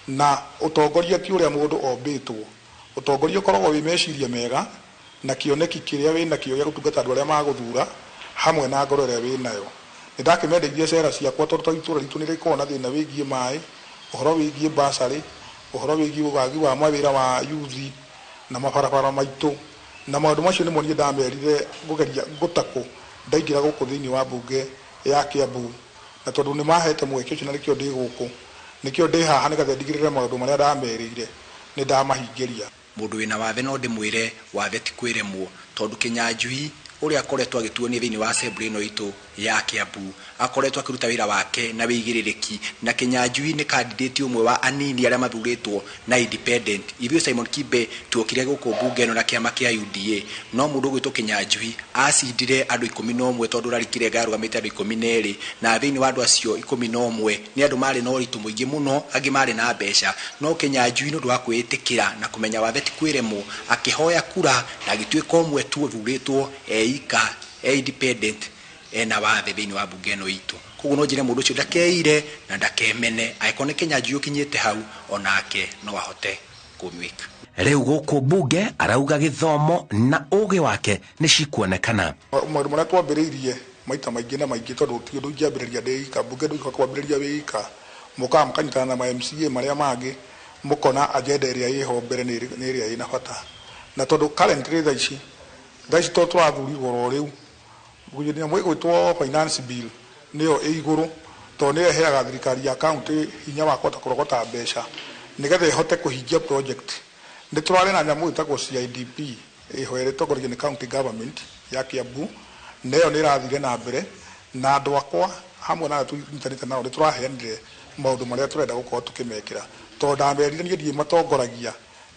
Na ũtongoria ti ũrĩa mũndũ ombĩtwo, ũtongoria ũkoragwo wĩ meciria mega na kĩoneki kĩrĩa wĩ nakĩo gĩa gũtungata andũ arĩa magũthura hamwe na ngoro ĩrĩa wĩ nayo. Nĩ ndakĩmendeirie cera ciakwa tondũ ta itũra ritũ nĩ rĩkoragwo na thĩna wĩgiĩ maĩ, ũhoro wĩgiĩ bursary, ũhoro wĩgiĩ wagi wa mawĩra wa yuthi na mabarabara maitũ, na maũndũ macio nĩmo niĩ ndamerire ngũgeria ngũtakũ ndaingĩra gũkũ thĩinĩ wa mbunge ya Kiambu, na tondũ nĩ mahete mweke ũcio na nĩkĩo ndĩ gũkũ, nĩkĩo ndĩ haha nĩgetha ndigĩrĩre maũndũ marĩa ndamerĩire nĩ ndamahingĩria. Mũndũ wĩna wathe no ndĩmwĩre wathe ti kwĩremwo, tondũ Kinyanjui ũrĩa akoretwo agĩtuonia thĩinĩ wa assembly ĩno itũ ya Kiambu akoretwo akĩruta wĩra wake na wĩigĩrĩrĩki, na Kinyanjui nĩ candidate ũmwe wa anini arĩa mathurĩtwo na independent. Ithuĩ Simon Kibe tuokire gũkũ mbunge ĩno na kĩama kĩa UDA, no mũndũ ũgwĩtwo Kinyanjui acindire andũ 11 tondũ Larry Kirenga arũgamĩte andũ 12, na thĩinĩ wa andũ acio 11 nĩ andũ marĩ na ũritũ mũingĩ mũno, angĩ marĩ na mbeca, no Kinyanjui nĩ ũndũ wa kwĩĩtĩkĩra na kũmenya wathe ti kwĩremwo, akĩhoya kura na agĩtuĩka ũmwe tu ũthurĩtwo eika e independent ena wathe thĩinĩ wa mbunge ĩno itũ. Koguo no njĩre mũndũ ũcio ndakeire na ndakemene, angĩkorwo nĩ Kinyanjui ũkinyĩte hau onake no ahote kũmwĩka. Rĩu gũkũ mbunge arauga gĩthomo na ũgĩ wake nĩ cikuonekana. Maũndũ marĩa twambĩrĩirie maita maingĩ na maingĩ, tondũ ti ũndũ ingĩambĩrĩria ndĩ ika, mbunge ndũngĩhota kwambĩrĩria wĩ ika, mũkaga mũkanyitana na ma MCA marĩa mangĩ, mũkona agenda ĩrĩa ĩho mbere nĩ ĩrĩa ĩna bata. Na tondũ currently thaa ici tondũ tũrathurirwo oro rĩu, nyamũ ĩgwĩtwo finance bill nĩyo ĩ igũrũ, tondũ nĩyo ĩheaga thirikari ya county hinya wa kũhota kũrogota mbeca nĩgetha ĩhote kũhingia project. Nĩ tũrarĩ na nyamũ ĩtagwo CIDP ĩho ĩrĩa ĩtongoragio nĩ county government ya Kiambu, na ĩyo nĩ ĩrathire na mbere, na andũ akwa hamwe na arĩa tũnyitanĩte nao nĩ tũraheanire maũndũ marĩa tũrenda gũkorwo tũkĩmekĩra, tondũ ndamerire niĩ ndiĩ matongoragia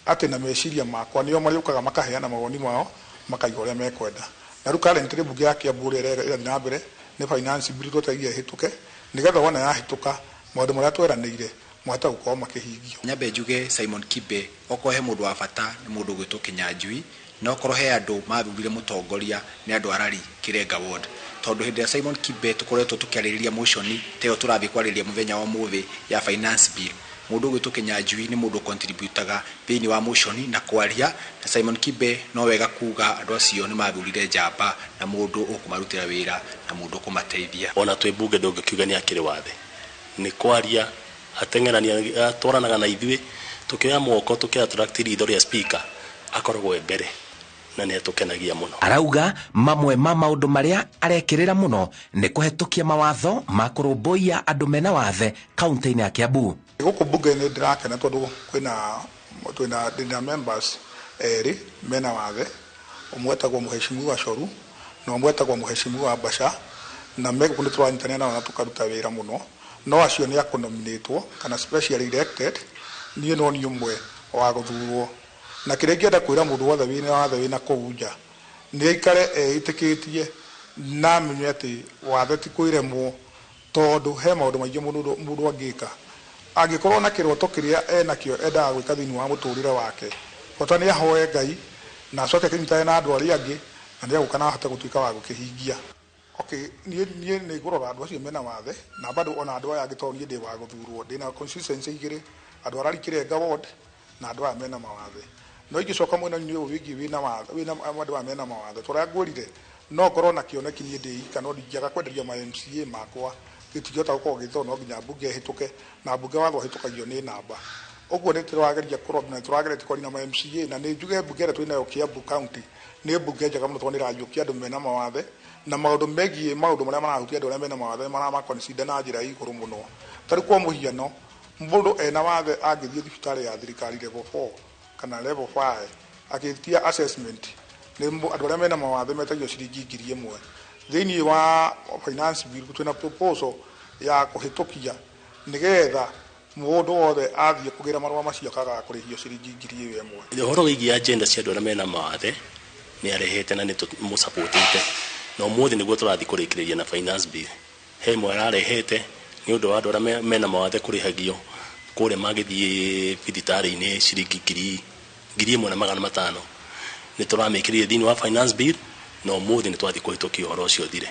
atĩ na meciria makwa nĩo marĩũkaga makaheana mawoni mao makaiga ũrĩa mekwenda. Na rĩu currently mbunge ya Kiambu ũrĩa ĩrathiĩ na mbere nĩ finance bill twetereire ĩhĩtũke, nĩgetha wona yahĩtũka maũndũ marĩa tweranĩire mahote gũkorwo makĩhingio. Nyambe njuge Simon Kibe okorwo he mũndũ wa bata nĩ mũndũ ũgwĩtwo Kinyanjui, na okorwo he andũ mathurire mũtongoria nĩ andũ a Larry Kirenga ward, tondũ hĩndĩ ĩrĩa Simon Kibe tũkoretwo tũkĩarĩrĩria motion ta ĩyo tũrathiĩ kwarĩrĩria mũthenya wa ũmũthĩ ya finance bill, mũndũ ũgwĩtwo Kinyanjui nĩ mũndũ contributaga thĩinĩ wa motion na kwaria, na Simon Kibe no wega kuga andũ acio nĩ mathurire njamba na mũndũ ũkũmarutĩra wĩra na mũndũ ũkũmateithia. Ona twĩ mbunge ndũngĩkiuga nĩ akĩrĩ wathe, nĩ kwaria ateng'erania atwaranaga na ithuĩ, tũkĩoya moko tũkĩ attract ritho rĩa speaker akoragwo e mbere na nĩ atũkenagia mũno. Arauga mamwe ma maũndũ marĩa arekĩrĩra mũno nĩ kũhetũkia mawatho ma kũrũmbũiya andũ mena wathe kaunti-inĩ ya Kiambu. Gũkũ mbunge-inĩ ndĩrakena tondũ twĩna ndĩna members erĩ mena wathe, ũmwe etagwo Mheshimiwa Coru na ũmwe etagwo Mheshimiwa Mbaca, na me gũkũ nĩ tũranyitanĩra nao na tũkaruta wĩra mũno, no acio nĩ akũnominĩtwo kana specially elected, niĩ no niĩ ũmwe wa gũthurwo. Na kĩrĩa ingĩenda kwĩra mũndũ wothe wĩna wathe wĩna kũu nja nĩ aikare eĩtĩkĩtie na amenye atĩ wathe ti kwĩremwo, tondũ he maũndũ maingĩ mũndũ angĩka. Angĩkorwo na kĩroto kĩrĩa enakĩo endaga gwĩka thĩinĩ wa mũtũrĩre wake, bata nĩ ahoe Ngai na acoke akĩnyitane na andũ arĩa angĩ, na nĩ egũka na ahote gũtuĩka wa gũkĩhingia. Okay, niĩ nĩ ngũrora andũ acio mena wathe na bado ona andũ aya angĩ, tondũ niĩ ndĩ wa gũthurwo, ndĩna constituency igĩrĩ, andũ a Larry Kirenga ward na andũ aya mena mawathe. No ingĩcoka mwena-inĩ ũyũ wĩgiĩ wĩna wathe, wĩna andũ aya mena mawathe, tondũ ũrĩa ngwĩrire no ngorwo na kĩoneki niĩ ndĩ ika, no ndingĩaga kwenderia ma MCA makwa, gĩtingĩhota gũkorwo gĩgĩthwo no nginya mbunge ĩhĩtũke, na mbunge watho ũhĩtũkagio nĩ namba. Ũguo nĩ tũrageria kũrora na tũrageria kwaria na ma MCA, na nĩ njuge mbunge ĩrĩa twĩnayo Kiambu County nĩ mbunge njega mũno, tondũ nĩ ĩrariũkia andũ mena mawathe na maũndũ megiĩ maũndũ marĩa marahutia andũ arĩa mena mawathe maramaconsider na njĩra ya igũrũ mũno. Ta rĩu kwa mũhiano, mũndũ ena wathe angĩthiĩ thibitarĩ ya thirikari level 4 kana level 5 akĩtia assessment, nĩ andũ arĩa mena mawathe metagio ciringi 1000. Thĩinĩ wa finance bill twĩna proposal ya kũhĩtũkia nĩgetha mũndũ wothe athiĩ kũgĩra marũa macio akagaga kũrĩhio ciringi 1000. Ũhoro wĩgiĩ agenda cia andũ arĩa mena mawathe nĩ arehete na nĩ tũmũsupportĩte, na ũmũthĩ nĩguo tũrathiĩ kũrĩkĩrĩria na finance bill. He ĩmwe ararehete nĩ ũndũ wa andũ arĩa mena mawathe kũrĩhagio kũrĩa magĩthiĩ thibitarĩ-inĩ ciringi 1500. Nĩ tũramĩkĩrire thĩinĩ wa finance bill na ũmũthĩ nĩ twathiĩ kũhĩtũkia ũhoro ũcio ũthire.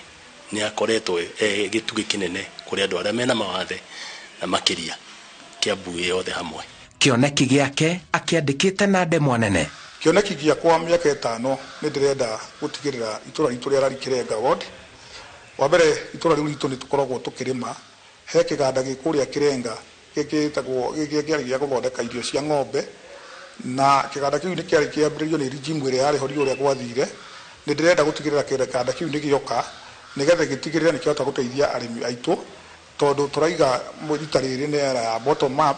Nĩ akoretwo e gĩtugĩ kĩnene kũrĩ andũ arĩa mena mawathe na makĩria Kiambu yothe hamwe. Kĩoneki gĩake akĩandĩkĩte na ndemwa nene. Kĩoneki gĩakwa mĩaka 5 nĩ ndĩrenda gũtigĩrĩra itũra ritũ rĩa Lari Kirenga ward. Wa mbere itũra rĩu ritũ nĩ tũkoragwo tũkĩrĩma, he kĩganda gĩ kũrĩa Kirenga gĩkĩtagwo gĩkĩarĩ gĩa gũthondeka irio cia ng'ombe, na kĩganda kĩu nĩ kĩarĩ kĩambĩrĩrio nĩ regime ĩrĩa yarĩ ho ũrĩa gwathire. Nĩ ndĩrenda gũtigĩrĩra kĩganda kĩu nĩ gĩoka nĩgetha gĩtigĩrĩre nĩ kĩahota gũteithia arĩmi aitũ, tondũ tũraiga rita rĩrĩ nĩ era ya bottom up,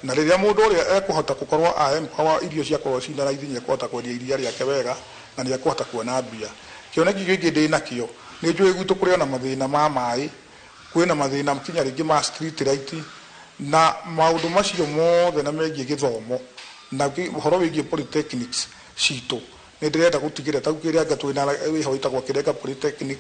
na rĩrĩa mũndũ ũrĩa ekũhota gũkorwo a empower irio ciakorwo cina raithi nĩ ekũhota kwendia iria rĩake wega na nĩ ekũhota kuona mbia. Kĩoneki gĩkĩ ndĩ nakĩo nĩ njũĩ gwitũ kũrĩ ona mathĩna ma maĩ, kwĩna mathĩna kinya rĩngĩ ma street light, na maũndũ macio mothe na megiĩ gĩthomo na ũhoro wĩgiĩ polytechnics citũ. Nĩ ndĩrenda gũtigĩrĩra ta Kĩrenga twĩna wĩho wĩtagwo Kĩrenga Polytechnic,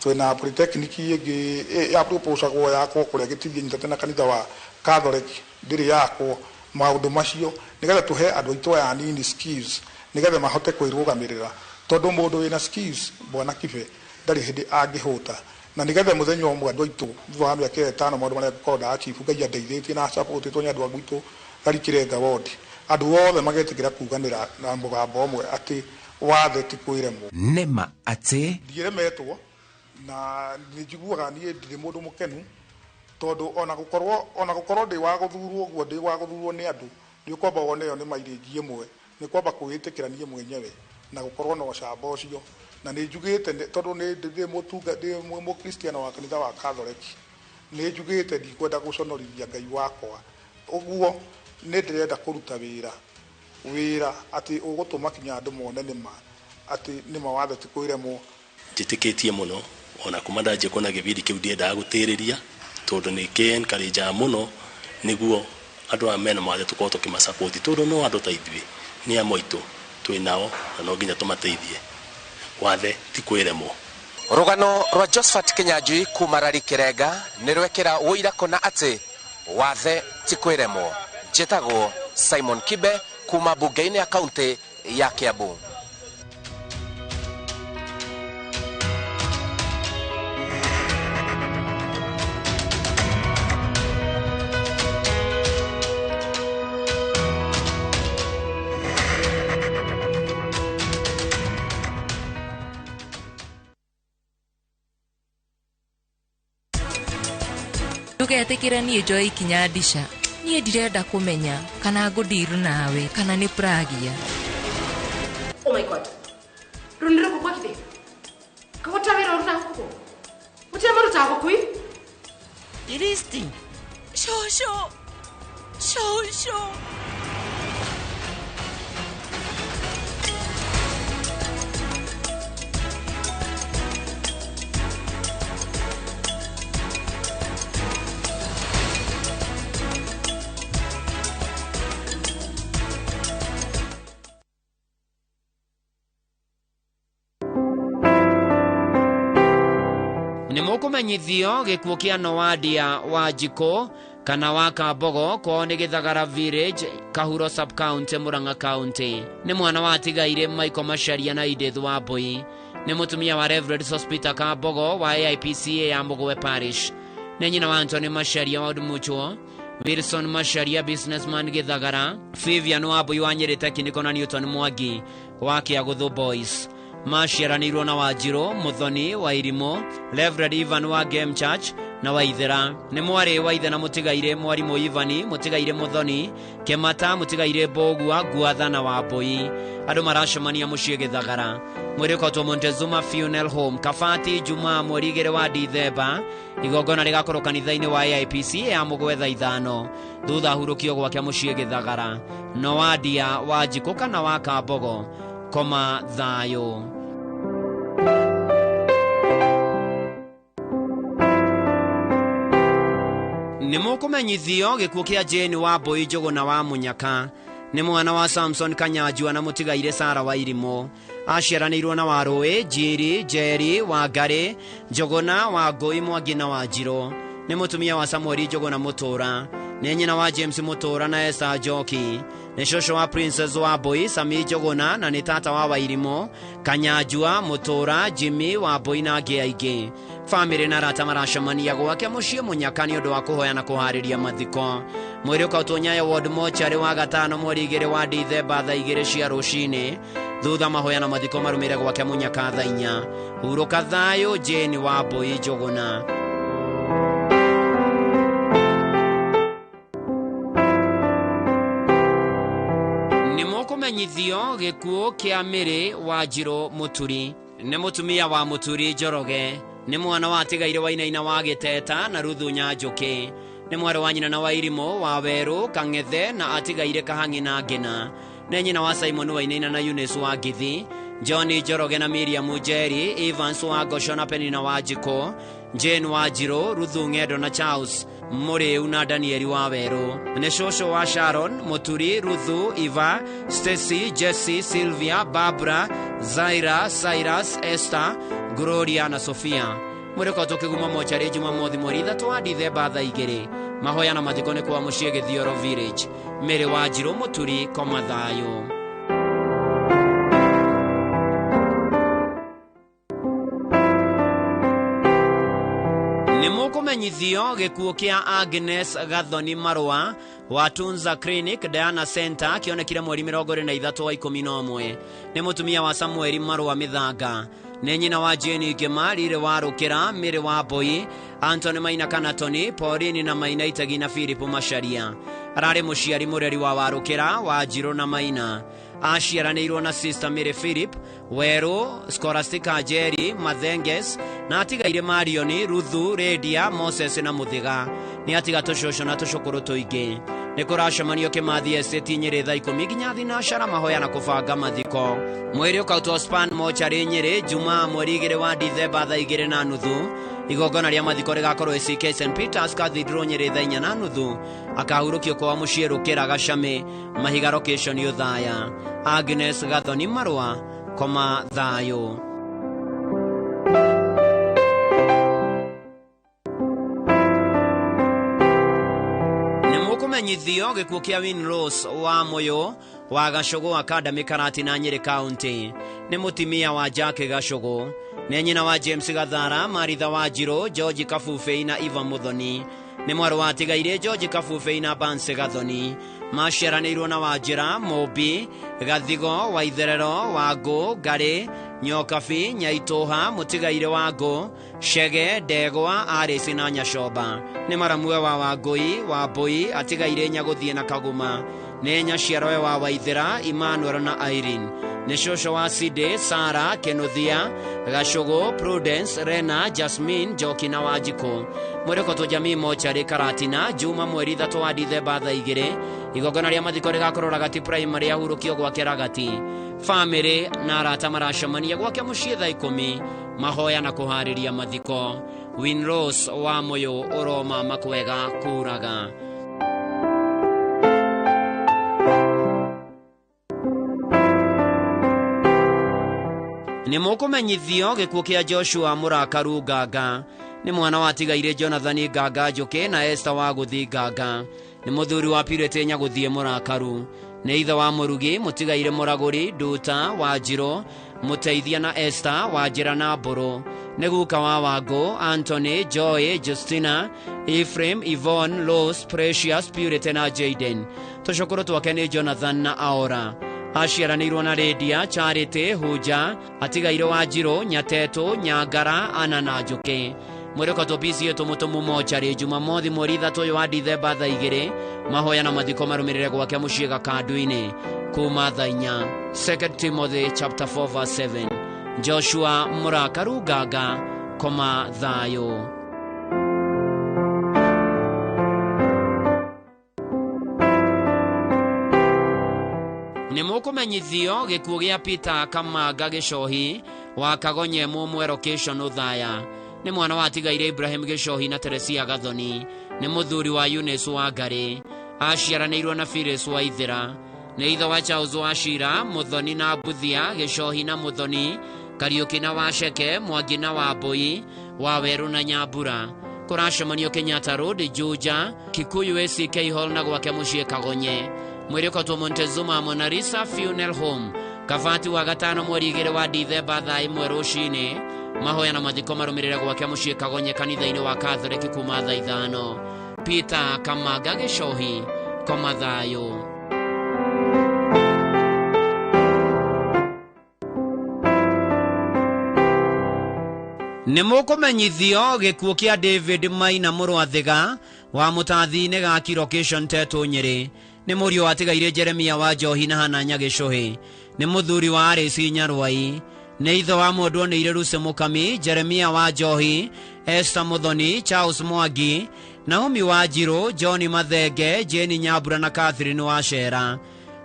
twĩna polytechnic ĩngĩ ya proposagwo yakwo kũrĩa gĩtithie nyitete na kanitha wa Catholic ndĩrĩ yakwo. Maũndũ macio nĩgetha tũhe andũ aitũ aya anini skills nĩgetha mahote kwĩrũgamĩrĩra, tondũ mũndũ wĩna skills bwana Kibe ndarĩ hĩndĩ angĩhũta, na nĩgetha mũthenya ũmwe andũ aitũ thutha wa mĩaka 5 maũndũ marĩa ngũkorwo ndachibu Ngai andeithĩtie na supportĩtwo nĩ andũ a gwitũ Lari Kirenga ward, andũ othe magetĩkĩra kuganĩra na mũgambo ũmwe atĩ wathe ti kwĩremwo. Nĩma atĩ ndiremetwo na nĩ njiguaga niĩ ndirĩ mũndũ mũkenu, tondũ ona gũkorwo ndĩ wa gũthurwo ũguo ndĩ wa gũthurwo nĩ andũ nĩ ũkwamba wone ĩyo nĩ mairĩnji ĩmwe, nĩ kwamba kwĩĩtĩkĩra niĩ mwenyewe na gũkorwo na ũcamba ũcio. Na nĩ njugĩte tondũ nĩ ndĩ mũtunga ndĩ mũkristiano wa kanitha wa Catholic, nĩ njugĩte ndikwenda gũconorithia Ngai wakwa, ũguo nĩ ndĩrenda kũruta wĩra atĩ ũgũtũma kinya andũ mone nĩma atĩ nĩma wathe ti kwĩremwo. Njĩtĩkĩtie mũno ona kuma ndanjia kuona gĩbindi kĩu ndiendaga gũtĩrĩria, tondũ nĩ kĩ-encourage mũno nĩguo andũ aya mena mawathe tũkorwo tũkĩmasupport, tondũ no andũ ta ithuĩ nĩ amwe aitũ twĩ nao na no nginya tũmateithie. Wathe ti kwĩremwo. Rũgano rwa Josephat Kinyanjui kuma Lari Kirenga nĩ rwekĩra ũira kũna atĩ wathe ti kwĩremwo. Njĩtagwo Simon Kibe kuma mbunge-inĩ ya kaunti ya Kiambu. Ndũgetĩkĩre niĩ njoe ikinya ndica. Niĩ ndirenda kũmenya kana ngũndiru nawe kana nĩ Pragia. Oh my God. Rũnĩ rũkũ kwa kithĩ? Kagũta wĩra ũrutaga gũkũ? Gũtirĩ marutaga gũkũ ĩ? Iristi. Shosho. Shosho. Nĩ mũkũmenyithio gĩkuũ kĩa Nowadia wa Njikũ kana wa Kambogo kwao nĩ Gĩthagara Village, Kahuro Sub-County, Murang'a County. Nĩ mwana wa Tigaire Michael Macharia na Edith Wambui. Nĩ mũtumia wa Reverend Sospeter Kambogo wa AIPCA ya Mũgwe Parish. Nĩ nyina wa Anthony Macharia wa Mutuo, Wilson Macharia businessman Gĩthagara, Vivian Wambui wa Nyeri Technical na Newton Mwangi wa Kĩagũthũ Boys. Maciaranĩirwo na Wanjirũ Muthoni wa Irimũ, Reverend Ivan wa Game Church na Waithera. Nĩ mwarĩ wa ithe na mũtigaire mwarimũ Ivani, mũtigaire Muthoni, Kemata, mũtigaire Mbũgua, Nguatha na Wambui. Andũ maracemania mũciĩ Gĩthagara. Mwĩrĩ ũkotwo Montezuma Funeral Home, Kabati, Jumaa mweri 2 wa Dithemba. Igongona rĩgakorwo kanitha-inĩ wa AIPC ya Mũgwe thaa 5. Thutha ahurũkio gwake mũciĩ Gĩthagara. Nowadia wa Njikũ kana wa Kambogo, koma thayũ. Nĩ mũkũmenyithio gĩkuũ kĩa Jane wa Mbui Njũgũna wa Mũnyaka. Nĩ mwana wa Samson Kanyanjua na mũtigaire Sara wa Irimũ. Aciaranĩirwo na Warũĩ, Njiri, Njeri, Wangarĩ, Njũgũna, Wangũi, Mwangi na Wanjirũ. Nĩ mũtumia wa Samueli Njũgũna Mũtũra. Nĩ nyina wa James Mũtũra na Esther Njoki. Nĩ cũcũ wa Princess wa Mbui, Sami Njũgũna, na nĩ tata wa Wairimũ, Kanyanjua, Mũtũra, Jimmy wa Mbui na angĩ aingĩ. Bamĩrĩ na arata maracemania gwake mũciĩ Mũnyaka nĩ ũndũ wa kũhoya na kũharĩria mathiko. Mwĩrĩ ũkautwo Nyayo Ward Mortuary wa gatano mweri 2 wa Dithemba thaa 2 cia rũcinĩ. Thutha mahoya na mathiko marũmĩrĩre gwake Mũnyaka thaa 4. Hurũka thayũ Jane wa Mbui Njũgũna. Nĩ mũkũmenyithio gĩkuũ kĩa Mĩrĩ wa Njirũ Mũturi. Nĩ mũtumia wa Mũturi Njoroge. Nĩ mwana wa atigaire Wainaina wa Gĩteta na Ruthu Nyanjũkĩ. Nĩ mwarĩ wa nyina na wa Irimũ wa Werũ Kang'ethe na atigaire Kahang'i na Ngĩna. Nĩ nyina wa Simon Wainaina na Eunice wa Ngithi, John Njoroge na Miriam Njeri, Evans wa Ngosho na Penina wa Njikũ, Jane wa Njirũ, Ruthu Ng'endo na Charles Mũrĩu na Danieli wa Werũ. Nĩ cũcũ wa Sharon, Mũturi, Ruthu, Eva, Stacy, Jesse, Sylvia, Barbara, Zaira, Cyrus, Esther, Gloria na Sofia. Mwĩrĩ ũkoretwo ũkĩguma mocarĩ Jumamothi mweri 3 wa Dithemba thaa 2. Mahoya na mathiko nĩ kwa mũciĩ Gĩthioro Village. Mĩrĩ wa Njirũ Mũturi, koma thayũ. Nĩ mũkũmenyithio gĩkuũ kĩa Agnes Gathoni Marũa wa Tunza Clinic Diana Center kĩonekire mweri 23 wa 11. Nĩ mũtumia wa Samueli Marũa Mĩthanga. Nĩ nyina wa Jane Ngĩma, Riri wa Rũkĩra, Mĩrĩ wa Mbui, Anthony Maina Kanatoni, Pauline na Maina Itegi na Philip Macharia. Ararĩ mũciari mũreri wa Warũkĩra, wa Njirũ na Maina. Aciaranĩirwo na Sister Mary Philip, Werũ, Scholastica Njeri, Mathenges, na atigaire Marioni, Ruthu, Redia, Moses na Mũthiga. Nĩ atiga tũcũcũ na tũcũkũrũ tũingĩ. Nĩ kũracemanio Kĩmathi Estate Nyĩrĩ thaa 10 nginya thinacara mahoya na kũbanga mathiko. Mwĩrĩ ũkautwo Span Mortuary Nyĩrĩ Jumaa mweri 2 wa Dithemba thaa 2:30. Igongona rĩa mathiko rĩgakorwo ACK St Peters Cathedral Nyĩrĩ thaa 4:30. Akahurũkio kwa mũciĩ Rũkĩra Gacamĩ, Mahiga location Ũthaya. Agnes Gathoni Marũa, koma thayũ. Nĩ mũkũmenyithio gĩkuũ kĩa Winrose wa Mũyũ wa Gacũgũ Academy Karatina Nyĩrĩ County. Nĩ mũtumia wa Jack Gacũgũ. Nĩ nyina wa James Gathara, Maritha wa Njirũ, George Kabubei na Eva Muthoni. Nĩ mwarĩ wa atigaire George Kabubei na Banse Gathoni. Maciaranĩirwo na Wanjĩra, Mũmbi, Gathigo, Waitherero, Wangũ, Ngarĩ, Nyokabi, Nyaitũha, Mũtigaire wa Ngũ, Chege, Ndegwa, Arĩci na Nyacomba. Nĩ maramue wa Wangũi, Wambũi, atigaire Nyagũthiĩ na Kaguma. Nĩ nyaciarowe wa Waithĩra, Emmanuel na Irene. Nĩ cũcũ wa Side, Sara, Kenuthia, Gacũgũ, Prudence, Rena, Jasmine, Njoki na Wanjikũ. Mwĩrĩ ũkotwo Jamii Mortuary Karatina, Juma mweri 3 wa Dithemba thaa 2. Igongona rĩa mathiko rĩgakorwo Ragati Primary ahurũkio gwake Ragati. Bamĩrĩ na arata maracemania gwake mũciĩ thaa 10 mahoya na kũharĩria mathiko. Winrose wa Mũyũ ũroma makwega kuraga. Nĩ mũkũmenyithio gĩkuũ kĩa Joshua Mũrakaru Nganga. Nĩ mwana wa atigaire Jonathan Nganga Njũkĩ na Esther wa Gũthi Nganga. Nĩ mũthuri wa Purity Nyagũthiĩ Mũrakaru. Nĩ ithe wa Mũrugi, Mũtigaire Mũragũri, Nduta wa Njirũ, Mũteithia na Esther wa Njĩra na Mbũrũ. Nĩ guka wa Wangũ, Anthony, Joy, Justina, Ephraim, Yvonne, Rose, Precious, Purity na Jaden. Tũcũkũrũ twake nĩ Jonathan na Aora. Aciaranĩirwo na Lydia, Charity, Huja, atigaire wa Njirũ, Nyatetũ, Nyangara, Ana na Njũkĩ. Mwĩrĩ ũkotwo PCA Tũmũtũmũ Mortuary Jumamothi mweri 3 ũyũ wa Dithemba thaa 2. Mahoya na mathiko marũmĩrĩre gwake mũciĩ Gakandu-inĩ kuma thaa 4. 2 Timothy chapter 4 verse 7. Joshua Mũrakaru Nganga, koma thayũ. Nĩ mũkũmenyithio gĩkuũ gĩa Peter Kamanga Gĩcohi wa Kagonye Mũmwe location Ũthaya. Nĩ mwana wa atigaire Ibrahim Gĩcohi na Teresia Gathoni. Nĩ mũthuri wa Eunice wa Ngarĩ. Aciaranĩirwo na Phyllis wa Ithĩra. Nĩ ithe wa Charles wa Shira, Muthoni na Mbuthia, Gĩcohi na Muthoni, Kariũki na Waceke, Mwangi na Wambũi, Wawerũ na Nyambura. Kũracemanio Kenyatta Road, Juja, Kikuyu ACK Hall na gwake mũciĩ Kagonye. Mwĩrĩ ũkotwo Montezuma Monalisa Funeral Home, Kabati wa gatano mweri 2 wa Dithemba thaa 1 rũcinĩ. Mahoya na mathiko marũmĩrĩre gwake mũciĩ Kagonye kanitha-inĩ wa Katholiki kuma thaa 5. Peter Kamaga Gĩcohi, koma thayũ. Nĩ mũkũmenyithio gĩkuũ kĩa David Maina Mũrũathiga wa mũtathi-inĩ ga Location Tetũ Nyĩrĩ. Nĩ mũriũ watigaire Jeremia wa Njohi na Hananya Gĩcũhĩ. Nĩ mũthuri wa Arĩci Nyarwai. Nĩ ithe wa mũndũ oneire Lucy Mũkami, Jeremia wa Njohi, Esther Muthoni, Charles Mwangi, Naomi wa Njirũ, John Mathenge, Jane Nyambura na Catherine wa Cera.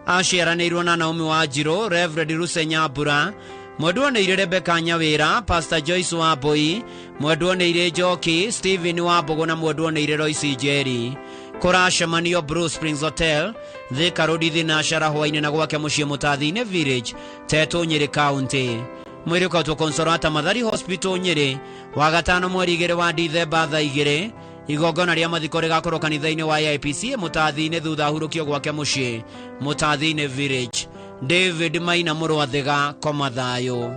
Aciaranĩirwo na Naomi wa Njirũ, Reverend Lucy Nyambura, mwendwa oneire Rebecca Nyawĩra, Pastor Joyce wa Mbui, mwendwa oneire Njoki, Stephen wa Mbũgũ na mwendwa oneire Royce Njeri. Kũracemanio Blue Springs Hotel, Thika Road Thinashara hwainĩ na gwake mũciĩ Mũtathi-inĩ Village, Tetũ Nyĩrĩ County. Mwĩrĩ ũkautwo Consolata Mathari Hospital Nyĩrĩ, wagatano mweri 2 wa Dithemba thaa 2. Igongona rĩa mathiko rĩgakorwo kanitha-inĩ wa AIPC Mũtathi-inĩ thutha ahurũkio gwake mũciĩ Mũtathi-inĩ Village. David Maina Mũrũathiga, koma thayũ.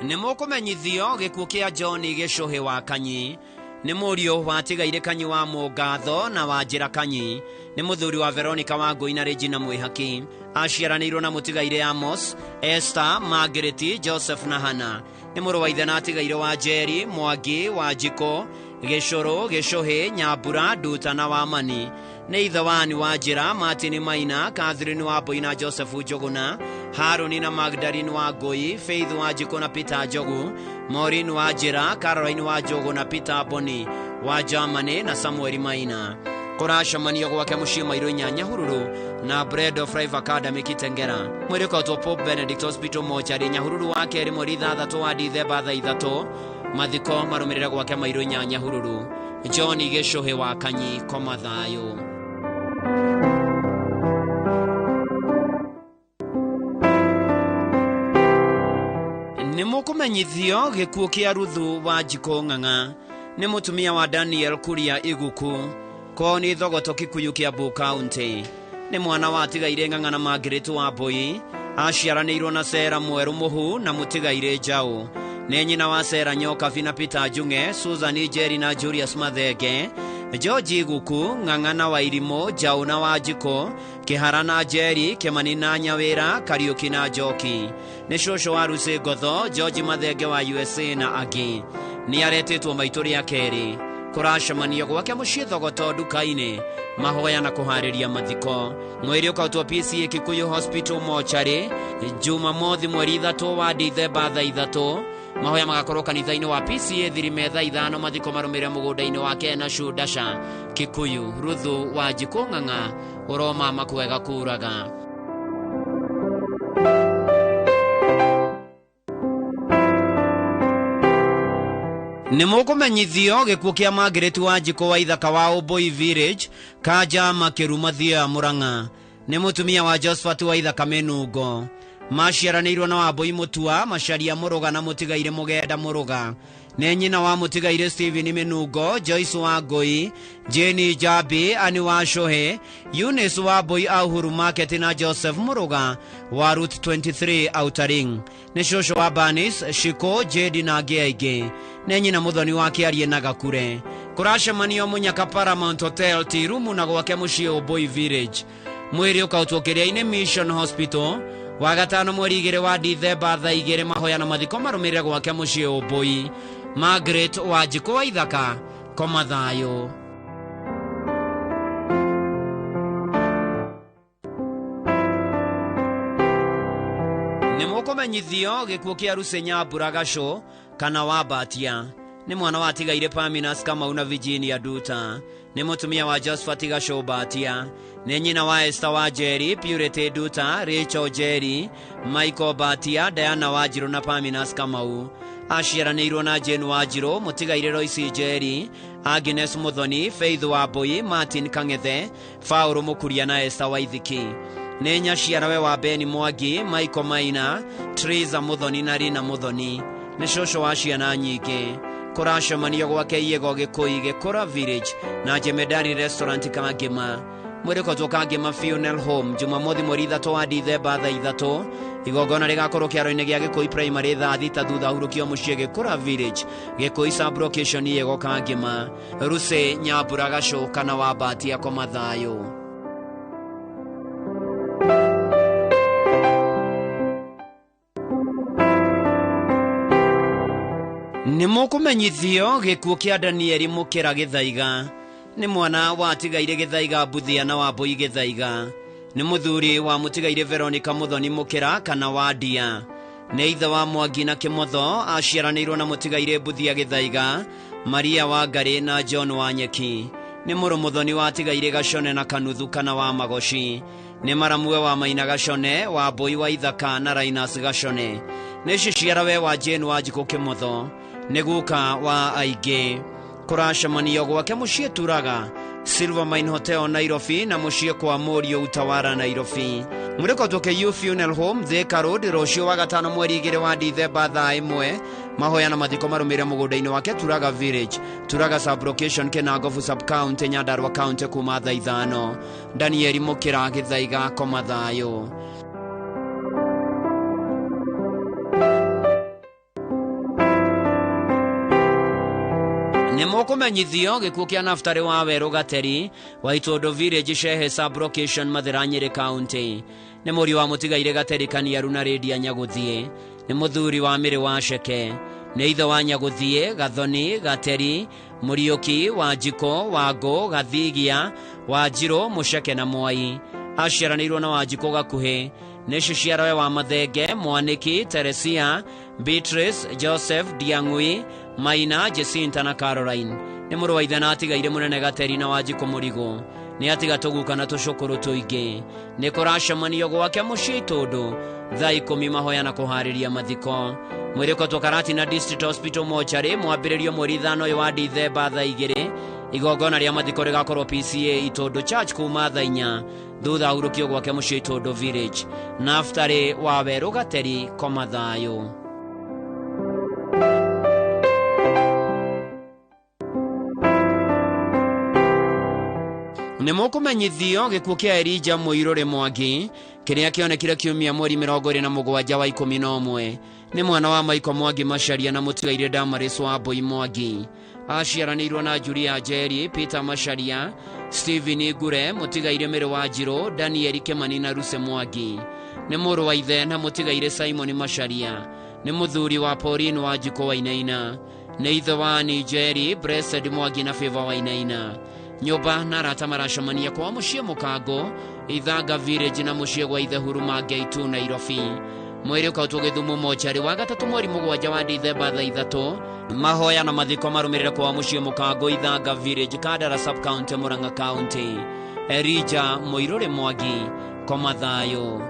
Nĩ mũkũmenyithio gĩkuũ kĩa John Gĩcũhĩ wa Kanyi. Nĩ mũriũ watigaire Kanyi wa Mũngatho na wa Njĩra Kanyi. Nĩ mũthuri wa Veronica wa Ngũi na Regina Mwĩhaki. Aciaranĩirwo na mũtigaire Amos, Esther, Margaret, Joseph na Hannah. Nĩ mũrũ wa ithe na atigaire wa Njeri, Mwangi, wa Njiko, Gĩcũrũ, Gĩcũhĩ, Nyambura, Nduta na Wamani. Nĩ ithe wa Ann wa Njĩra, Martin Maina, Catherine wa Mbui na Joseph Njũgũna, Harũni na Magdalene wa Ngũi, Faith wa Njiko na Peter Njogu, Maureen wa Njĩra, Caroline wa Njũgũ na Peter Boni wa Germany na Samuel Maina. Kũracemanio gwake mũciĩ Mairũ 8 Nyahururu na Bread of Life Academy Kitengera. Mwĩrĩ ũkautwo Pope Benedict Hospital Mochari Nyahururu wa kerĩ mweri 6 wa Dithemba thaa 3. Mathiko marũmĩrĩre gwake Mairũ 8 Nyahururu. John Gĩcũhĩ wa Kanyi, koma thayũ. Nĩ mũkũmenyithio gĩkuũ kĩa Ruthu wa Njikũ Ng'ang'a. Nĩ mũtumia wa Daniel Kuria Iguku. Kwao nĩ Thogoto Kikuyu Kiambu County. Nĩ mwana wa atigaire Ng'ang'a na Margaret wa Mbui. Aciaranĩirwo na Sera Mwerũ Mũhu na mũtigaire Njaũ. Nĩ nyina wa Sera Nyokabi na Peter Njung'e, Susan Njeri na Julius Mathenge, George Iguku, Ng'ang'a na Wairimũ, Njaũ na Wanjikũ, Kĩhara na Njeri, Kĩmani na Nyawĩra, Kariũki na Njoki. Nĩ cũcũ wa Lucy Ngotho, George Mathenge wa USA na angĩ. Nĩ aretĩtwo maitũ rĩa kerĩ. Kũracemanio gwake mũciĩ Thogoto nduka-inĩ, mahoya na kũharĩria mathiko. Mwĩrĩ ũkautwo PCA Kikuyu Hospital Mochari, Jumamothi mweri 3 wa Dithemba thaa 3. Mahoya magakorwo kanitha-inĩ wa PCA Thirime thaa 5. Mathiko marũmĩrĩre mũgũnda-inĩ wake na Shudasha Kikuyu. Ruthu wa Njikũ Ng'ang'a, ũromama kwega kuraga. Nĩ mũkũmenyithio gĩkuũ kĩa Margaret wa Njikũ wa Ithaka wa Ũmbũi Village, Kanja Makĩru Mathioya Mũrang'a. Nĩ mũtumia wa Josephat wa Ithaka Mĩnungo. Maciaranĩirwo na Wambũi Mũtua, Macharia Mũrũga na mũtigaire Mũgenda Mũrũga. Nĩ nyina wa mũtigaire Stephen Mĩnungo, Joyce wa Ngũi, Jane Njambi, Anne wa Cũhĩ, Eunice wa Mbũi a Uhuru Market na Joseph Mũrũga wa Route 23 Outer Ring. Nĩ cũcũ wa Bernice, Shiko, Jedi na angĩ aingĩ. Nĩ nyina mũthoni wa Kĩarie na Gakure. Kũracemanio Mũnyaka Paramount Hotel Tirumu na gwake mũciĩ Ũmbũi Village. Mwĩrĩ ũkautwo Kĩrĩa-inĩ Mission Hospital wagatano mweri 2 wa Dithemba thaa 2. Mahoya na mathiko marũmĩrĩre gwake mũciĩ Ũmbũi. Margaret wa Njikũ wa Ithaka, koma thayũ. Nĩ mũkũmenyithio gĩkuũ kĩa Lucy Nyambura Gacũ kana wa Mbatia. Nĩ mwana wa atigaire Paminas Kamau na Virginia Nduta. Nĩ mũtumia wa Josephat Gacũ Mbatia. Nĩ nyina wa Esther wa Njeri, Purity Nduta, Rachel Njeri, Michael Mbatia, Diana wa Njirũ na Paminas Kamau. Aciaranĩirwo na Jane wa Njirũ, mũtigaire Royce Njeri, Agnes Muthoni, Faith wa Mbui, Martin Kang'ethe, Paul Mũkuria na Esther Waithiki. Nĩ nyaciarawe wa Ben Mwangi, Michael Maina, Teresa Muthoni na Rina Muthoni. Nĩ cũcũ wa ciana nyingĩ. Kũracemanio gwake Iego Gĩkũi Gĩkũra Village na Jemedari Restaurant Kangĩma. Mwĩrĩ ũkotwo Ngĩma Funeral Home Jumamothi mweri 3 wa Dithemba thaa 3. Igongona rĩgakorwo kĩaro-inĩ gĩa Gĩkũi Primary thaa 6 thutha hurũkio mũciĩ Gĩkũra Village, Gĩkũi sub-location yĩgoka Ngĩma. Ruse Nyambura Gacũ kana wa Mbati akoma thayũ. Nĩ mũkũmenyithio gĩkuũ kĩa Danieli Mũkĩra Gĩthaiga. Nĩ mwana wa atigaire Gĩthaiga Mbuthia na wa Mbũi Gĩthaiga. Nĩ mũthuri wa mũtigaire Veronica Mũthoni Mũkĩra kana wa Ndia. Nĩ ithe wa Mwangi na Kĩmotho, aciaranĩirwo na mũtigaire Mbuthia Gĩthaiga, Maria wa Ngarĩ na John wa Nyeki. Nĩ mũrũ Mũthoni wa atigaire Gacone na Kanuthu kana wa Magoci. Nĩ maramue wa Maina Gacone, wa Mbũi wa Ithaka na Rainas Gacone. Nĩ ciciarawe wa Jane wa Njikũ Kĩmotho. Nĩ guka wa aingĩ. Kũracemanio gwake mũciĩ Turaga, Silvermine Hotel Nairobi na mũciĩ kwa Mũriũ Utawara Nairobi. Mũrĩkotwo KU Funeral Home Thika Road rũciũ wa gatano mweri 2 wa Dithemba thaa 1. Mahoya na mathiko marũmĩrĩre mũgũnda-inĩ wake Turaga Village, Turaga sub-location Kinangofu sub-county, Nyandarua county kuma thaa 5. Danieli Mũkĩra Gĩthaiga koma thayũ. Nĩ mũkũmenyithio gĩkuũ kĩa Naftali wa Werũ Gateri wa Itondo Village Shehe sub-location Mathira Nyĩrĩ county. Nĩ mũriũ wa mũtigaire Gateri Kaniaru na Rĩndia Nyagũthiĩ. Nĩ mũthuri wa Mĩrĩ wa Ceke. Nĩ ithe wa Nyagũthiĩ, Gathoni, Gateri, Mũriũki, wa Njiko, wa Ngũ, Gathigia, wa Njirũ, Mũceke na Mwai. Aciaranĩirwo na Wanjikũ Gakuhĩ. Nĩ ciciarawe wa Mathenge, Mwanĩki, Teresia, Beatrice, Joseph, Diang'ui, Maina, Jacinta na Caroline. Nĩ mũrũ wa ithe na atigaire mũnene Gateri na Wanjikũ Mũrigũ. Nĩ atiga tũguka na tũcũkũrũ tũingĩ. Nĩ kũracemanio gwake mũciĩ Itũndũ thaa 10 mahoya na kũharĩria mathiko. Mwĩrĩ ũkotwo Karatina District Hospital mochari mwambĩrĩrio mweri 5 ũyũ wa Dithemba thaa 2. Igongona rĩa mathiko rĩgakorwo PCA Itũndũ Church kuma thaa 4 thutha hurũkio gwake mũciĩ Itũndũ Village. Naftali wa Werũ Gateri koma thayũ. Nĩ mũkũmenyithio gĩkuũ kĩa Elijah Mũirũrĩ Mwangi kĩrĩa kĩonekire kiumia mweri 27 wa 11. Nĩ mwana wa Michael Mwangi Macharia na mũtigaire Damaris wa Mbũi Mwangi. Aciaranĩirwo na Julia Njeri, Peter Macharia, Stephen Ngure, mũtigaire Mĩrĩ wa Njirũ, Daniel Kĩmani na Ruse Mwangi. Nĩ mũrũ wa ithe na mũtigaire Simon Macharia. Nĩ mũthuri wa Pauline wa Njikũ Wainaina. Nĩ ithe wa Njeri, Blessed Mwangi na Favor Wainaina. Nyũmba na arata maracemania kwa mũciĩ Mũkango, Ithanga Village na mũciĩ gwa ithe Huruma Ngeitu Nairobi. Mwĩrĩ ũkautwo Gĩthumo mochari wa gatatũ mweri 7 wa Dithemba thaa 3. Mahoya na mathiko marũmĩrĩre kwa mũciĩ Mũkango, Ithanga Village, Kandara sub-county, Murang'a county. Elijah Mũirũrĩ Mwangi koma thayũ.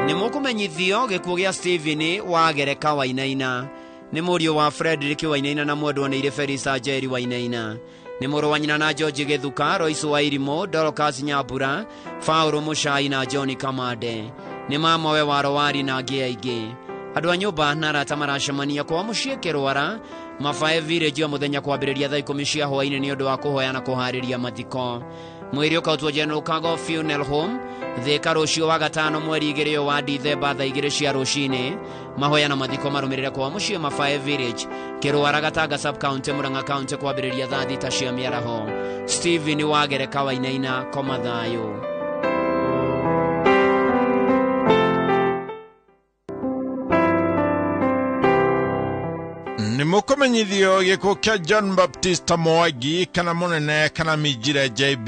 Nĩ mũkũmenyithio gĩkuũ gĩa Stephen wa Gereka Wainaina. Nĩ mũriũ wa Frederick Wainaina na mwendwa nĩ Ire Felisa Njeri Wainaina. Nĩ mũrũ wa nyina na George Gĩthuka, Royce wa Irimũ, Dorcas Nyambura, Paul Mũcai na John Kamande. Nĩ mamawe wa Rowari na angĩ aingĩ. Andũ a nyũmba na arata maracemania kwa mũciĩ Kĩrwara, Mabae Village o mũthenya kwambĩrĩria thaa 10 cia hwaĩ-inĩ nĩ ũndũ wa kũhoya na kũharĩria mathiko. Mwĩrĩ ũkautwo General Kago Funeral Home Thika rũciũ wa gatano mweri 2 wa Dithemba thaa 2 cia rũcinĩ. Mahoya na mathiko marũmĩrĩre kwa mũciĩ Mabae Village, Kĩrwara, Gatanga sub-county, Murang'a county kwambĩrĩria thaa 6 cia mĩaraho. Stephen wa Gereka Wainaina koma thayũ. Nĩ mũkũmenyithio gĩkuũ kĩa John Baptist Mwangi kana mũnene kana Minjire JB.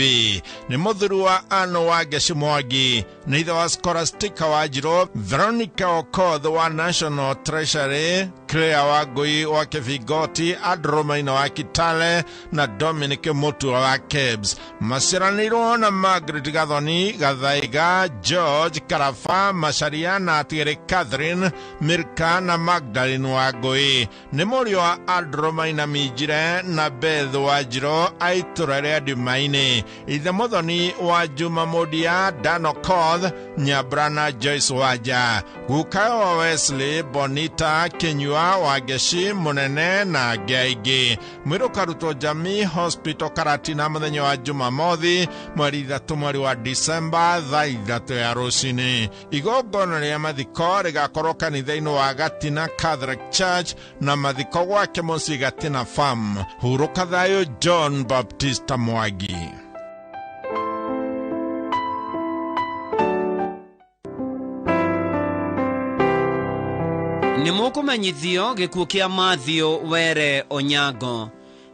Nĩ mũthuri wa Anne wa Ngeci Mwangi. Nĩ ithe wa Scholastica wa Njirũ, Veronica Okoth wa National Treasury, Claire wa Ngũi wa Kĩbingoti, Andrew Maina wa Kitale na Dominic Mutua wa Kebs. Maciaranĩirwo na Margaret Gathoni, Gathaiga, George Karafa, Macharia na atigĩrĩ Catherine, Mirka na Magdalene wa Ngũi. Nĩ mũriũ wa Andrew Maina Minjire na Beth wa Njirũ a itũũra rĩa Ndimainĩ. Ithe Mũthoni wa Juma Mũndia, Dan Okoth Nyabrana Joyce Waja, gukawe wa Wesley Bonita Kinyua Wangeci Munene na angĩ aingĩ. Mwĩrĩ ũkarutwo Jamii Hospital Karatina mũthenya wa Jumamothi mweri 3 mweri wa Disemba thaa 3 ya rũcinĩ. Igongona rĩa mathiko rĩgakorwo kanitha-inĩ wa Gatina Catholic Church na mathiko gwake mũciĩ Gatina Farm. Hurũka thayũ John Baptista Mwangi. Nĩ mũkũmenyithio gĩkuũ kĩa Matthew Were Onyango.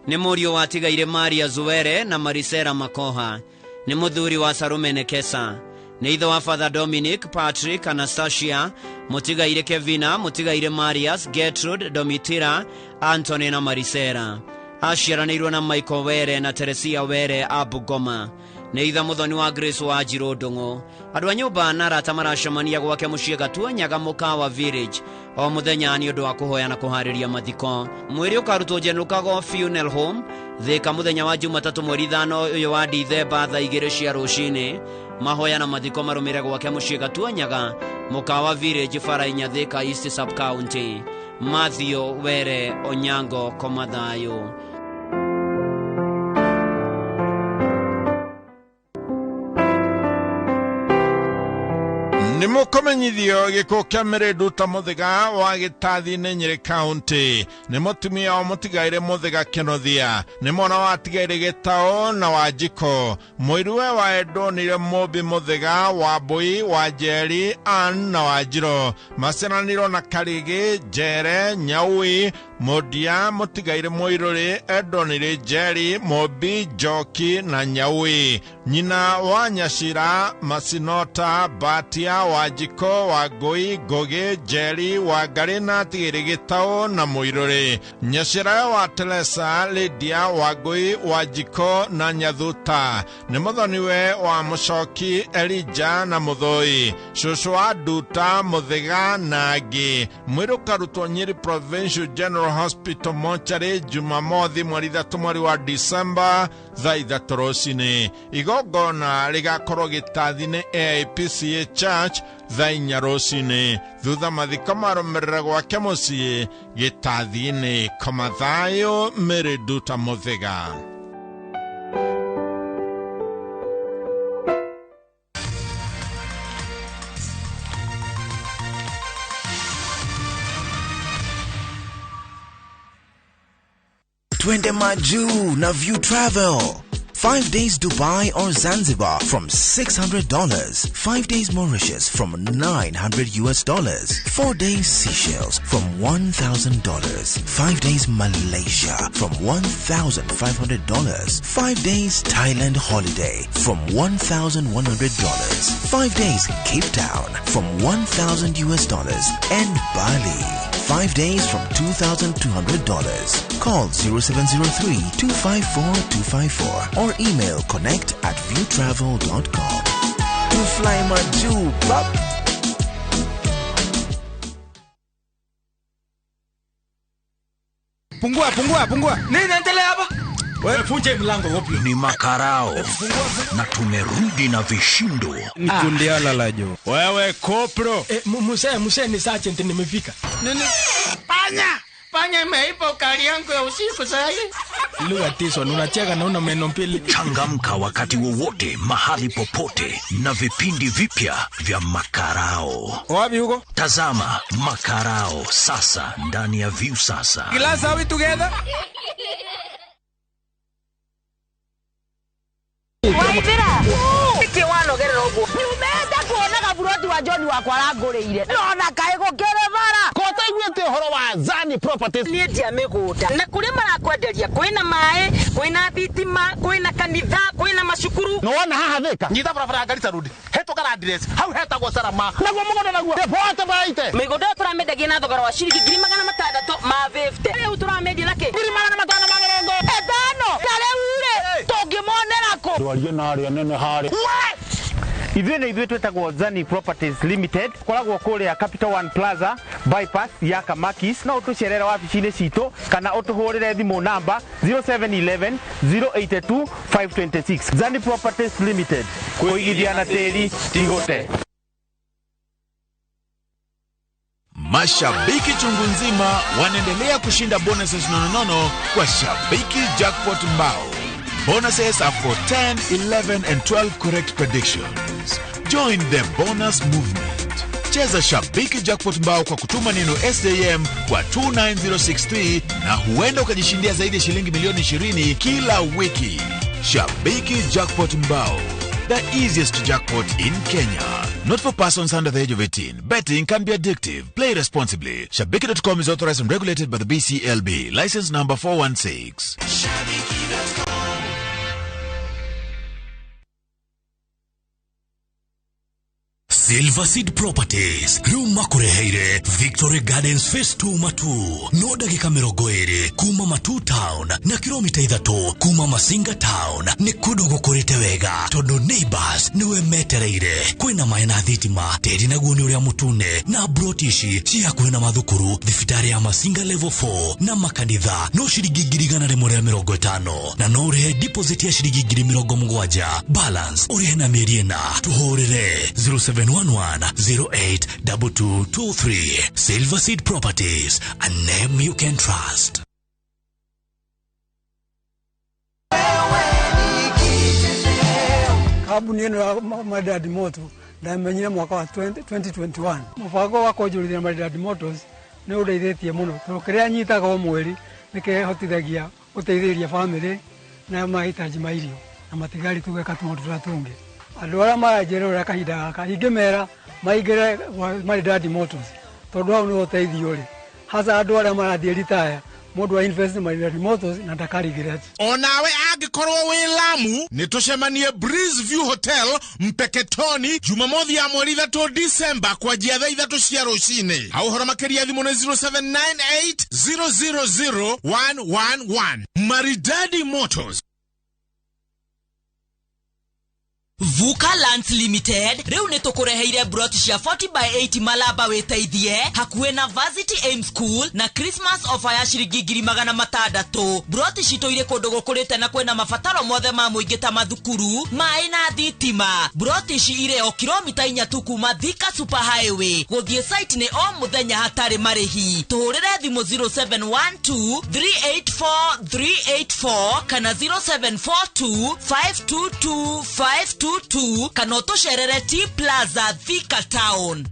Nĩ mũriũ watigaire Maria Zuwere na Marisera Makoha. Nĩ mũthuri wa Sarume Nekesa. Nĩ ithe wa Father Dominic, Patrick, Anastasia, mũtigaire Kevina, mũtigaire Marius, Gertrude, Domitira, Anthony na Marisera. Aciaranĩirwo na Michael Were na Teresia Were a Bungoma. Nĩ ithe mũthoni wa Grace wa Njirũ Ndũng'ũ. Andũ a nyũmba na arata maracemania gwake mũciĩ Gatua Nyaga Mũkawa Village o mũthenya nĩ ũndũ wa kũhoya na kũharĩria mathiko. Mwĩrĩ ũkarutwo General Kago Funeral Home Thika mũthenya wa Jumatatũ mweri 5 ũyũ wa Dithemba thaa 2 cia rũcinĩ. Mahoya na mathiko marũmĩrĩre gwake mũciĩ Gatua Nyaga Mũkawa Village Barainya Thika East Sub County. Matthew Were Onyango komathayo. Nĩ mũkũmenyithio gĩkuũ kĩa Mary Nduta Mũthĩga wa Gĩtathi-inĩ Nyĩrĩ County. Nĩ mũtumia wa mũtigaire Mũthĩga Kĩnuthia. Nĩ mwana wa atigaire Gĩtaũ na Wanjikũ. Mũiruwe wa Endonire Mũmbi Mũthĩga, Wambũi, Wanjeri, Ann na Wanjirũ. Maciaranĩirwo na Karĩgĩ, Njere, Nyaui, Mũndia, mũtigaire Mũirũrĩ, Endonire Njeri, Mũmbi, Njoki na Nyaui. Nyina wa Nyacira, Masinota, Batia, Wanjikũ, Wangũi, Ngũgĩ, Njeri, Wangarĩ na atigĩrĩ Gĩtaũ na Mũirũrĩ. Nyacira wa Teresa, Lydia, Wangũi, Wanjikũ na Nyathuta. Nĩ mũthoniwe wa Mũcoki, Elija na Mũthũi. Cũcũ wa Nduta, Mũthĩga na angĩ. Mwĩrĩ ũkarutwo Nyĩrĩ Provincial General Hospital Mortuary Jumamothi mweri 3 mweri wa Disemba thaa 3 rũcinĩ. Igongona rĩgakorwo Gĩtathi-inĩ AIPCA Church thaa 4 rũcinĩ. Thutha mathiko marũmĩrĩre gwake mũciĩ Gĩtathi-inĩ. Komathayo Mary Nduta Mũthĩga. Twende Majuu na View Travel. 5 days Dubai or Zanzibar from $600. 5 days Mauritius from $900. 4 days Seychelles from $1,000. 5 days Malaysia from $1,500. 5 days Thailand holiday from $1,100. 5 days Cape Town from $1,000 and Bali. 5 days from $2,200. Call 0703 254 254 or email connect@viewtravel.com. To fly Majuu, bop. Pungua, pungua, pungua. Nini endelea hapa? Wewe funje mlango wapi? Ni makarao. Na tumerudi na vishindo. Ni kundiala la jo. Wewe kopro. Muse ni sergeant nimefika. Nini? Panya! Panya imeipa ukali yangu ya usiku sasa. Lugha tiso unacheka na una meno mbili. Changamka wakati wowote, mahali popote na vipindi vipya vya Makarao. Wapi huko? Tazama Makarao sasa ndani ya View Sasa. Glass, are we together? Waithira niki wanogerera uguo nyumete kuona gaburoti wa John wakwa arangũrĩire nona kaĩ gũkĩrĩ bara ko taiguĩte ũhoro wa Zani Properties. Niĩ ndia mĩgũnda na kũrĩa marakwenderia kwĩna maĩ, kwĩna thitima, kwĩna kanitha, kwĩna macukuru. No wona haha Thika nyita barabara ya Garissa Road hetũka Landres hau hetagwo Salama naguo mũgũnda naguo depote baite mĩgũnda ĩyo tũramĩendagia na thogora wa ciringi 600,000 rĩu tũramĩendia na kĩ 550,000 ta rĩu rĩ tũngĩmonera kũ? Ndwarie na arĩa nene harĩa. Ithuĩ nĩ ithuĩ twĩtagwo Zani Properties Limited, koragwo kũrĩa Capital One Plaza bypass ya Kamakis. No ũtũcerere wabici-inĩ citũ kana ũtũhũrĩre thimũ namba 0711 082 526. Zani Properties Limited, kũigithia na tĩri ti gũte. Mashabiki chungu nzima wanaendelea kushinda bonuses nononono kwa Shabiki Jackpot Mbao. Bonuses are for 10, 11 and 12 correct predictions. Join the bonus movement. Cheza Shabiki Jackpot Mbao kwa kutuma neno SJM kwa 29063 na huenda ukajishindia zaidi ya shilingi milioni 20 kila wiki. Shabiki Jackpot Mbao, the easiest jackpot in Kenya. Not for persons under the age of 18. Betting can be addictive. Play responsibly. Shabiki.com is authorized and regulated by the BCLB. License number 416. Silver Seed Properties rĩu makũreheire Victory Gardens Phase 2 Matu no ndagĩka 20 kuma Matu Town na kilomita 3 kuma Masinga Town. Nĩ kũndũ gũkũrĩte wega tondũ neighbors nĩwe metereire. Kwĩna maĩ na thitima, tĩri naguo nĩ ũrĩa mũtune, na broti ici ci hakuhĩ na mathukuru, thibitarĩ ya Masinga level 4 na makanitha no ciringi 150,000 na no ũrĩhe deposit ya ciringi 70,000, balance ũrĩhe na mĩeri 4. Tũhũrĩre 0711 082223. Silver Seed Properties, a name you can trust. Kambuni ĩno ya Maridadi Motors ndamenyire mwaka wa 2021. Mũbango wa kwonjorithia Maridadi Motors nĩ ũndeithĩtie mũno tondũ kĩrĩa nyitaga o mweri nĩ kĩhotithagia gũteithĩrĩria bamĩrĩ na mahitaji ma irio na matigari tũgeka tũmaũndũ tũrĩa tũngĩ. Andũ arĩa maranjĩrora kahinda gaka ingĩmera maingĩre Maridadi Motors tondũ hau nĩho ũteithio ũrĩ, hasa andũ arĩa marathiĩ ritaya. Mũndũ a invest Maridadi Motors na ndakaregret. Onawe angĩkorwo wĩ Lamu nĩ tũcemanie Breeze View Hotel Mpeketoni Jumamothi ya mweri 3 Disemba kwanjia thaa 3 cia rũcinĩ. Hau ũhoro makĩria thimũ nĩ 0798 000 111. Maridadi Motors. Vuka Lands Limited rĩu nĩ tũkũreheire broti cia 40 by 80 Malaba wĩteithie hakuhĩ na Varsity Aim School na Christmas offer ya ciringi 600,000. Broti citũ irĩ kũndũ gũkũrĩte na kwĩna mabataro mothe ma mũingĩ ta mathukuru, maĩ na thitima. Broti ici irĩ o kilomita 4 tu kuma Thika Super Highway. Gũthiĩ site nĩ o mũthenya hatarĩ marĩhi. Tũhũrĩre thimũ 0712 384 384 kana 0742 522 522 kana ũtũcerere T Plaza Thika Town.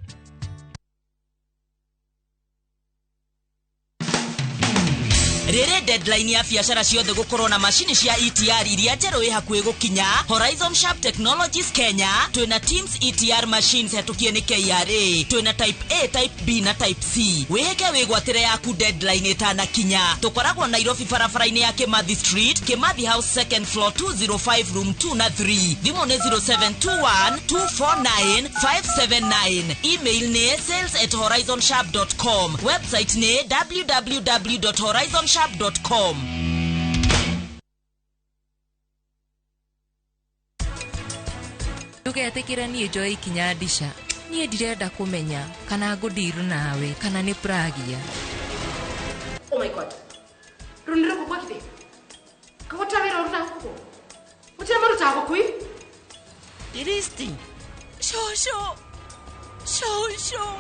Rĩrĩ deadline ya biacara ciothe gũkorwo na macini cia ETR iria njerũ ĩ hakuhĩ gũkinya. Horizon Sharp Technologies Kenya twĩna Teams ETR machines hetũkie nĩ KRA. Twĩna type A, type B na type C. Wĩhĩke wĩgwatĩre yaku deadline ĩtanakinya. Tũkoragwo Nairobi barabara-inĩ ya Kimathi Street, Kimathi House second floor 205 room 2 na 3. Thimũ nĩ 0721 249 579. Email nĩ sales@horizonsharp.com. Website nĩ www.horizonsharp.com. Ndũgetĩkĩre niĩ njoe ikinya ndica. Niĩ ndirenda kũmenya kana ngũndiru nawe kana nĩ pragia. Oh my god. Rũnĩ rũkũ gwakithĩ. Kagũta wĩra ũrutaga gũkũ. Gũtirĩ marutaga gũkũ. Iristi. Shosho. Shosho.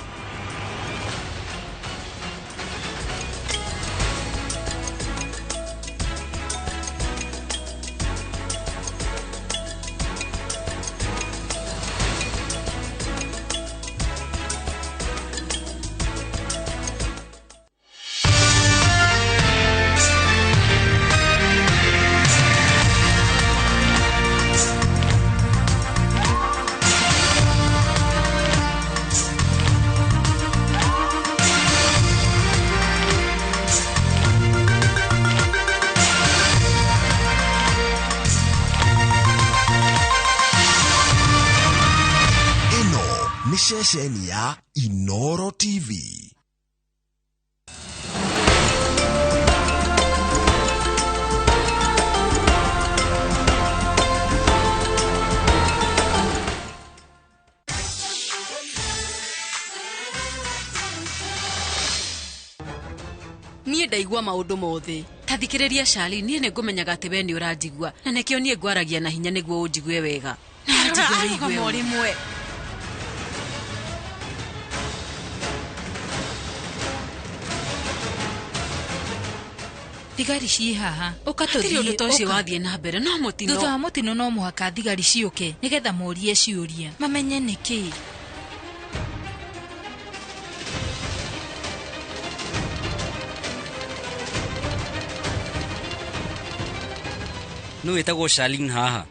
Ceceni ya Inoro TV. Niĩ ndaigua maũndũ mothe. Ta thikĩrĩria Shali, niĩ nĩ ngũmenyaga atĩ we nĩ ũranjigua na nĩkĩo niĩ ngwaragia na hinya nĩguo ũnjigue wega. Na njigue ũigue. Thigari ciĩ haha. Ũka Hatirĩ ũndũ tũthiĩ. ta ũcio Ũka. wathiĩ na mbere no mũtino. Thutha wa mũtino no mũhaka thigari ciũke nĩgetha morie ciũria mamenye nĩkĩ. Nũ wĩtagwo Charlene haha?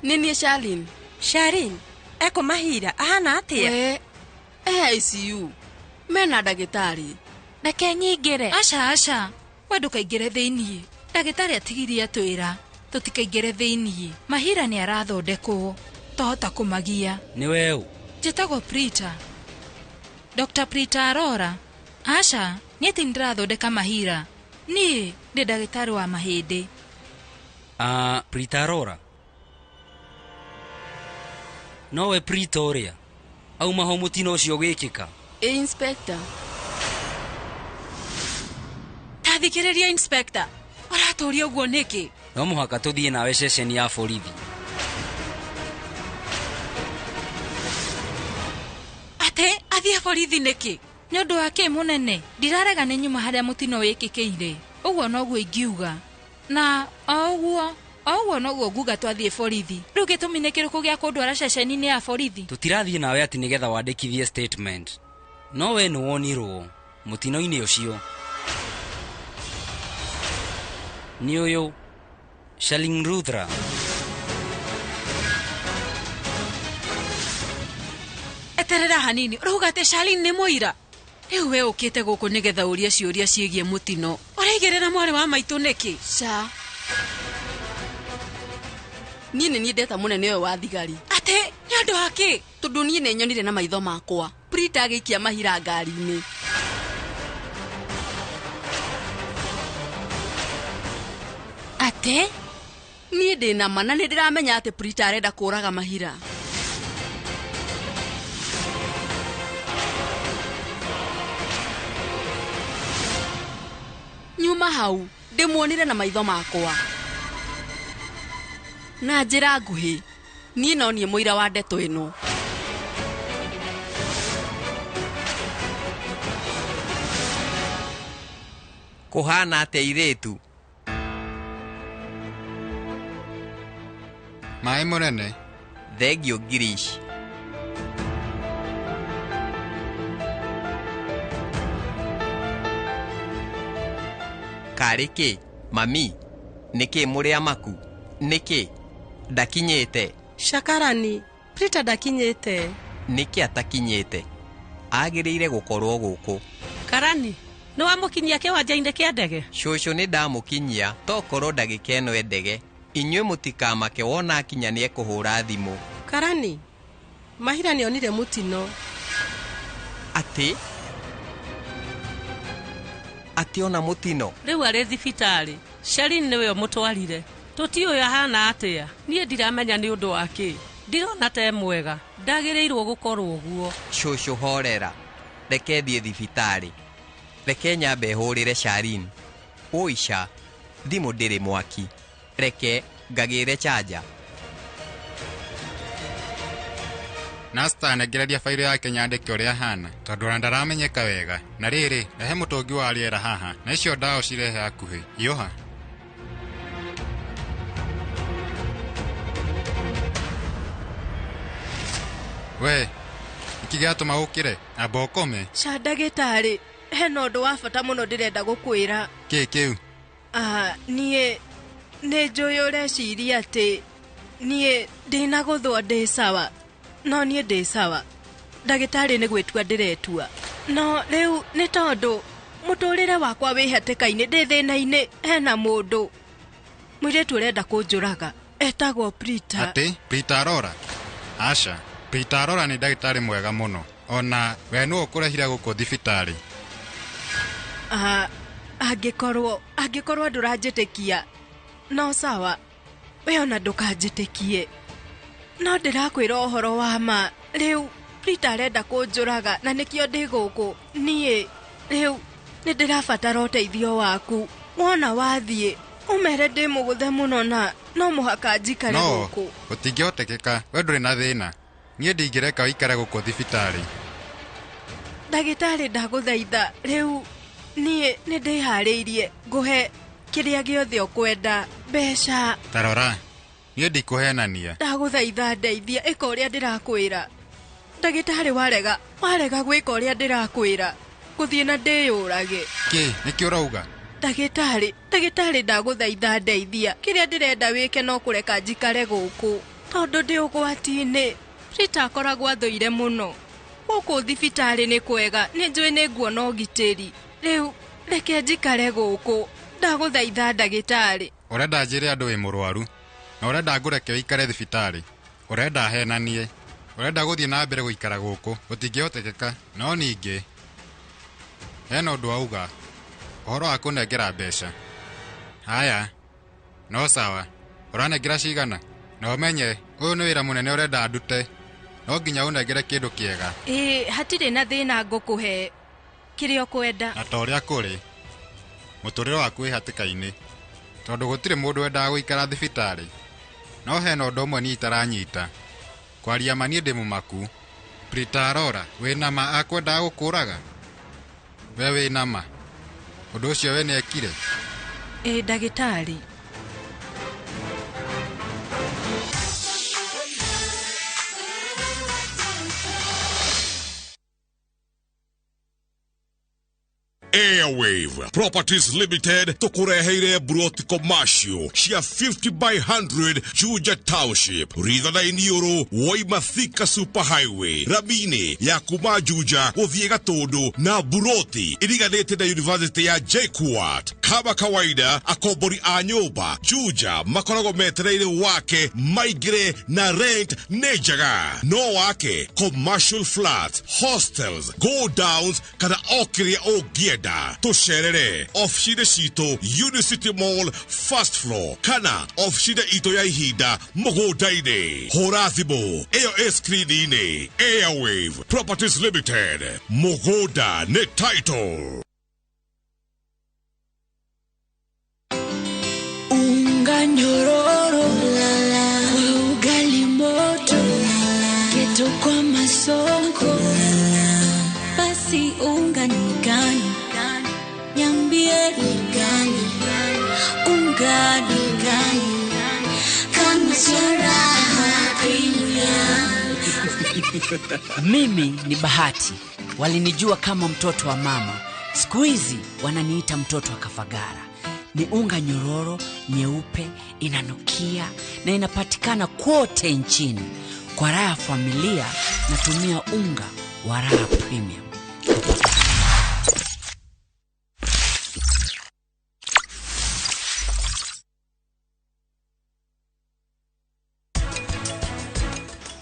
Nĩ niĩ Charlene. Charlene, ekũ mahira ahana atĩa? We, e ICU. Mena ndagĩtarĩ. Reke nyingĩre. Aca aca, we ndũkaingĩre thĩiniĩ. Ndagĩtarĩ atigirie atwĩra tũtikaingĩre thĩiniĩ. Mahira nĩ arathondekwo, twahota kũmagia. Nĩ we ũ? Njĩtagwo Prita. Dr. Prita Arora. Aca, niĩ ti ndĩrathondeka mahira. Niĩ ndĩ ndagĩtarĩ wa mahĩndĩ. Ah, Prita Arora. Nowe Prita ũrĩa auma ho mũtino ũcio ũgĩkĩka. Ĩ inspector. Ta thikĩrĩria inspector. Ũratũria ũguo nĩkĩ? No mũhaka tũthiĩ nawe ceceni ya borithi. Atĩ athiĩ borithi nĩkĩ? Nĩ ũndũ wa kĩ mũnene? Ndirarega nĩ nyuma harĩa mũtino wĩkĩkĩire. Ũguo noguo ingiuga. Na o ũguo noguo nguga twathiĩ borithi. Rĩu gĩtũmi nĩ kĩrĩkũ gĩa kũndwara ceceni-inĩ ya borithi? Tũtirathiĩ nawe atĩ nĩgetha wandĩkithie statement. No we nĩ wonirwo mũtino-inĩ ũcio. Nĩ ũyũ Charlene Ruthra. Eterera hanini, ũrauga atĩ Charlene nĩ mũira? Rĩu we ũkĩte gũkũ nĩgetha ũrie ciũria ciĩgiĩ mũtino. Ũraigĩrĩra mwarĩ wa maitũ nĩkĩ? Ca. Niĩ nĩ niĩ ndeta mũnene ũyũ wa thigari. Atĩ nĩ ũndũ wa kĩ? Tondũ niĩ nĩ nyonire na maitho makwa. Prita agĩikia mahira ngari-inĩ. Atĩ? Niĩ ndĩ na ma na nĩ ndĩramenya atĩ Prita arenda kũũraga mahira. Nyuma hau, ndĩmuonire na maitho makwa. Na njĩra nguhĩ, niĩ no niĩ mũira wa ndeto ĩno. Kũhana atĩa airĩtu? Maĩ mũnene. Thengio Girish. Karĩ kĩ? Mami, nĩkĩ mũrĩ amaku? Nĩkĩ? Ndakinyĩte. Shakarani, Prita ndakinyĩte. Nĩkĩ atakinyĩte? Agĩrĩire gũkorwo gũkũ. Karani, nĩ wamũkinyia kĩwanja-inĩ kĩa ndege? Cũcũ nĩ ndamũkinyia, tokorwo ndagĩka ĩno ndege. Inyuĩ mũtikamake wona akinya nĩekũhũra thimũ. Karani, Mahira nĩonire mũtino. Atĩ? Atĩ ona mũtino? Rĩu arĩ thibitarĩ. Charlene nĩwe ũmũtwarire. Tũtiũĩ ahana atĩa. Niĩ ndiramenya nĩ ũndũ wa kĩ. Ndirona ta e mwega. Ndagĩrĩirwo gũkorwo ũguo. Cũcũ horera. Reke thiĩ thibitarĩ. Reke nyambe hũrĩre Charlene. Ũica, thimũ ndĩrĩ mwaki. Reke ngagĩre chanja. Nasta nengereria fairo yake nyandĩke ũrĩa ahana tondũ ona ndaramenyeka wega. Na rĩrĩ, rehe mũtũngi wa rĩera haha na icio ndawa cirehe hakuhĩ. Hiũha. We, nĩkĩ gĩatũma ũkĩre? Amba ũkome. Ca ndagĩtarĩ, hena ũndũ wa bata mũno ndĩrenda gũkwĩra. Kĩ kĩu? Niĩ nĩ njũĩ ũreciria atĩ niĩ ndinagũthwo ndĩ sawa. No niĩ ndĩ sawa. Ndagĩtarĩ nĩ gwĩtua ndĩretua. No rĩu nĩ tondũ mũtũrĩre wakwa wĩ hatĩka-inĩ, ndĩ thĩna-inĩ, hena mũndũ mũirĩtu ũrenda kũnjũraga etagwo Prita. Atĩ Prita Arora? Aca, Prita Arora nĩ ndagĩtarĩ mwega mũno. Ona we nĩwe ũkũrehire gũkũ thibitarĩ. Angĩkorwo ndũranjĩtĩkia, no sawa, we ona ndũkanjĩtĩkie. No ndĩrakwĩra ũhoro wa ma, rĩu Prita arenda kũnjũraga na nĩkĩo ndĩ gũkũ. Niĩ rĩu nĩ ndĩrabatara ũteithio waku. Wona wathiĩ ũmere ndĩ mũgũthe mũno na no mũhaka njikare gũkũ. No, gũtingĩhotekeka, we ndũrĩ na thĩna. Niĩ ndingĩreka ũikare gũkũ thibitarĩ. Ndagĩtarĩ ndagũthaitha, rĩu niĩ nĩ ndĩharĩirie ngũhe Kĩrĩa gĩothe ũkwenda, mbeca. Tarora, niĩ ndikũhenania. Ndagũthaitha ndeithia, ĩka ũrĩa ndĩrakwĩra. Ndagĩtarĩ warega, warega gwĩka ũrĩa ndĩrakwĩra. Ngũthiĩ na ndĩyũrage. Kĩ, nĩkĩ ũrauga? Ndagĩtarĩ, ndagĩtarĩ ndagũthaitha ndeithia. Kĩrĩa ndĩrenda wĩke no kũreka njikare gũkũ. Tondũ ndĩ ũgwati-inĩ. Rita akoragwo athũire mũno. Gũkũ thibitarĩ nĩ kwega, nĩ njũĩ nĩ nguona ũgitĩri. Rĩu, reke njikare gũkũ. Ndagũthaitha ndagĩtarĩ. Ũrenda njĩre andũ wĩ mũrwaru, na ũrenda ngũreke ũikare thibitarĩ. Ũrenda henanie. Ũrenda gũthiĩ na mbere gũikara gũkũ, gũtingĩhotekeka. No ningĩ, hena ũndũ auga, ũhoro wa kũnengera mbeca. Haya, no sawa, ũranengera cigana? Na ũmenye, ũyũ nĩ wĩra mũnene ũrenda ndute. No nginya ũnengere kĩndũ kĩega. Ĩĩ, hatirĩ na thĩna ngũkũhe kĩrĩa ũkwenda. Na ta ũrĩa kũrĩ, mũtũrĩre waku wĩ hatĩka-inĩ, tondũ gũtirĩ mũndũ wendaga gũikara thibitarĩ. No hena ũndũ ũmwe niĩ itaranyita. Kwaria ma niĩ ndĩ mũmaku. Prita Arora, wĩna ma akwendaga gũkũraga? We wĩna ma? Ũndũ ũcio we nĩekire? Ĩĩ ndagĩtarĩ. Airwave Properties Limited tukureheire broti commercial cia 50 by 100 Juja Township Ritha-inĩ ũrũ woima Thika Super Highway ramini ya kuma Juja gũthiĩ Gatũndũ na buroti iriganĩte na University ya JKUAT. Kama kawaida akombori a nyũmba Juja makoragwo metereire wake maingĩre na rent nĩ njega. No wake commercial flats, hostels, go downs kana o kĩrĩa ũngĩenda. Tũcerere ofici-inĩ citũ Unicity Mall first floor kana ofici-inĩ itũ ya ihinda mũgũnda-inĩ. Hũra thimũ ĩyo ĩ screen-inĩ. Airwave Properties Limited, mũgũnda nĩ title. Unga nyororo kwa ugali moto, keto kwa masonko, basi unga ni gani? Niambie ni gani? Unga ni gani? Kama Raha Premium. Mimi ni Bahati. Walinijua kama mtoto wa mama. Siku hizi wananiita mtoto wa Kafagara. Ni unga nyororo, nyeupe, inanukia na inapatikana kote nchini. Kwa raha familia natumia unga wa Raha Premium.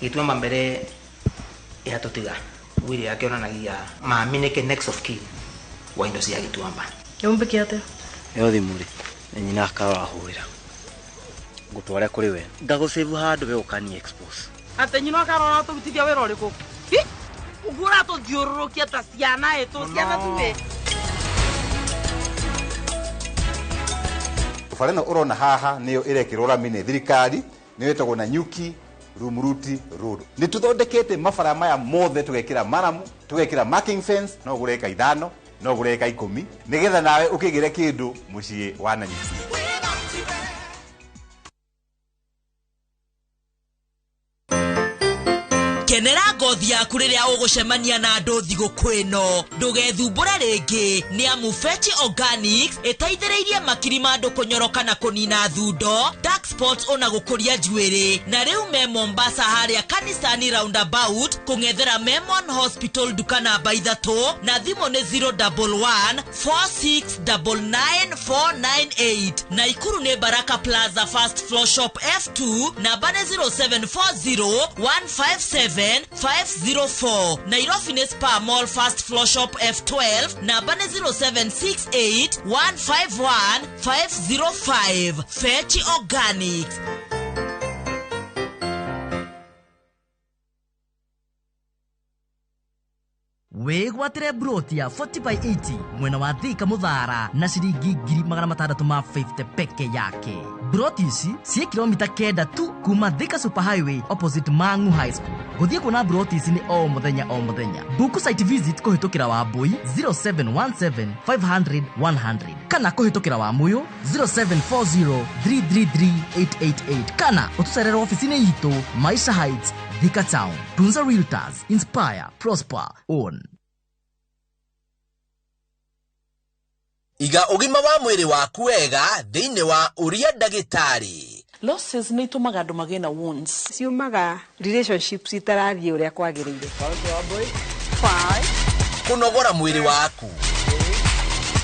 Gĩtuamba mbere ya tũtiga wili yake onanagia mami nĩke next of kin wa indo cia Gĩtuamba. Yaumbĩke atĩa? Ĩyo thimũ rĩ, nĩ nyina akarahũrĩra. Ngũtware kũrĩ we. Ngagũsave handũ we ũkani expose. Atĩ nyina akarora tũrutithia wĩra ũrĩkũ? Hi! Ũguo ũratũthiũrũrũkia ta ciana ĩ, tũ ciana tuĩ. Bara ĩno ũrona haha nĩyo ĩrekĩrwo rami nĩ thirikari, nĩyo ĩtagwo Nanyuki Rumuruti Road. Nĩ tũthondekete mabara maya mothe, tũgekĩra maramu, tũgekĩra marking fence, no ũgũre eka 5, no ũgũre eka 10, nĩgetha nawe ũkĩgĩre kĩndũ mũciĩ wa Nanyuki. Kenera ngothi yaku rĩrĩa ũgũcemania na andũ thigũkũ ĩno. Ndũgethumbũre rĩngĩ nĩ amu Fetch Organics ĩteithĩrĩirie makiri ma andũ kũnyoroka na kũnina thundo, dark spots ona gũkũria njuĩrĩ. Na rĩu me Mombasa harĩa Kanisani roundabout kũng'ethera Memon Hospital nduka namba 3 na thimũ nĩ 011 4699 498. Naikuru nĩ Baraka Plaza first floor shop F2 namba nĩ 0740 157 504. Nairobi ni Spa Mall first floor shop F12 namba ni 0768 151 505. Fetch Organics. Wĩgwatĩre broti ya 40 by 80 mwena wa Thika Mũthara na ciringi 650,000 peke yake. Broti ici ciĩ kilomita 9 tu kuma Thika Super Highway opposite Mang'u High School. Gũthiĩ kuona broti ici nĩ o mũthenya o mũthenya. Book site visit kũhĩtũkĩra Wambui 0717 500 100 kana kũhĩtũkĩra Wamũyũ 0740 333 888 kana ũtũcerere ofici-inĩ itũ Maisha Heights, Thika Town. Tunza Realtors, inspire, prosper, own. Iga ũgima wa mwĩrĩ waku wega thĩinĩ wa ũria ndagĩtarĩ. Losses nĩ itũmaga andũ magĩe na wounds. Ciumaga relationships itarathiĩ ũrĩa kwagĩrĩire. Kũnogora mwĩrĩ waku,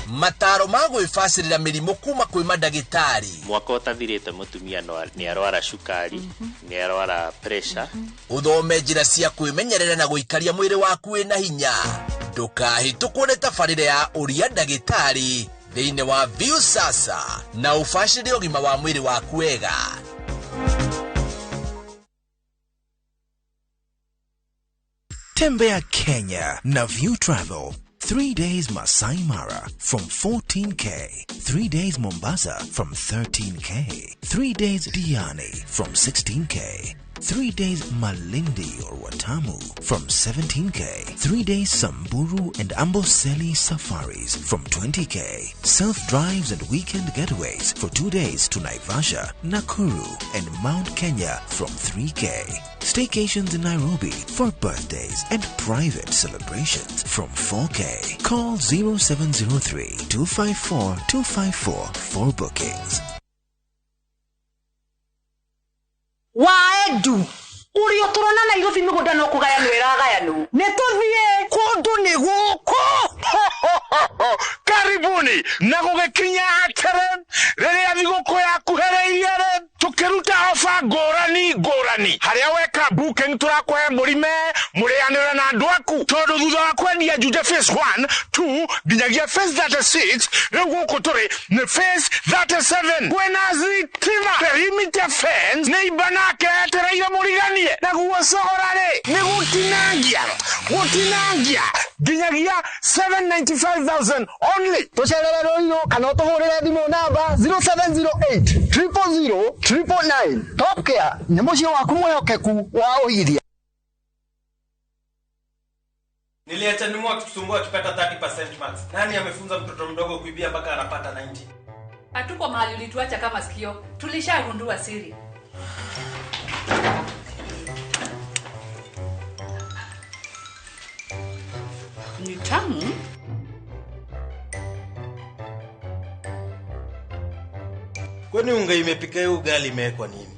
mataro ma gwĩbacĩrĩra mĩrimũ kuma kwĩ mandagĩtarĩ. Mwaka ũtathirĩte mũtumia nĩ arwara cukari, nĩ arwara pressure. Ũthome njĩra cia kwĩmenyerera na gũikaria mwĩrĩ waku wĩna hinya. Ndũkahĩtũkwo nĩ tabarĩra ya ũria ndagĩtarĩ thĩinĩ wa Viusasa na ũbacĩrĩre ũgima wa mwĩrĩ waku wega. Tembea Kenya na View Travel. 3 days Masai Mara from 14K. 3 days Mombasa from 13K. 3 days Diani from 16K. 3 days Malindi or Watamu from 17K. 3 days Samburu and Amboseli safaris from 20K. Self-drives and weekend getaways for 2 days to Naivasha, Nakuru and Mount Kenya from 3K. Staycations in Nairobi for birthdays and private celebrations from 4K. Call 0703 254 254 for bookings. Waedu uri uturona Nairobi migunda no kugayanwo iragayanwo ni tuthie kundu ni guku. Karibuni na gugikinya atere riria thiguku yakuhereirie ri tukiruta ofa ngurani ngurani haria weka booking turakuhe murime murianire na andu aku tondu thutha wa kwendia Juja phase 1 2 nginyagia phase 36 riu guku turi ni phase 37 kwina thitima perimeter fence ni ibanake etereire muriganie naguo cogora ri ni gutinangia gutinangia nginyagia 795,000 only. Tucerere Ruiru kana utuhurire thimu namba 0708 000 999. Top Care nĩ mũciĩ waku mwĩhokeku wa ũigithia. Niliacha nimu akitusumbua akipata 30% max. Nani amefunza mtoto mdogo kuibia mpaka anapata 90? Hatuko mahali ulituacha kama sikio. Tulishagundua siri. Ni tamu. Kwani unga imepika hiyo ugali imewekwa nini?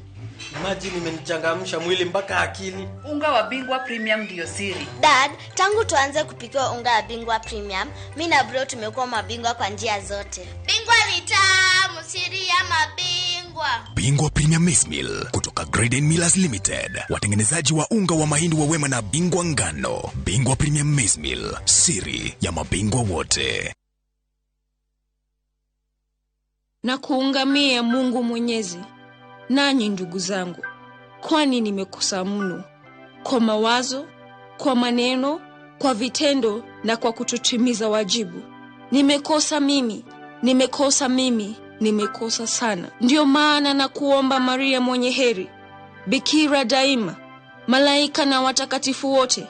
Imagine imenichangamsha mwili mpaka akili. Unga wa Bingwa Premium ndio siri. Dad, tangu tuanze kupikiwa unga wa Bingwa Premium, mimi na bro tumekuwa mabingwa kwa njia zote. Bingwa ni tamu, siri ya mabingwa. Bingwa Premium Maize Meal kutoka Graden Millers Limited, watengenezaji wa unga wa mahindi wa Wema na Bingwa Ngano. Bingwa Premium Maize Meal, siri ya mabingwa wote. Na kuungamia Mungu Mwenyezi, nanyi ndugu zangu, kwani nimekosa mno, kwa mawazo, kwa maneno, kwa vitendo na kwa kutotimiza wajibu. Nimekosa mimi, nimekosa mimi, nimekosa sana. Ndiyo maana na kuomba Maria mwenye heri, Bikira daima, malaika na watakatifu wote,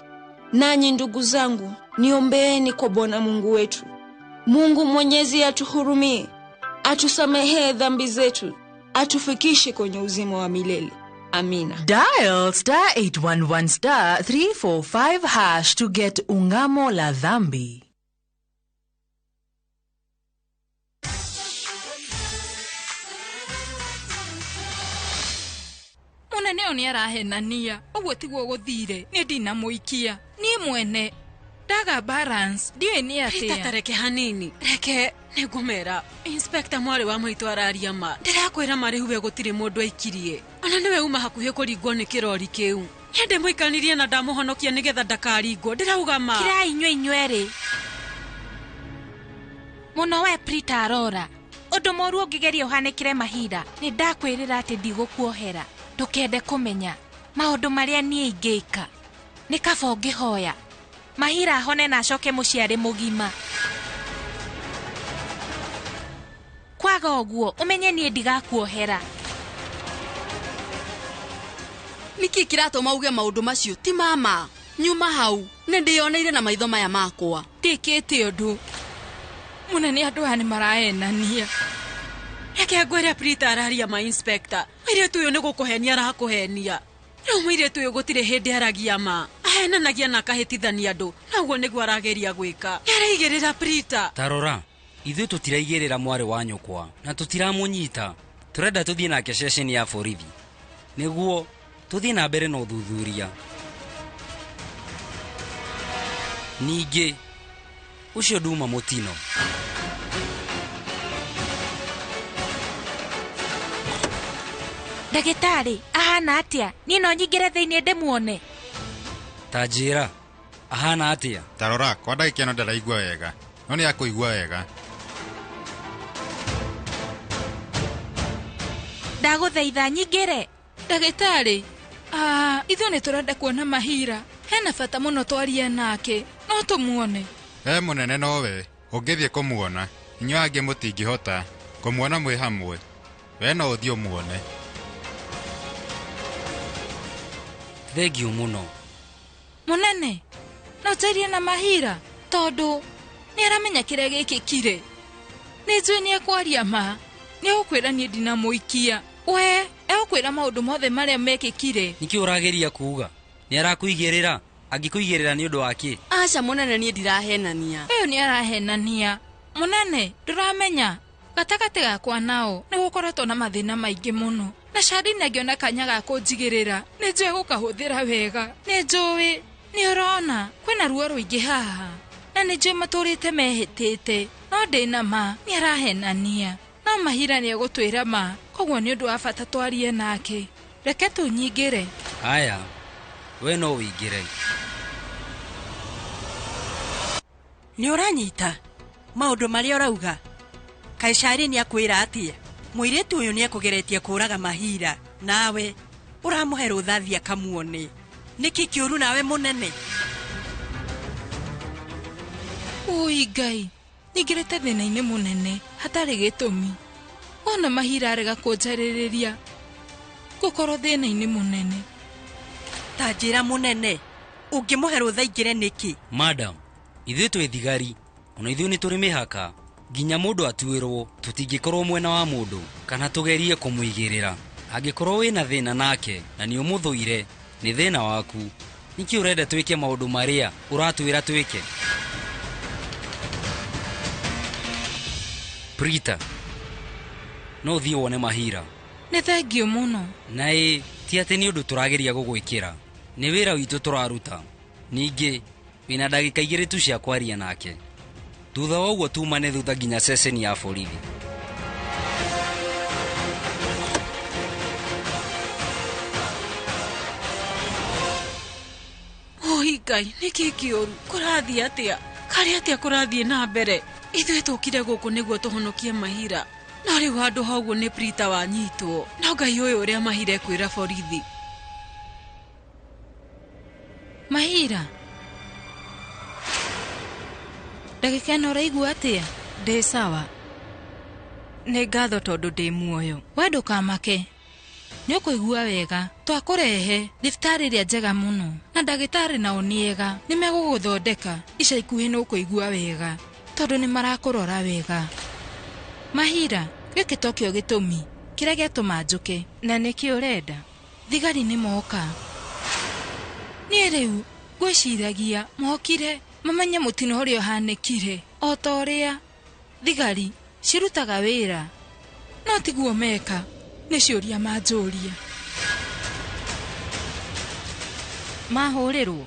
nanyi ndugu zangu, niombeeni kwa Bwana Mungu wetu. Mungu Mwenyezi atuhurumie, atusamehee dhambi zetu, atufikishe kwenye uzima wa milele. Amina. Dial star 811 star 345 hash to get Ungamo la Dhambi. Munene ũyũ nĩarahenania, ũguo tiguo gũthire, niĩ ndinamũikia, niĩ mwene ndaga balance, ndiũĩ nĩ atĩa. Rita reke hanini, reke nĩngũmera. Inspector mwarĩ wa maitũ araria ma, ndĩrakwĩra marĩhu we gũtirĩ mũndũ aikirie. Ona nĩwe uma hakuhĩ kũringwo nĩ kĩrori kĩu. Niĩ ndĩmũikanirie na ndamũhonokia nĩgetha ndakaringwo, ndĩrauga ma. Kirai inyuĩ inyuerĩ. Mũno we Prita arora, ũndũ mũru ũngĩgeria ũhanĩkĩre mahinda, nĩ ndakwĩrĩra atĩ ndigũkuohera. Ndũkende kũmenya maũndũ marĩa niĩ ingĩka. Nĩ kaba ũngĩhoya. Mahira ahone na acoke mũciĩ arĩ mũgima. Kwaga ũguo ũmenye niĩ ndigakuohera. Nĩkĩ kĩratũma uge maũndũ macio ti mama? Nyuma hau nĩ ndĩyoneire na maitho maya makwa. Ndĩkĩte ũndũ. Mũnene andũ aya nĩ maraenania. Reke ngwĩre Prita araria ma inspector. Mũirĩtu ũyũ nĩ gũkũhenia arakũhenia. Rĩu mũirĩtu ũyũ gũtirĩ hĩndĩ aragia ma. Ahenanagia na akahĩtithania andũ. Na ũguo nĩguo arageria gwĩka. Nĩaraigĩrĩra Prita. Tarora, ithuĩ tũtiraigĩrĩra mwarĩ wa nyũkwa na tũtiramũnyita. Tũrenda tũthiĩ nake ceceni ya borithi nĩguo tũthiĩ na mbere na ũthuthuria. Ningĩ ũcio nduma mũtino. Ndagĩtarĩ ahana atĩa? Niĩ no nyingĩre thĩinĩ ndĩmuone. Ta njĩra ahana atĩa? Tarora, kwa ndagĩka ĩno ndaraigua wega, no nĩ akũigua wega. Ndagũthaitha nyingĩre. Ndagĩtarĩ, ithuĩ nĩ tũrenda kuona Mahira. Hena bata mũno twarie nake, no tũmuone. We mũnene nowe ũngĩthiĩ kũmuona, inyuĩ angĩ mũtingĩhota kũmuona mwĩ hamwe. We no ũthiĩ ũmuone. Thengiũ mũno. Mũnene, no njarie na Mahira tondũ nĩ aramenya kĩrĩa gĩkĩkire. Nĩ njũĩ nĩ ekwaria ma, nĩ egũkwĩra niĩ ndinamũikia. We egũkwĩra maũndũ mothe marĩa mekĩkire. Nĩkĩ ũrageria kuuga? Nĩ arakũigĩrĩra? Angĩkũigĩrĩra nĩ ũndũ wa kĩ? Aca mũnene, niĩ ndirahenania. Ũyũ nĩ arahenania. Mũnene, ndũramenya gatagatĩ gakwa nao nĩ gũkoretwo na mathĩna maingĩ mũno. Na Shadini angĩona kanya ga kũnjigĩrĩra nĩ njũĩ gũkahũthĩra wega. Nĩ njũĩ nĩ ũrona kwĩna ruo rũingĩ haha na nĩ njũĩ matũrĩte mehĩtĩte, no ndĩna ma nĩ arahenania. No Mahira nĩ egũtwĩra ma, koguo nĩ ũndũ wa bata twarie nake. Reke tũnyingĩre. Aya, we no ũingĩre. Nĩ ũranyita maũndũ marĩa ũrauga? Kaĩ Shari nĩ akwĩra atĩa? Mũirĩtu ũyũ nĩ ekũgeretie kũũraga Mahira, nawe ũramũhe rũtha thiĩ akamuone. Nĩkĩ kĩũru nawe mũnene? Ui Ngai, nyingĩrĩte thĩna-inĩ mũnene hatarĩ gĩtũmi. Wona Mahira arega kũnjarĩrĩria, ngũkorwo thĩna-inĩ mũnene. Ta njĩra mũnene, ũngĩmũhe rũtha aingĩre nĩkĩ? Madam, ithuĩ twĩ thigari, ona ithuĩ nĩ tũrĩ mĩhaka. Nginya mũndũ atuĩrwo, tũtingĩkorwo mwena wa mũndũ kana tũgerie kũmũigĩrĩra. Angĩkorwo wĩna thĩna nake na nĩ ũmũthũire, nĩ thĩna waku. Nĩkĩ ũrenda twĩke maũndũ marĩa ũratwĩra twĩke? Prita, no ũthiĩ wone Mahira. Nĩ thengiũ mũno. Na ĩ ti atĩ nĩ ũndũ tũrageria gũgwĩkĩra, nĩ wĩra witũ tũraruta. Ningĩ wĩna ndagĩka igĩrĩ tu cia kwaria nake. Thutha wa ũguo tumane thutha nginya ceceni ya borithi. Oi Ngai, nĩkĩ kĩũru? Kũrathiĩ atĩa? Karĩ atĩa kũrathiĩ na mbere? Ithuĩ tũkire gũkũ nĩguo tũhonokie Mahira. No rĩu handũ ha ũguo nĩ Prita wanyitwo. No Ngai ũyũ ũrĩa Mahira ekwĩra borithi. Mahira, ndagĩka ĩno ũraigua atĩa? Ndĩ sawa. Nĩ ngatho tondũ ndĩ muoyo. We ndũkamake, nĩ ũkũigua wega. Twakũrehe thibitarĩ ĩrĩa njega mũno na ndagĩtarĩ nao nĩ ega, nĩ megũgũthondeka ica ikuhĩ nĩ ũkũigua wega tondũ nĩ marakũrora wega. Mahira, gĩkĩ tokĩo gĩtũmi kĩrĩa gĩatũma njũke. Na nĩkĩ ũrenda? Thigari nĩ moka. Niĩ rĩu ngwĩciragia mokire mamenye mũtino ũrĩa ũhanĩkire o ta ũrĩa thigari cirutaga wĩra, no tiguo meka, nĩ ciũria manjũria. Mahũrĩrwo?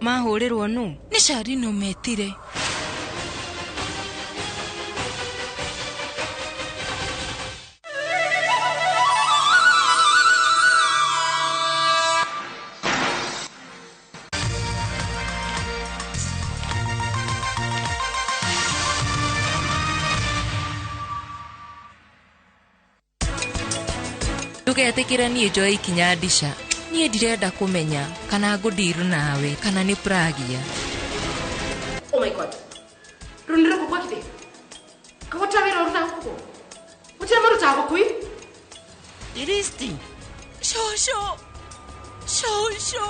Mahũrĩrwo nũ? Nĩ Shari ũmetire. Ndũgetĩkĩre niĩ njoe ikinya ndisha. Niĩ ndirenda kũmenya kana ngũndiru nawe kana nĩ Pragia. Oh my God. Rũnĩ rũkũ gwakithe. Kagũta wĩra ũrutaga gũkũ. Gũtirĩ marutaga gũkũ. Iristi. Shosho. Shosho.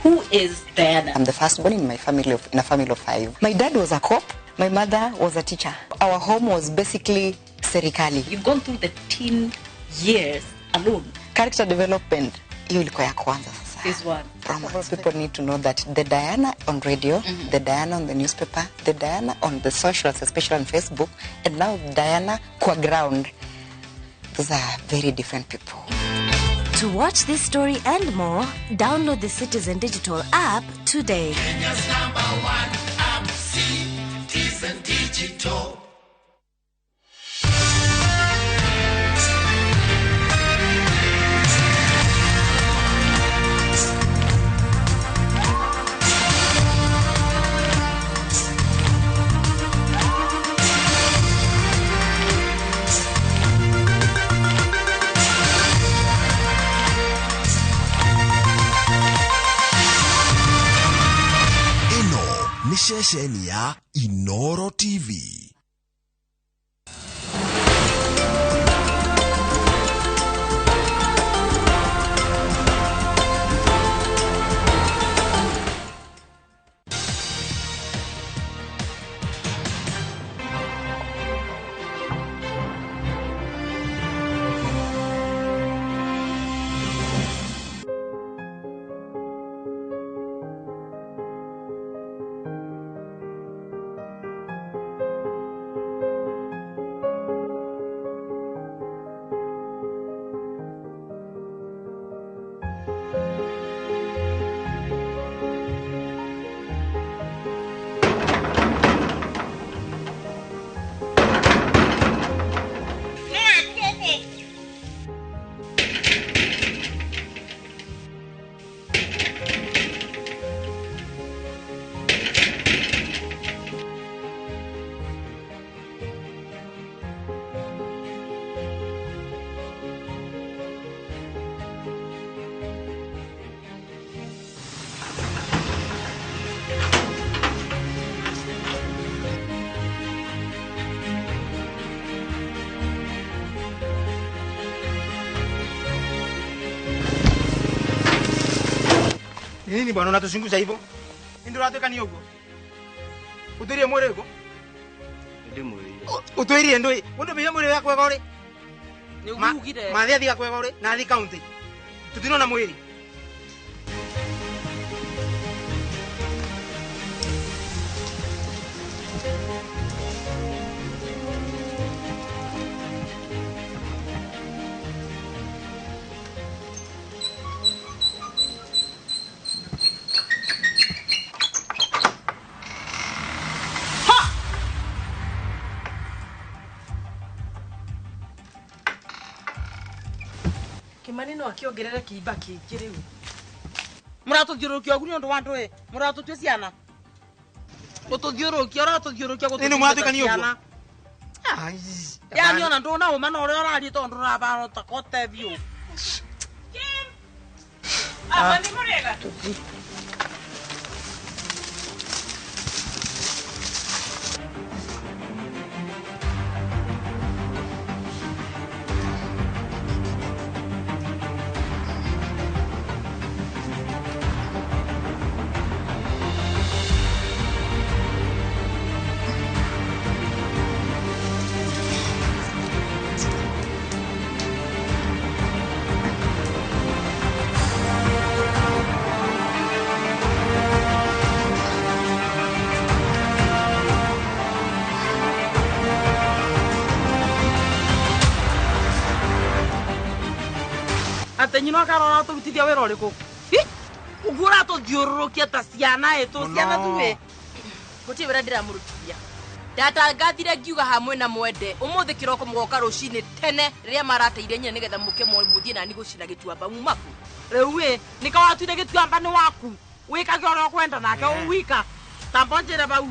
Who is Diana? I'm the firstborn in my family in a family of 5. My dad was a cop. My mother was a teacher. Our home was basically serikali. You've gone through the teen years alone. Character development, hiyo ilikuwa ya kwanza sasa. This one. Romance. People need to know that the Diana on radio, the Diana on the newspaper, the Diana on the socials, especially on Facebook, and now Diana kwa ground. Those are very different people. To watch this story and more, download the Citizen Digital app today. Kenya's #1 app, Citizen Digital. Ceceni ya Inoro TV. Nini bwana unatuzungusha hivyo? Ndio unataka ni huko. Uturie mwere huko. Ndi mwere. Uturie ndoi. Undu mbiye mwere yakwa gore. Ni ugire. Mathi athi gakwa gore na athi county. Tutinona mwiri. Kimani no akiongerere kiimba kingi riu. Muratuthiurukia ugu ni undu wa andu i muratutue ciana. Gututhiurukia uratuthiurukia Nini mwatuika ni uguo? Yani ona nduna uma na uria uraria tondu urabarota kote biu. Apa ni murega? Ate nyina akarora turutithia wira uriku uguo uratuthiururukia ta ciana ĩ tu ciana tu ĩ gutirĩ wĩra ndĩramũrutithia. Ndatangathire ngiuga hamwe na mwende umuthi kiroko mugoka rucini tene riria marateire nyina nigetha muke muthie nani gucina gituamba mumaku. Riu ĩ nika watuire gituamba ni waku wikage uria ukwenda nake uwika tamba njire bau.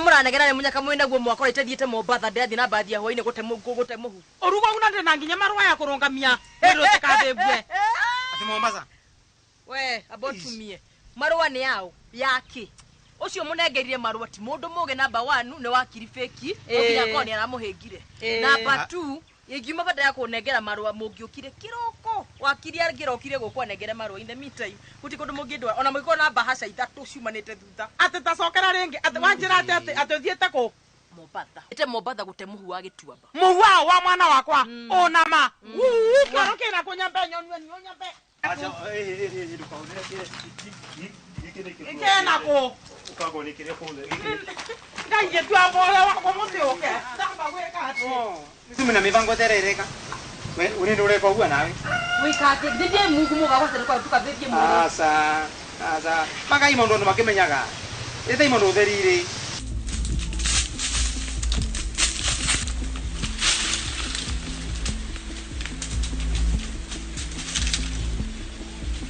Muranegera ni munyaka mwina guo mwakora itathiite Mombatha ndiathi na mbathi ya hwaini gute gute muhu urugo una ndina nginya marua ya kurungamia mwiri utikathĩmbue ati Mombasa we abotumie marua ni yao yake ucio munengerire marua ti mundu muge namba 1 ni wakiri feki nginya ko ni aramuhingire namba 2 ingiuma bata ya kunengera marua mungiukire kiroko wakiri angirokire gukwa nengere marua in the meantime guti kundu mungindwara ona mugikora na bahasha ithatu ciumanite thutha ati tacokera ringi ati wanjira ati ati ati uthiite ku Mombatha ite Mombatha gute muhu wa gituamba muhu wa mwana wakwa ona ma kero kina kunyambe nyonwe nyambe acha ndukaunire kena ku ukago ni kire kunde ngai gituamba uria wakwa mutiuke ndamba gwika ati Nizi na mibango terereka. We uri ndure kwa gua nawe. Wika ati ndithie mungu muga gwacere kwa tukathithie mungu. Asa, asa. Magai maundu andu makimenyaga. Ithai maundu utherire.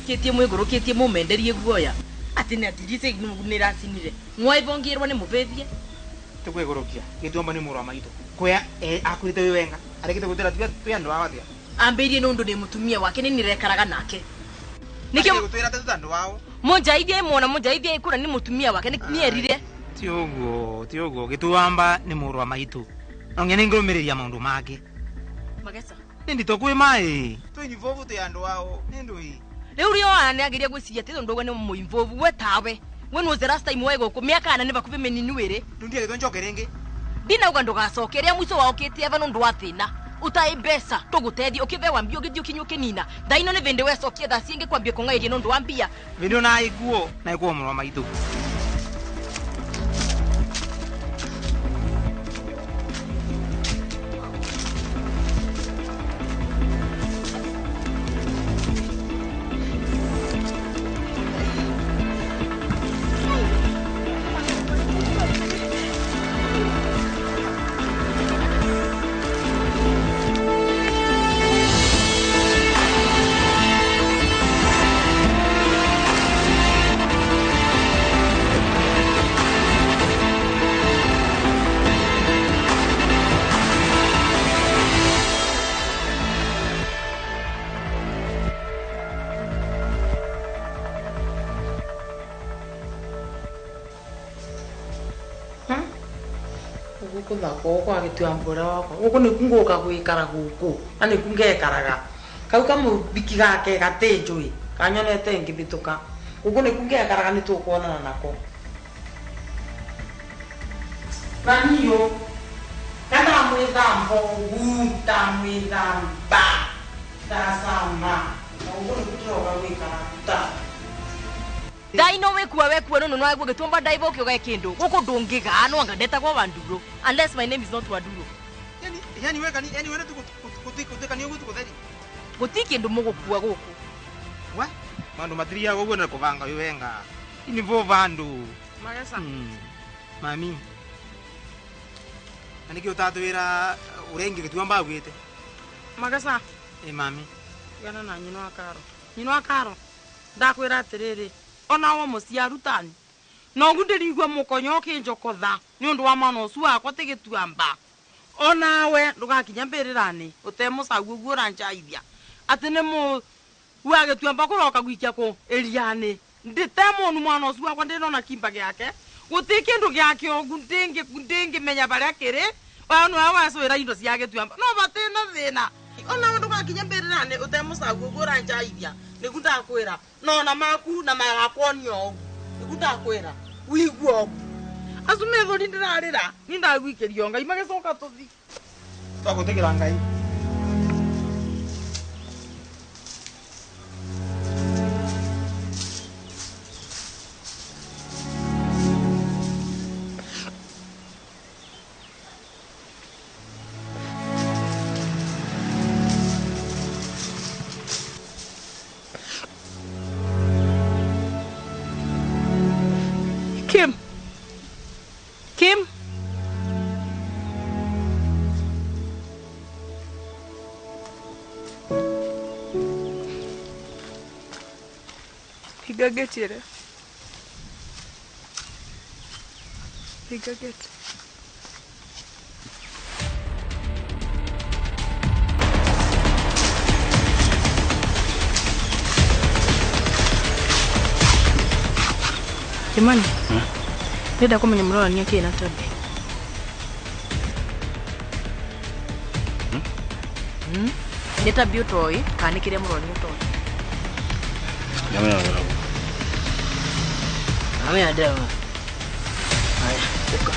Kitie mwigurukitie mumenderie guoya. Ati ni atirite ni racinire. Mwaibongirwo ni mubethie. Tukwigurukia. Gituamba ni muru wa maitu. Kwea akurite wi wenga arekete gutira twi andu ao atia ambirie nundu ni mutumia wake ni nirekaraga nake nikio gutwira tatu andu ao munjaithie mwana munjaithie ikura ni mutumia wake ni erire ti uguo gituamba ni muru wa maitu no ngene ngurumiriria maundu make magesa ni ndito kwi mai twi involve twi andu ao ni ndui riu rio ana agiria gwiciria ti ndu ni mu involve we tawe when was the last time we guku miaka ana ni bakubi minini wiri ndundie githonjoke njoke ringi ndinauga ndugacoke ria mwico wa ukite eva nundu wa thina utai mbeca tugutethie ukithewa mbia ugithie ukinyua ukinina thaa ino ni vindi wecokie thaa ciingi kwambia kung'airia nundu wa mbia vindi na ikuo na ikuo mũrũ wa maitũ. Guku kwa gituambura wakwa guku ni kunguka gwikara guku na ni kungekaraga kau kamubiki gake gatinjui kanyonete ngibituka guku ni kungekaraga ni tukwonana nako naniyo kandamwithamba ugu ndamwithamba ndacama na guku ni kutiroka gwikara ta Thaa ino wekua wekua no no agwo gituamba ndaiva ukiuga kindu guku ndungiga no anga ndetagwo Wanduro unless my name is not Wanduro. Yani yani weka ni yani wewe tu Gutikutika ni ugutu kutheri. Guti kindu mugukua guku. We? Mandu matiria guguo na kubanga wiwenga. Ini vo vandu. Magesa. Mami. Na nikio tatwira urengi gituamba agwite. Magesa. Eh mami. Gana na nyina wa Karo. Nyina wa Karo. Ndakwira atiriri. Ona wo muciarutani. No ndirigua mukonyo ukinjokotha ni undu wa mwana ucio wakwa ti gituamba. Onawe ndugakinya mbirirani utemucau uguo uranjaithia ati ni mu wa gituamba kuroka gwikia ku iriani nditemonu mwana ucio wakwa ndinona kimba giake guti kindu giake ogu ndingimenya baria kiri wanu wacwira indo cia gituamba no batina thina. Onawe ndugakinya mbirirani utemucau uguo uranjaithia nigu ndakwira no na maku na magakuonia ogu nigu ndakwira wigua ogu acu methori ndirarira ni ndagwikirio ngai magicoka tuthi twagutigera ngai. Kim. Kim. Hinga geti ĩrĩa. Hinga geti. Kimani. Ndĩrenda kũmenya mũrorania kĩ na Tabi. Nĩ Tabi ũtoĩ kana nĩ kĩrĩa mũrorania ũtoĩ? Ndamenya ũrĩa. Ndamenya ndĩrona. Haya, ũka.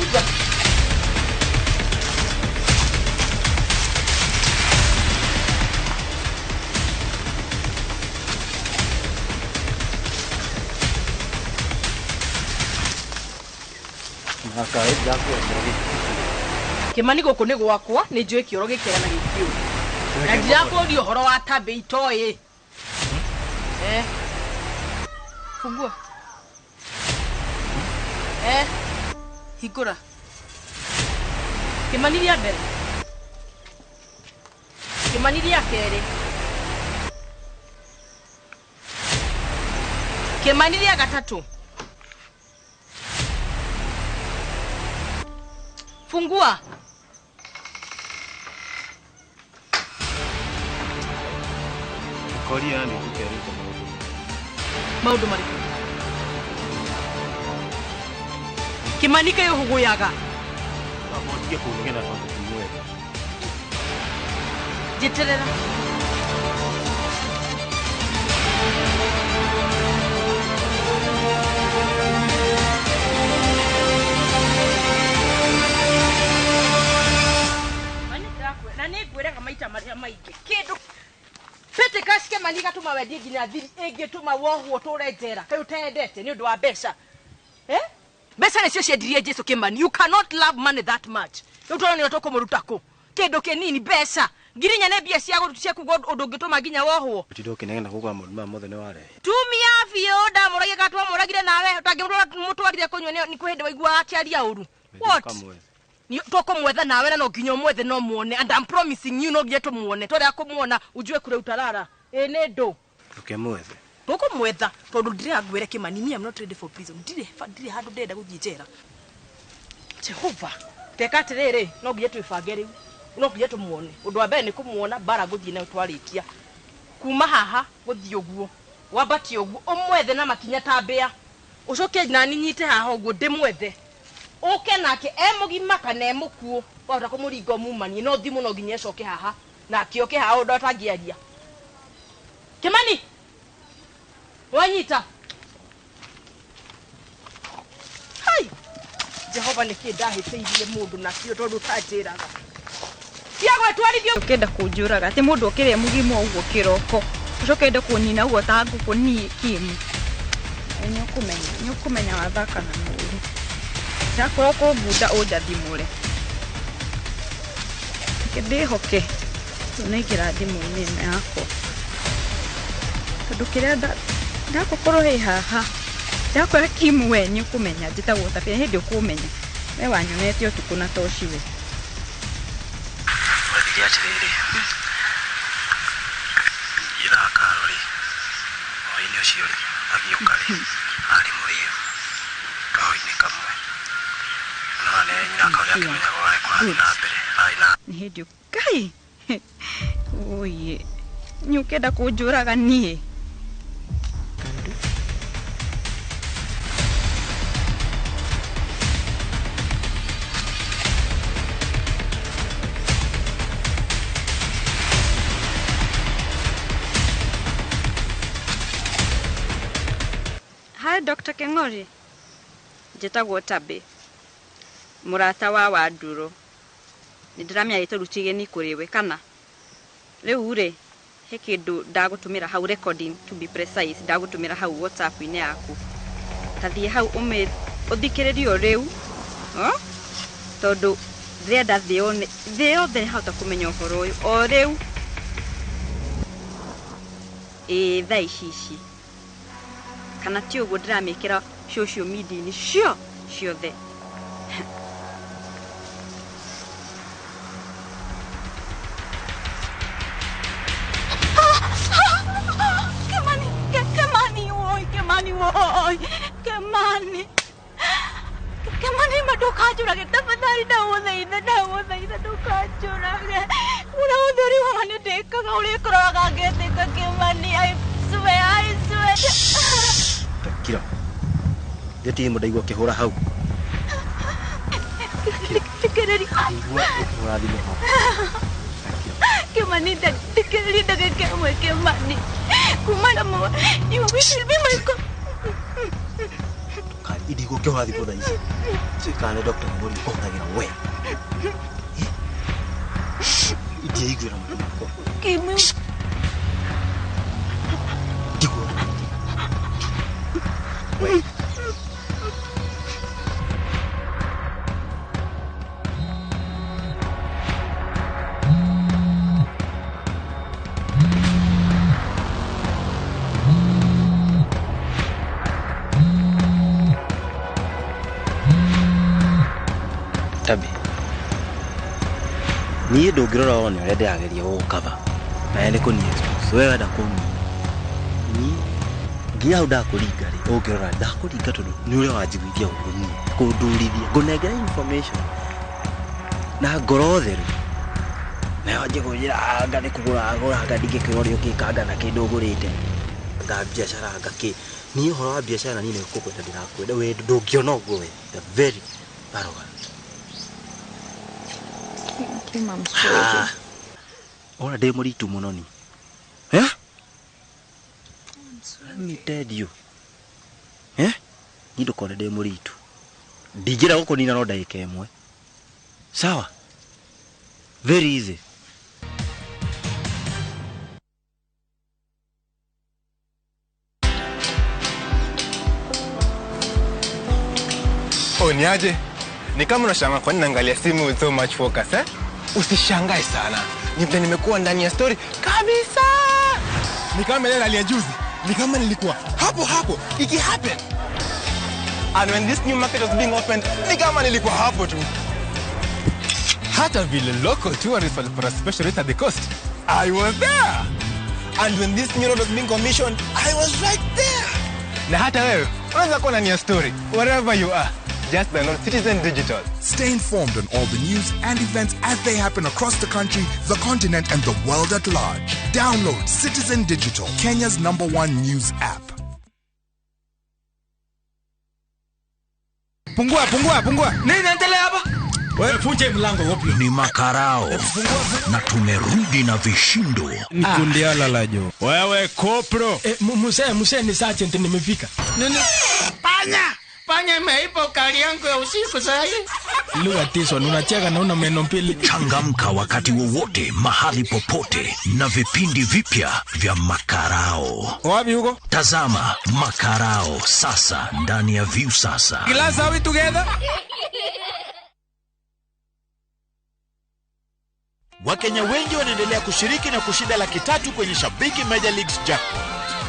Ũka. Kimani guku ni gwakwa ni njui kioro gikera na gikiu na ndirakuria uhoro wa Tabi itoi. Eh, fungua. Eh, hingura. Kimani ria mbere, Kimani ria keri, Kimani ria gatatu. Fungua. Koria ni kukerita maundu. Maundu mariku? Kimani kayo huguyaga. Amotige kunegena tondu ti mwega. Njeterera. Na nä ngwä maita marä a maingä kä ndå petty cash Kimani gatũma wendie nginya thiri ĩngĩtũma wohwo tũre njera kaĩ ũtendete nĩ ũndũ wa mbeca. Eh, mbeca nĩcio ciendirie Jesu Kimani. You cannot love money that much. Rĩu tũronio tũkũmũruta kũ kĩndũ kĩnini mbeca ngiri nyene mbia cia ciaku ũndũ ũngĩtũma nginya wohwo. Ũtinde ũkĩnegena gũkũ maũndũ maya mothe nĩ warehe. Tumia biũ ndamũragia kana twamũragire nawe ũtangĩmũtwarire kũnyua nĩ kwĩ hĩndĩ waiguaga akĩaria ũru. What? Tũkũmwetha nawe na no nginya ũmwethe no muone and I'm promising you no nginya tũmuone twarĩa kũmuona ujue kũrĩa utarara. Ĩ nĩ ndũ Ũkĩmwethe tũkũmwetha tondũ ndirĩa ngwĩre Kimani me I'm not ready for prison. Ndirĩ handũ ndĩrenda gũthiĩ njera. Jehova teka atĩrĩrĩ no nginya twĩbange rĩu no nginya tũmuone. Ũndũ wa mbere nĩ kũmuona mbara gũthiĩ nayo twarĩkia kuma haha gũthiĩ ũguo wambatie ũguo ũmwethe na makinya ta mbĩa ũcoke nani nyite haha ũguo ndĩmwethe uke nake e mugima kana e mukuo wahota kumuringa umumanie no thimu no nginya ecoke haha na akioke haha undu atangiaria. Kimani wanyita. Hai Jehova niki ndahĩtĩirie mũndũ nakĩo tondũ ũtanjĩraga tiago twarithio Ũkĩenda kũnjũraga atĩ mũndũ okĩre mũgima ũguo kĩroko ũcoke ende kũnina ũguo ta ngũkũ niĩ Kim. Nĩ ũkũmenya wathaka na mũru. Ndakorwo kũngunda ũnjathimũre. Reke ndĩhoke ndũnaingĩra thimũ-inĩ ĩno yakwa tondũ kĩrĩa ndakũkorwo ĩ haha ndakwĩra Kim we nĩ ũkũmenya njĩtagwo Tabia hĩndĩ ũkũmenya we wanyonete ũtukũ na toci we. Wathire atĩrĩrĩ, nyina Karo rĩ, hwaĩ-inĩ ũcio rĩ, agĩũka rĩ, arĩ mũrĩu kahũa-inĩ kamwe. No nĩ nyina Karo nĩakĩmenyaga ũrĩa kũrathiĩ na mbere, arĩ na nĩ hĩndĩ Ngai oye nĩ ũkĩenda kũnjũraga niĩ. Hi Dr. Keng'ori, njĩtagwo Tabĩ, mũrata wa Wanduro. Nĩ ndĩramenya gĩtũru ti gĩeni kũrĩ we kana rĩu rĩ he kĩndũ ndagũtũmĩra hau recording to be precise ndagũtũmĩra hau WhatsApp-inĩ yaku. Ta thiĩ hau ũthikĩrĩrie o rĩu tondũ ndĩrenda thĩ yothe nĩhota kũmenya ũhoro ũyũ o rĩu ĩĩ thaa ici ici kana ti ũguo ndĩramĩkĩra social media-inĩ ciothe. Kimani, Kimani woi, Kimani woi, Kimani. Kimani ma ndũkanjũrage tafadhali ndagũthaitha ndagũthaitha ndũkanjũrage. Ũrĩa wothe ũrĩugaga nĩ ndĩkaga ũrĩkoraga ngĩtĩka Kimani, I swear, I swear. Kira. Ndĩtie mũndũ ndaigua ũkĩhũra hau. Thikĩrĩria. Ndaigua ũkĩhũra thimũ hau. Kimani, thikĩrĩria ndagĩka ĩmwe Kimani. Kuma na you will be my Indigua ũkĩhũra thimũ thaa ici. Ndiũĩ kana nĩ Dr. Keng'ori ũhũthagĩra we. Indiaiguĩra matũ makwa. Kimi. Ndigua. Tabi. Niĩ ndũngĩrora wone ũrĩa ndĩrageria gũgũkaba nawe nĩ kũni expose we wenda kũni niĩ nginya hau ndakũringa rĩ ũngĩrora ndakũringa tondũ nĩ ũrĩa wanjiguithia ũru niĩ kũndurithia ngũnengera information na ngoro theru nawe wanjie kũnjĩra anga nĩ kũgũra ngũra anga ndingĩkĩra ũrĩa ũngĩka na kĩndũ ũgũrĩte anga biacara anga kĩ niĩ ũhoro wa biacara niĩ nĩ kũkwenda ndĩrakwenda we ndũngĩona ũguo we the very arrogant. Kim, I'm sorry. Ona ndĩ mũritu mũno ni. Eh? Let me tell you. Eh? Niĩ ndũkone ndĩ mũritu. Ndingĩra gũkũnina no ndagĩka ĩmwe. Sawa? Very easy. Oh, niaje? Ni kama unashangaa kwa nini naangalia simu with so much focus, eh? Usishangae sana. Ni vile nimekuwa ndani ya story kabisa. Ni kama ile hali ya juzi. Ni kama nilikuwa hapo hapo iki happen. And when this new market was being opened, ni kama nilikuwa hapo tu. Hata vile local tourists walipata special rate at the coast, I was there. And when this new road was being commissioned, I was right there. Na hata wewe unaweza kuwa ndani ya story wherever you are. Just download Citizen Digital. Stay informed on all the news and events as they happen across the country, the continent, and the world at large. Download Citizen Digital, Kenya's #1 news app. Pungua, pungua, pungua. Nini endelea hapa? Wewe funje mlango wapi? Ni makarao. Na tumerudi na vishindo. Nikundiala la jo. Wewe kopro. Muse ni sergeant nimefika. Nini? Panya! Panya imeiba ukali yangu ya usiku sasa. Look at this one, unacheka na una meno mbili. Changamka wakati wowote, mahali popote na vipindi vipya vya Makarao. Wapi huko? Tazama Makarao sasa ndani ya View Sasa. Glass, are we together? Wakenya wengi wanaendelea kushiriki na kushinda 300,000 kwenye Shabiki Major Leagues Jackpot.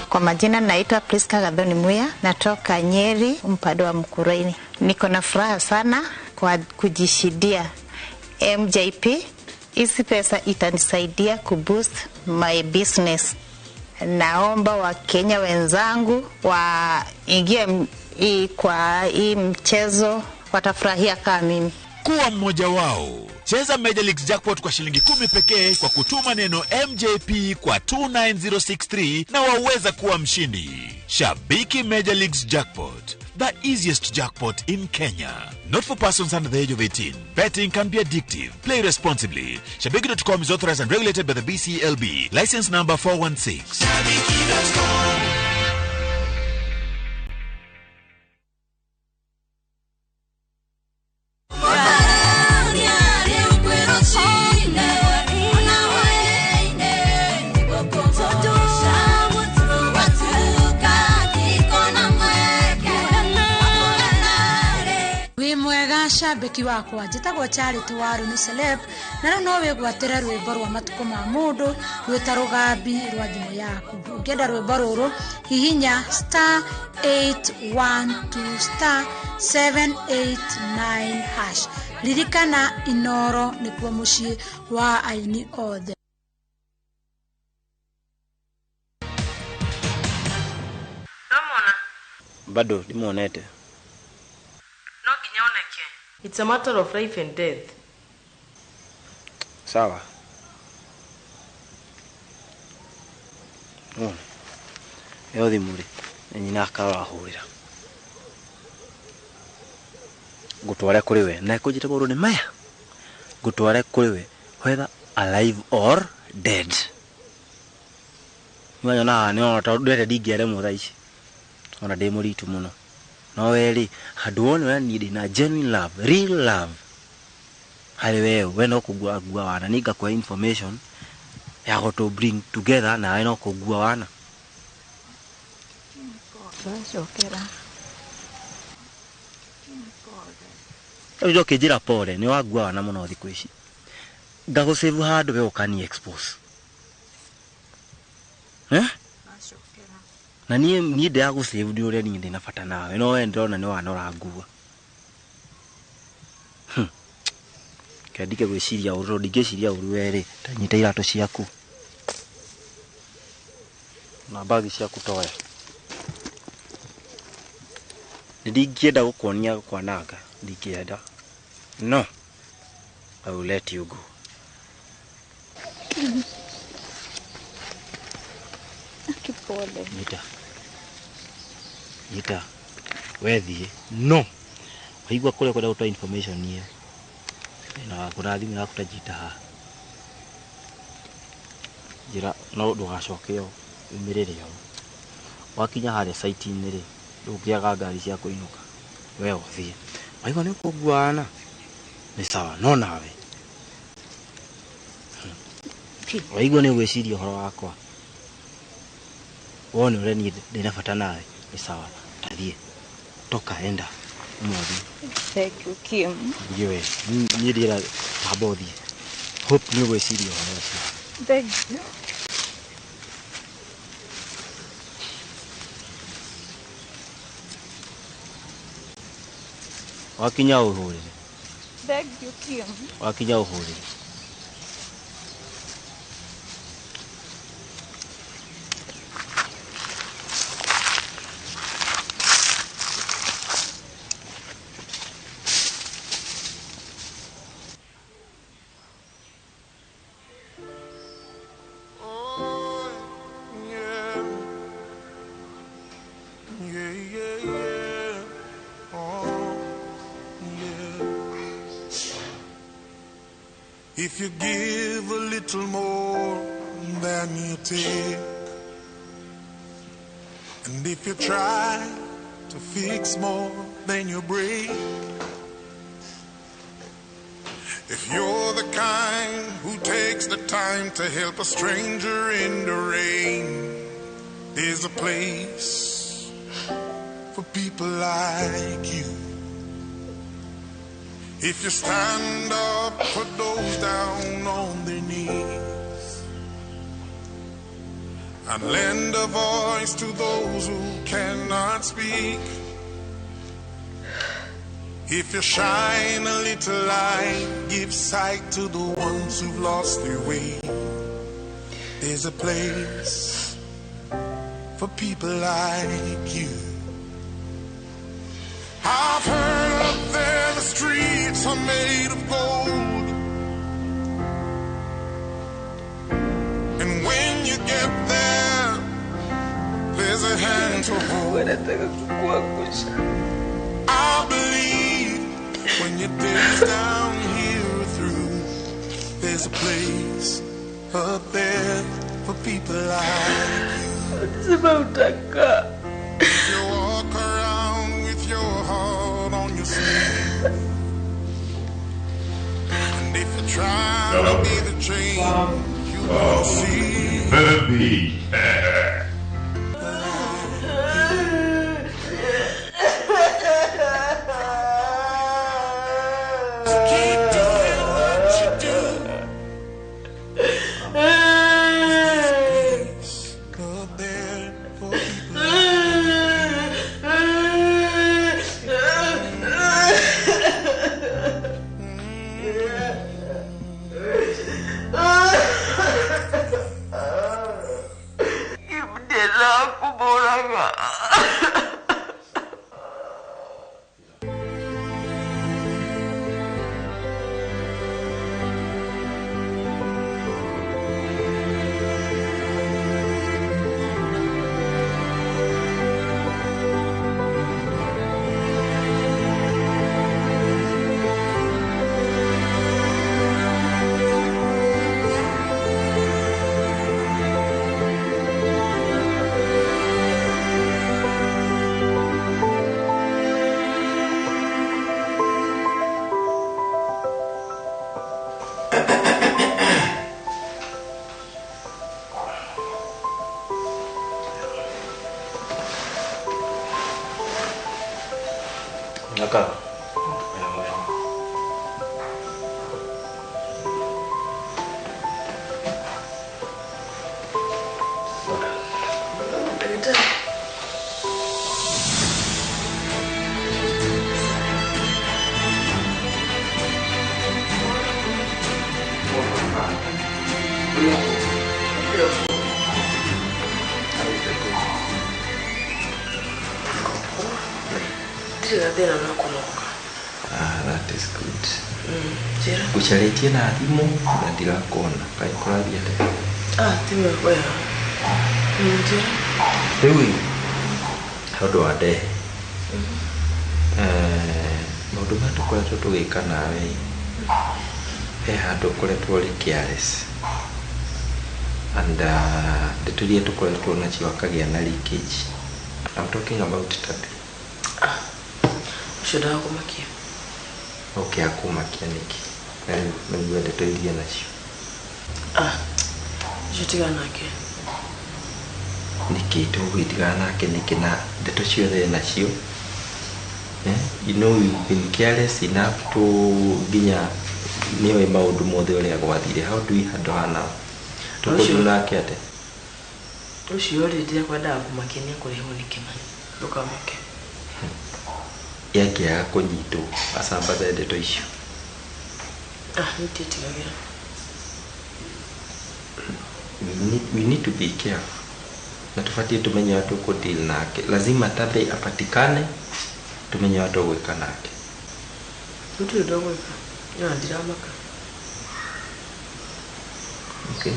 Kwa majina naitwa Priska Gathoni Muya, natoka Nyeri, mpando wa Mkuraini. Niko na furaha sana kwa kujishindia MJP. Hizi pesa itanisaidia kuboost my business. Naomba Wakenya wenzangu waingie kwa hii mchezo, watafurahia kama mimi. Kuwa mmoja wao. Cheza Major Leagues Jackpot kwa shilingi 10 pekee kwa kutuma neno MJP kwa 29063 na waweza kuwa mshindi. Shabiki Major Leagues Jackpot, the easiest jackpot in Kenya. Not for persons under the age of 18. Betting can be addictive. Play responsibly. Shabiki.com is authorized and regulated by the BCLB. License number 416. Shabiki.com. Shabiki wakwa njĩtagwo Charity Waru nĩ celeb na rĩu no wĩgwatĩre rwĩmbo rwa matukũ ma mũndũ rwĩta rũgambi rwa thimũ yaku. Ũngĩenda rwĩmbo rũrũ hihinya star 812 star 789 hash. Ririkana Inoro nĩkuo mũciĩ wa aini othe. Bado ndimuonete. No nginya oneke. It's a matter of life and death. Sawa. Nona. Ĩyo thimũ rĩ, nĩ nyina akarahũrĩra. Ngũtware kũrĩ we. Na ĩkũnjĩte maũndũ nĩ maya. Ngũtware kũrĩ we whether alive or dead. Nĩwanyona haha nĩwona tondũ ndwete ndingĩaremwo thaa ici. Ona ndĩ mũritũ mũno. No we rĩ, handũ wone ũrĩa niĩ ndĩ na genuine love, real love harĩ wewe, we no kũngua ngua wana, niĩ ngakũhe information ya gũtũ bring together nawe no kũngua wana. Twacokera. Rĩu ũkĩnjĩra pole, nĩ wangua wana mũno thikũ ici. Ngagũsave handũ we ũkani expose. Eh? Na niĩ ndĩragũsave nĩ ũrĩa niĩ ndĩna bata nawe, no we ndĩrona nĩ wanora ngua. Ke ndike gwĩciria ũru, tondũ ndingĩciria ũru we rĩ, ta nyita iratũ ciaku na mbagi ciaku toya. Nĩ ndingĩenda gũkuonia kwananga, ndingĩenda. No, I will let you go. Kipole. Nyita. Nyita. We thiĩ. No. Waigua kũrĩa kwenda gũtoa information ĩyo. Na kuna thimũ yaku ta njita haha. Njĩra no ndũgacoke ũũ, umĩrĩre ũũ. Wakinya harĩa site-inĩ rĩ, ndũngĩaga ngari cia kũinũka. We ũthiĩ. Waigua nĩ ũkũnguana. Nĩ sawa, no nawe. Waigua nĩ ũgwĩciria ũhoro wakwa. Wone ũrĩa niĩ ndĩna bata nawe. Nĩ sawa, tathiĩ. Toka enda. Ũmũthĩ. Thank you, Kim. Ngiwe, niĩ ndĩra tamba ũthiĩ. Hope nĩ ũgwĩciria ũhoro ũcio. Thank you. Wakinya ũhũrĩre. Thank you, Kim. Wakinya ũhũrĩre. If you give a little more than you take, and if you try to fix more than you break, if you're the kind who takes the time to help a stranger in the rain, there's a place for people like you. If you stand up for those down on their knees and lend a voice to those who cannot speak, if you shine a little light, give sight to the ones who've lost their way, there's a place for people like you. I've heard up there the streets are made of gold, and when you get there, there's a hand to hold. I believe when your days down here are through, there's a place up there for people like you. If you walk around with your heart on your sleeve, and if you try to be the change you want to see, so keep doing what you do. There's a place up there for people. Naka. Ah, that is good. Gucaretie na thimu na ndirakuona kaĩ kũrathiĩ atĩa? Ah, ti wega. Njĩra. Rĩu ĩ, he ũndũ wa ndehe. Maũndũ maya tũkoretwo tũgĩka nawe ĩ, he handũ ũkoretwo ũrĩ careless and ndeto iria tũkoretwo nacio akagĩa na leakage. I'm talking about Tabi. Ũcio ndagakũmakia. Okay, akũmakia nĩkĩ? Na rĩu naigua ndeto iria nacio. Ah, ũcio tigana nake. Nĩkĩ tũgũgĩtigana nake nĩkĩ na ndeto ciothe nacio? You know you've been careless enough to nginya nĩoĩ maũndũ mothe ũrĩa gwathire. How do we handle her now? Tũkũthiĩ nake atĩa? Ũcio rĩ ndĩrakwendaga kũmakia nĩ akũrehwo nĩ Kĩmani. Ndũkamake. Yangĩaga kũnyitwo acambathe ndeto icio. Ah, nĩndĩtigagĩra. We need to be careful. Na tũbatiĩ tũmenye ũrĩa tũkũ deal nake. Lazima Tabe apatikane tumenye ũrĩa tũgwĩka nake. Gũtirĩ ũndũ ũgwĩka. No ndiramaka. Okay.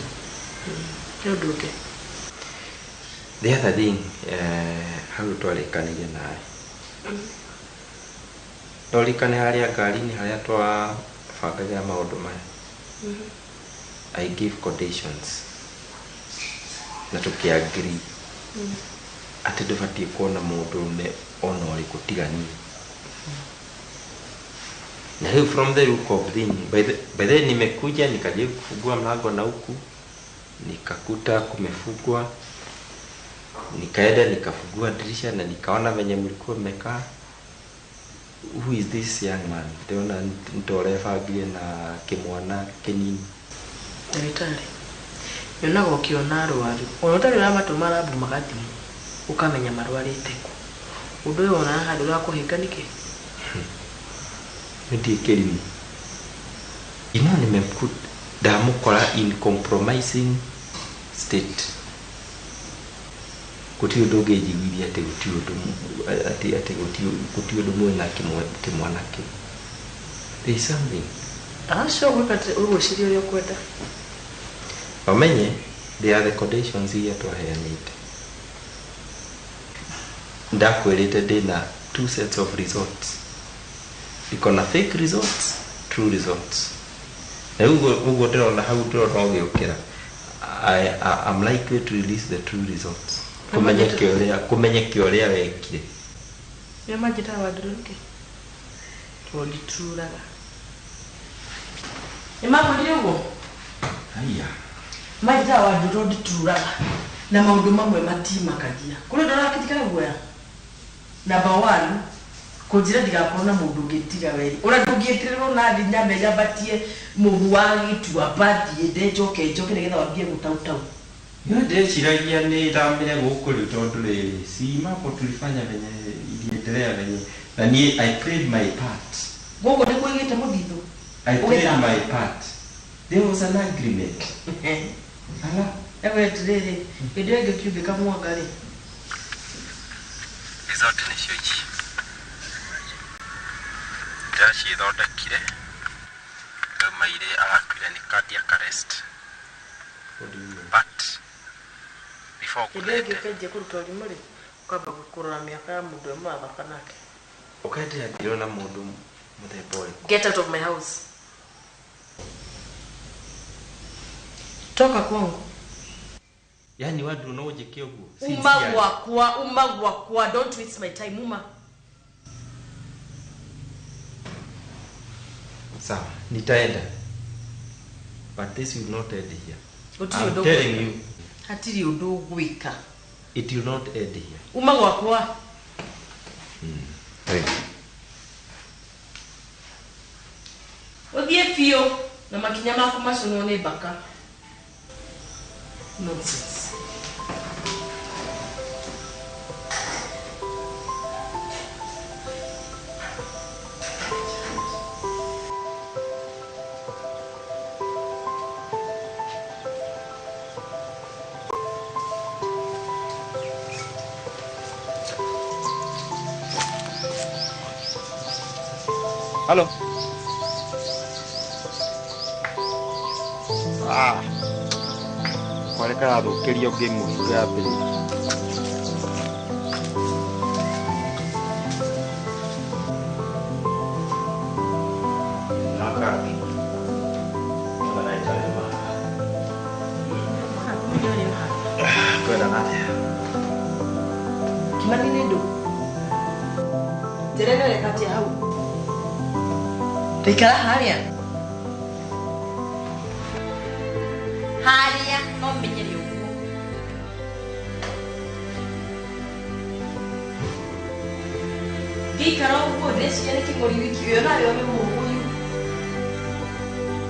Nĩ ũndũ ũngĩ. The other thing, hau twarĩkanĩire nawe. Twarĩkane harĩa ngari-inĩ harĩa twabangagĩra maũndũ maya. I give conditions. Na tũkĩ-agree. Atĩ ndũbatiĩ kuona mũndũ ona ũrĩkũ tiga niĩ. Na rĩu from the look of thing, by the nimekuja nikajaribu kufungua mlango na huku nikakuta kumefungwa, nikaenda nikafungua dirisha na nikaona venye mlikuwa mmekaa. Who is this young man? Ndĩrona nĩtorebangire na kĩmwana kĩnini. Ndagĩtarĩ, nyonaga ũkĩona arwaru ona ũtarĩ ũramatũma rambu magathimwo ũkamenya marwarĩte kũ. Ũndũ ũyũ wonaga handũ ũrakũhĩnga nĩkĩ? Nĩ kĩrimũ. Ino nimemkuta ndamũkora in compromising state. Gũtirĩ ũndũ ũngĩnjiguithia atĩ gũtirĩ ũndũ atĩ atĩ gũtirĩ ũndũ mwena kĩmwana kĩu. There is something. Acio gwĩka atĩ ũgwĩciria ũrĩa ũkwenda. Wamenye there are the conditions iria twaheanĩte. Ndakwĩrĩte ndĩna two sets of results. Iko na fake results, true results. Na rĩu ũguo ndĩrona hau ndĩrona ũgĩũkĩra. I'm likely to release the true results. Kũmenye kĩũrĩa wekire. Nĩ manjĩtaga Wandirũ nĩkĩ? Tondũ nditururaga. Nĩ makwĩrire ũguo? Haiya. Manjĩtaga Wandirũ tondũ nditururaga. Na maũndũ mamwe matimakagia. Kũrĩ ũndũ ũrakitikana guoya? Number one, kũnjĩra ndigakorwo na mũndũ ũngĩ tiga we. Ũrĩa ndũngĩtĩrĩrwo na thĩ nyambe nyambatie mũhu wa gĩtuamba thiĩ ndenjoke njoke nĩgetha wambie gũtautau. Niĩ ndĩciragia nĩ thamire gũkũ rĩu tondũ rĩrĩ si mambo tulifanya venye iliendelea venye na niĩ I played my part. Gũkũ nĩ kwĩgĩte mũthithũ. I played my part. There was an agreement. Ala. Ewe atĩrĩrĩ, hĩndĩ ĩyo ĩngĩ kĩumbĩka mwanga rĩ. Result nĩcio ici. Ndĩracithondekire rĩu maire arakuire nĩ cardiac arrest. But before Hĩndĩ ĩyo ĩngĩ ũkĩanjia kũruta ũrimũ rĩ, ũkamba kũrora mĩaka ya mũndũ ũrĩa mũrathaka nake. Ũkendera ndĩrona mũndũ mũthemba ũrĩkũ? Get out of my house. Toka kwangu. Yaani Wandirũ no ũnjĩke ũguo? Uma gwakwa, uma gwakwa, don't waste my time, uma. Sawa, nitaenda. But this will not end here. Gũtirĩ I'm ũndũ telling ũgwĩka. you, Hatirĩ ũndũ ũgwĩka. it will not end here. Uma gwakwa. Hey. Ũthiĩ biũ na makinya maku maconwo nĩ mbaka. Nonsense. Halo. Ah. Kwale karathũkĩrio game hingo ya mbere. Kimani nĩ ndũ? Njĩra ĩno ĩreka atĩa hau? Ndĩikara harĩa? Harĩa no menyere ũguo. Ngĩikara ũguo ndĩreciria nĩ kĩng'ori wiki ũyũ narĩo nĩ mũgũyũ.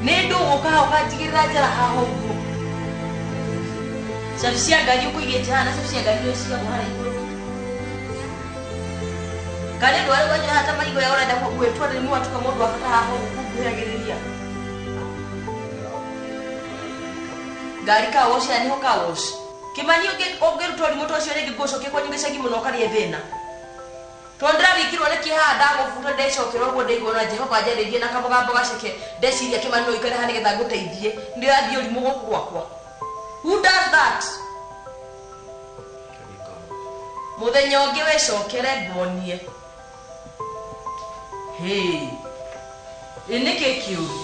Nĩ ndũgũka hau ũkanjigĩrĩra njara haha ũguo. Cabi cia ngari ũkũigĩte haha na cabi cia ngari nĩ cigagwo harĩa igũrũ. Kana nĩ ndwara wanjĩra haha ta marigũ ya ũrenda gwĩtwo nĩ mwatuka mũndũ wa bata haha ũguo nguhagĩrĩria. Ngari car wash ya nĩho car wash. Kĩmani ũngĩruta ũrimũ ta ũcio rĩngĩ ngũcokia kwanyu gĩcagi mũno ũkarĩe thĩna. Tondũ ndĩrarikirwo nĩ kĩhaha ndagũbuta ndecokera ũguo ndaigua na Jehova anjarĩrie na kamũgambo gaceke ndeciria Kĩmani no ũikare haha nĩgetha ngũteithie ndĩrathiĩ ũrimũ gũkũ gwakwa. Who does that? Mũthenya ũngĩ wecokere nguonie. Hey. Ĩ nĩkĩ kĩũru?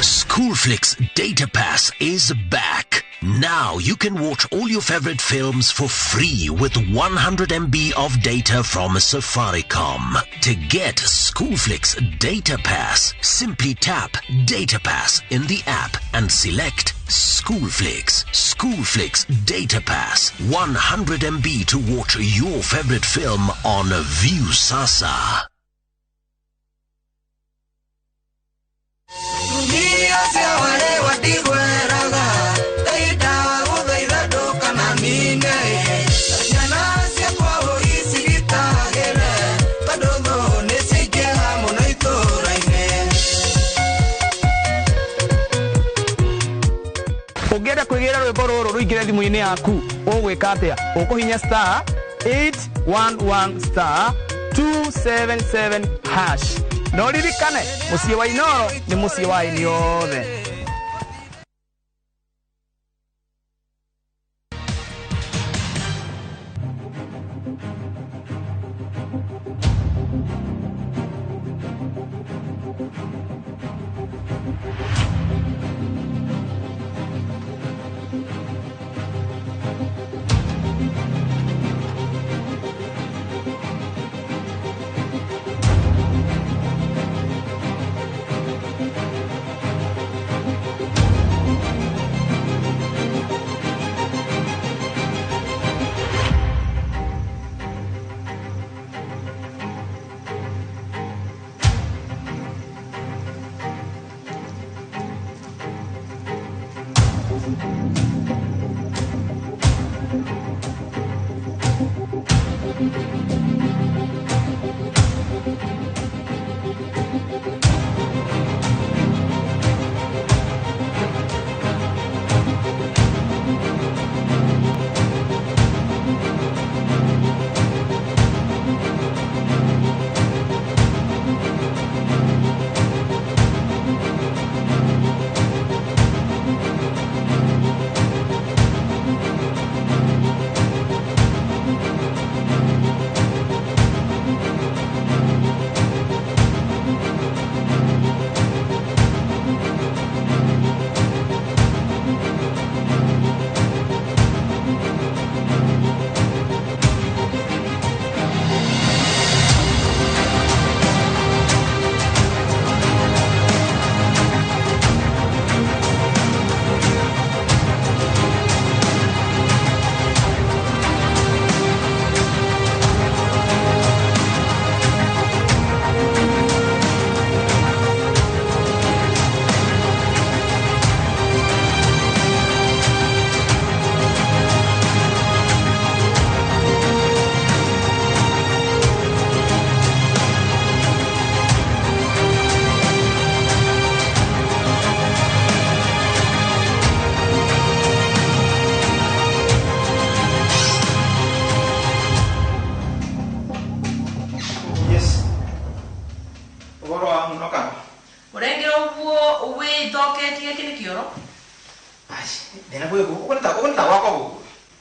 Schoolflix Data Pass is back. Now you can watch all your favorite films for free with 100 MB of data from Safaricom. To get Schoolflix Data Pass, simply tap Data Pass in the app and select Schoolflix. Schoolflix Data Pass, 100 MB to watch your favorite film on Viusasa. Ũngĩenda kwĩgĩra rwĩmbo rũrũ rũingĩre thimũ-inĩ yaku ũgwĩka atĩa? Ũkũhinya star 811 star 277 hash. Na ũririkane mũciĩ wa Inooro nĩ mũciĩ wa aini othe.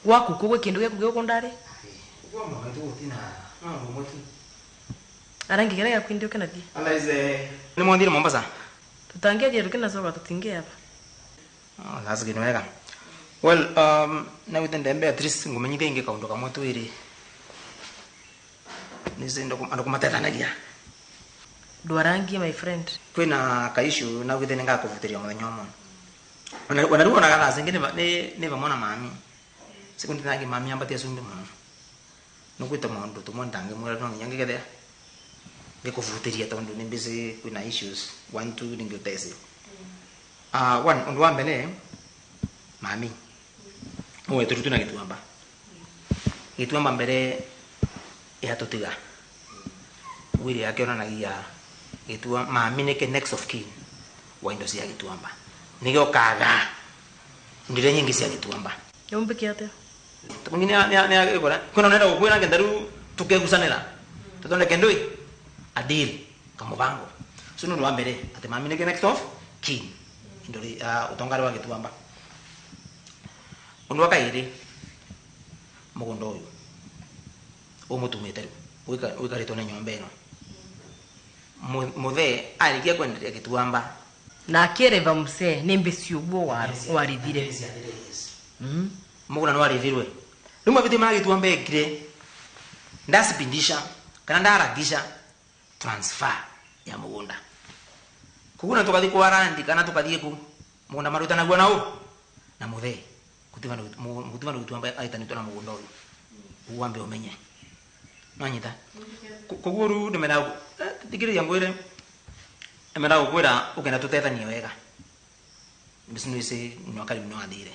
Gwaku kugwe kindu gyaku gikundari arangigera gyaku ndio kanathie Alaize ni mwandire Mombasa. Tutangiathie tukinacoka tutingiaba. Oh, that's good wega. Well, na within the Beatrice ngumenyithie ingi kaundu kamwe twiri. Nizi ndo andu kumatethanagia. Ndwarangie my friend. Kwina ka issue na within ngakuvutiria muthenya umwe. Ona riu onaga thaa zingi ni vamwe na mami. Sikundi nangi mami ambatie cumbi muno. Nukwita maundu tumwe ndangimwira no nginya ngigethea. Ngikuvutiria tondu ni busy kwina issues 1 2 ningiutesi. One undu wa mbere mami. Uwe turutu na gituamba. Gituamba mbere ihatutiga. Wiri yake onanagia gitua mami nike next of kin wa indo cia gituamba. Nigio kaga ndire nyingi cia gituamba. Yombike atia? Tukungi ni ikora. Kuna nenda gukwira ngendaru tukegucanira. Tuthondeke ndui a deal kamubango. So nundu wa mbere ati mami nike next of kin. Indo ri utongari wa gituamba. Undu wa kairi mugunda uyu umutumite riu wikaritwo ni nyomba ino muthe arikia kwenderia gituamba na akireva muse ni mbeci uguo warithire. Mugunda no arithirwe. Riu maviti magitua mbekire. Ndasipindisha kana ndaragisha transfer ya mugunda. Kuguna tukathi kwa randi kana tukathie ku mugunda marutanagua na u na muthe. Kutiva gituamba aitanitwa na mugunda uyu. Uwambe umenye. Nanyita. Koguo riu ndimera thikiriria ngwire. Ndimera gukwira ukenda tutethanie wega. Mbicinu no karibu no athire.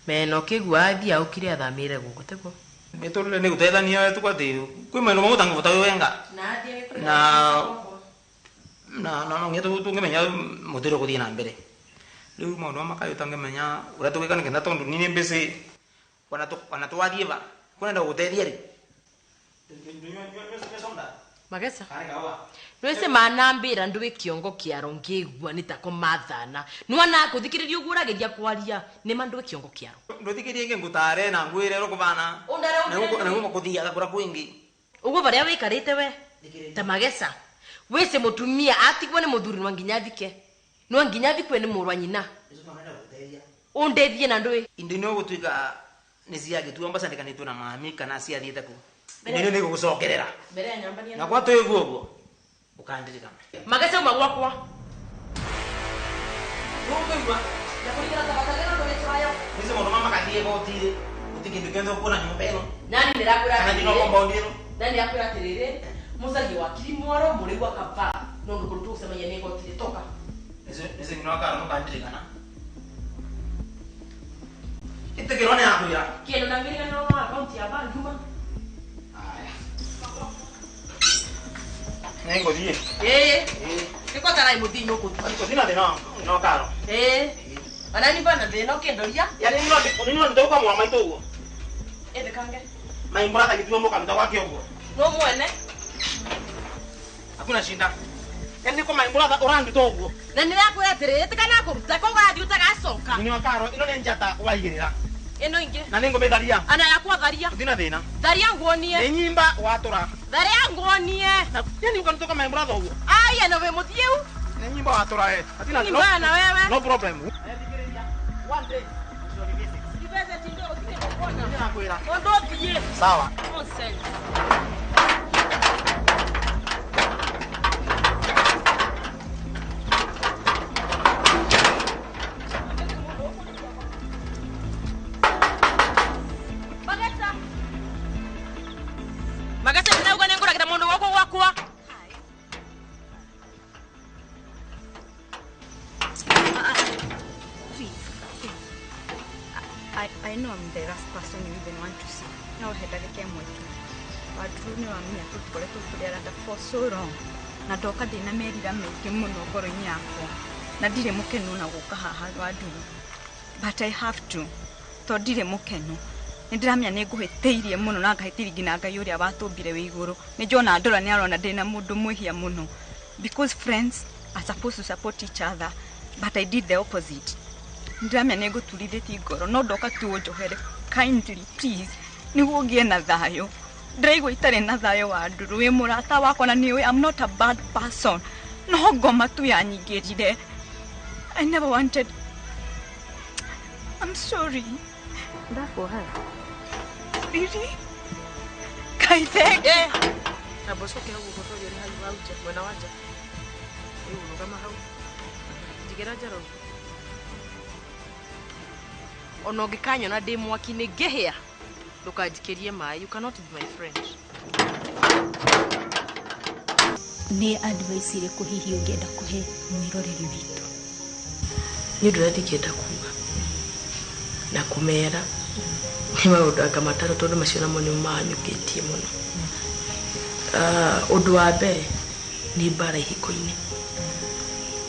Meno kigwa athia ukire athamire guku tiguo. Miturire ni gutethania tukwati kwi maundu mamwe utangivota wi wenga. Na na na no ngetu tungimenya mutiro guthie na mbere. Riu maundu makayo utangimenya uria tugwika nikenda tondu ni mbici ona twathie va kwenda gutethia ri. Magesa. Nwese manambira ndwi kiongo kiaro ngigua nitako mathana. Nwana kuthikiriria uguo urageria kwaria ni ma ndwi kiongo kiaro. Nduthikirie ngi ngutare na ngwire ro kubana. Undare na ngumo kuthiaga kura kwingi. Uguo baria wikarite we ta Magesa. Wese mutumia atigwo ni muthuri nwa nginya thike. Nwa nginya thikwe ni murwa nyina. Undethie na ndwi. Indo no gutwika ni ciagitua mbacandikanitwo na mami kana ciathiite ku. Indo ni gugucokerera. Mbere ya nyambania. Na kwa twiguo uguo. Ukandirikana. Magesa uma gwakwa. Nũkũigua. Ndakuririkana tabatagena ndũgĩtwayo. Nicio maũndũ mama makathie igoti-rĩ. Gũtirĩ kĩndũ kĩothe ũkuona nyũmba ĩno. Nani ndĩrakwĩra Kana thĩinĩ wa compound ĩno. Nani ndĩrakwĩra atĩrĩrĩ, mũcarie wakiri mwaro mũrĩ gwa kaba no ndũkũrũ tũgũcemania nĩ igoti-rĩ toka. Nicio nyina wa Karo nũkandirikana. Ĩtĩkĩrwo nĩ yakwĩra. Kĩndũ ndangĩrigana wa akaunti ya banki uma. Nĩngũthiĩ. Ĩĩ. Nĩko tarai mũthii nũkũthiĩ. Gũtirĩ na thĩna no Karo. Ĩĩ. Ona niĩ bana thĩna ũkĩndoria. Yani nĩ ndoka mwa maitũ ũguo. Ĩthĩkange. Maimbura kagĩtua mũkaruta gwake ũguo. No mwene. Hakuna shinda. Yani nĩko maimbura ũranduta ũguo. Na nĩrakwĩra atĩrĩrĩ ĩtĩkana kũruta ko ũgathiĩ ũtagacoka. Nyina wa Karo ĩno nĩ njata waigĩrĩra. Ĩno ingĩ. Na nĩngũmĩtharia. Ana yakwa tharia. Gũtirĩ na thĩna. Tharia nguonie. Nĩ nyimba watũra. Tharia nguonie. Yani ũkanutoka maimbura ũguo. Aya no wĩ mũthiu. Nĩ nyimba watũra we. Hatina nyimba na wewe. No problem. One day. Sawa. Nonsense. Magesa. Magesa ndinauga nĩngũragĩra mũndũ gwakwa gwakwa. I know I'm the last person you even want to see. Now hedagike mwetu. Wadru ni wamenya tukoretwo tũrĩ arata for so long. Na ndoka ndĩna merira maingĩ mũno ngoro-inĩ yakwa. Na ndirĩ mũkenu na gũka haha Wanduru. But I have to. Tondũ ndirĩ mũkenu. Nĩ ndĩramenya nĩ ngũhĩtĩirie mũno na ngahĩtĩria nginya Ngai ũrĩa watũmbire wĩ igũrũ. Nĩ njona ndora nĩ arona ndĩna mũndũ mwĩhia mũno. Because friends are supposed to support each other. But I did the opposite. Ndiramenya nĩ ngũturithĩtie ngoro no ndoka tu ũnjohere kindly please nĩguo ngĩe na thayũ. Ndĩraigua itarĩ na thayũ Wanduru wĩ mũrata wakwa na nĩũĩ I'm not a bad person no ngoma tu yanyingĩrire. I never wanted. I'm sorry. Ndakuohera. Really? Kai thank you. Na bocoke hau ũguo twaria nĩ hau hau nja mwena wa nja. Rĩu rũgama hau. Njigĩra njara ũguo. Ona ũngĩkanyona ndĩ mwaki-inĩ ngĩhĩa ndũkanjikĩrie maĩ. You cannot be my friend. Nĩ advice ĩrĩkũ hihi ũngĩenda kũhe mwĩroreri witũ? Nĩ ũndũ ũrĩa ndingĩenda kuga na kũmera nĩ maũndũ anga matatũ tondũ macio namo nĩ manyũkĩtie mũno. Ũndũ wa mbere nĩ mbara ihiko-inĩ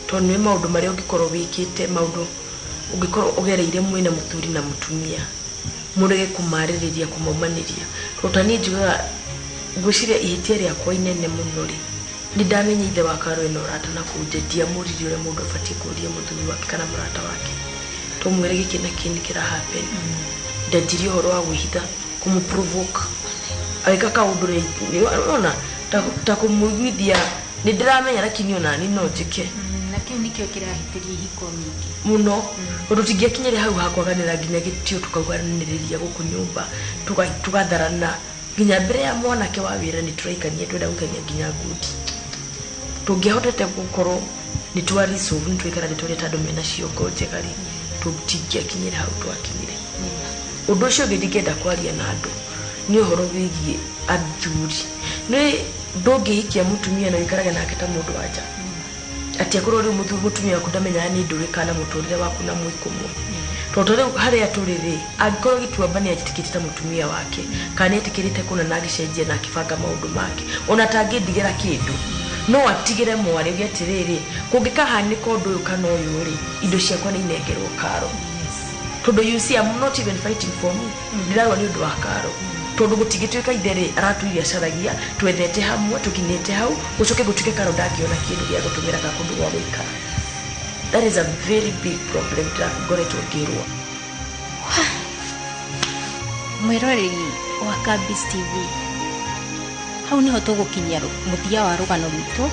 tondũ nĩ maũndũ marĩa ũngĩkorwo wĩkĩte maũndũ ũngĩkorwo ũgereire mwĩna mũthuri na mũtumia mũrege kũmarĩrĩria kũmaumanĩria. Tondũ ta niĩ njugaga ngwĩciria ihĩtia rĩakwa inene mũno rĩ nĩ ndamenya ithe wa Karo ena ũrata na kũu nja ndiamũririe ũrĩa mũndũ abatiĩ kũria mũthuri wake kana mũrata wake tũmwĩre gĩkĩ na kĩ nĩ kĩra happen. Ndanjirie ũhoro wa gwĩhitha kũmũ-provoke agĩka kaũndũ ona ta kũmũiguithia nĩ ndĩramenya lakini ona niĩ no njĩke. Na Kĩu nĩkĩo kĩrahĩtĩria ihiko nyingĩ. Muno undu tingĩakinyire hau hakwaganĩra nginya gĩtio tukauganĩrĩria gũkũ nyũmba tugatharana nginya mbere ya mwanake wa wĩra nĩ tũraikania twenda gũikania nginya ngundi tũngĩahotete gũkorwo nĩ twa resolve nĩ twaikara nĩ twaria ta andũ mena ciongo njega rĩ tũtingĩakinyire hau twakinyire. Ũndũ ũcio ũngĩ ndingĩenda kwaria na andũ nĩ ũhoro wĩgiĩ athuri. Nĩ ndũngĩhikia mũtumia na ũikarage nake ta mũndũ wa nja atĩ akorwo rĩu mũtumia waku ndamenyaga nĩ ndũrĩ kana mũtũrĩre waku na mwĩko ũmwe tondũ rĩu harĩa tũrĩ rĩ angĩkorwo Gĩtuamba nĩ anjĩtĩkĩtie ta mũtumia wake kana nĩ etĩkĩrĩte kũna na agĩcenjia na akĩbanga maũndũ make ona tangĩndigĩra kĩndũ no atigĩre mwarĩ ũge atĩrĩrĩ kũngĩkahanĩka ũndũ ũyũ kana ũyũ rĩ indo ciakwa nĩ inengerwo karo tondũ you see I'm not even fighting for me ndĩrarũa nĩ ũndũ wa karo tondũ gũtingĩtuĩka ithe rĩ aratuire acaragia twethete hamwe tũkinyĩte hau gũcoke gũtuĩke karo ndangĩona kĩndũ gĩa gũtũmĩra ka kũndũ gwa gũikara. That is a very big problem ngoretwo ngĩrũa. Mwĩroreri wa Kambis TV, hau niho tũgũkinyia mũthia wa rũgano rwitũ.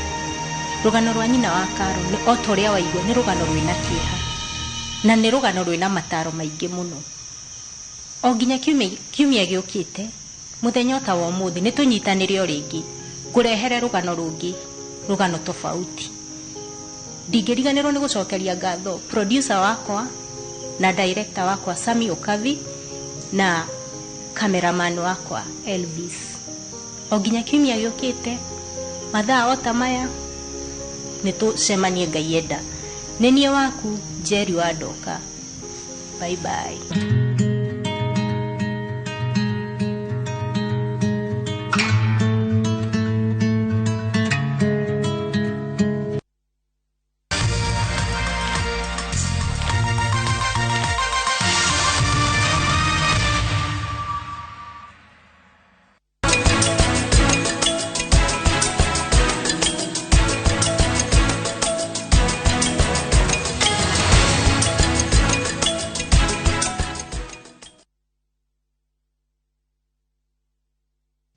Rũgano rwa nyina wa Karo nĩ o ta ũrĩa waigua nĩ rũgano rwĩna kĩeha na nĩ rũgano rwĩna mataro maingĩ mũno. O nginya kiumia gĩũkĩte mũthenya ta wa ũmũthĩ nĩ tũnyitanĩre o rĩngĩ ngũrehere rũgano rũngĩ, rũgano tofauti. Ndingĩriganĩrwo nĩ gũcokeria ngatho producer wakwa na director wakwa Sami Okavi na cameraman wakwa Elvis. O nginya kiumia gĩũkĩte mathaa o ta maya nĩ tũcemanie Ngai enda. Nĩ niĩ waku Jerry wa Ndoka. Bye bye.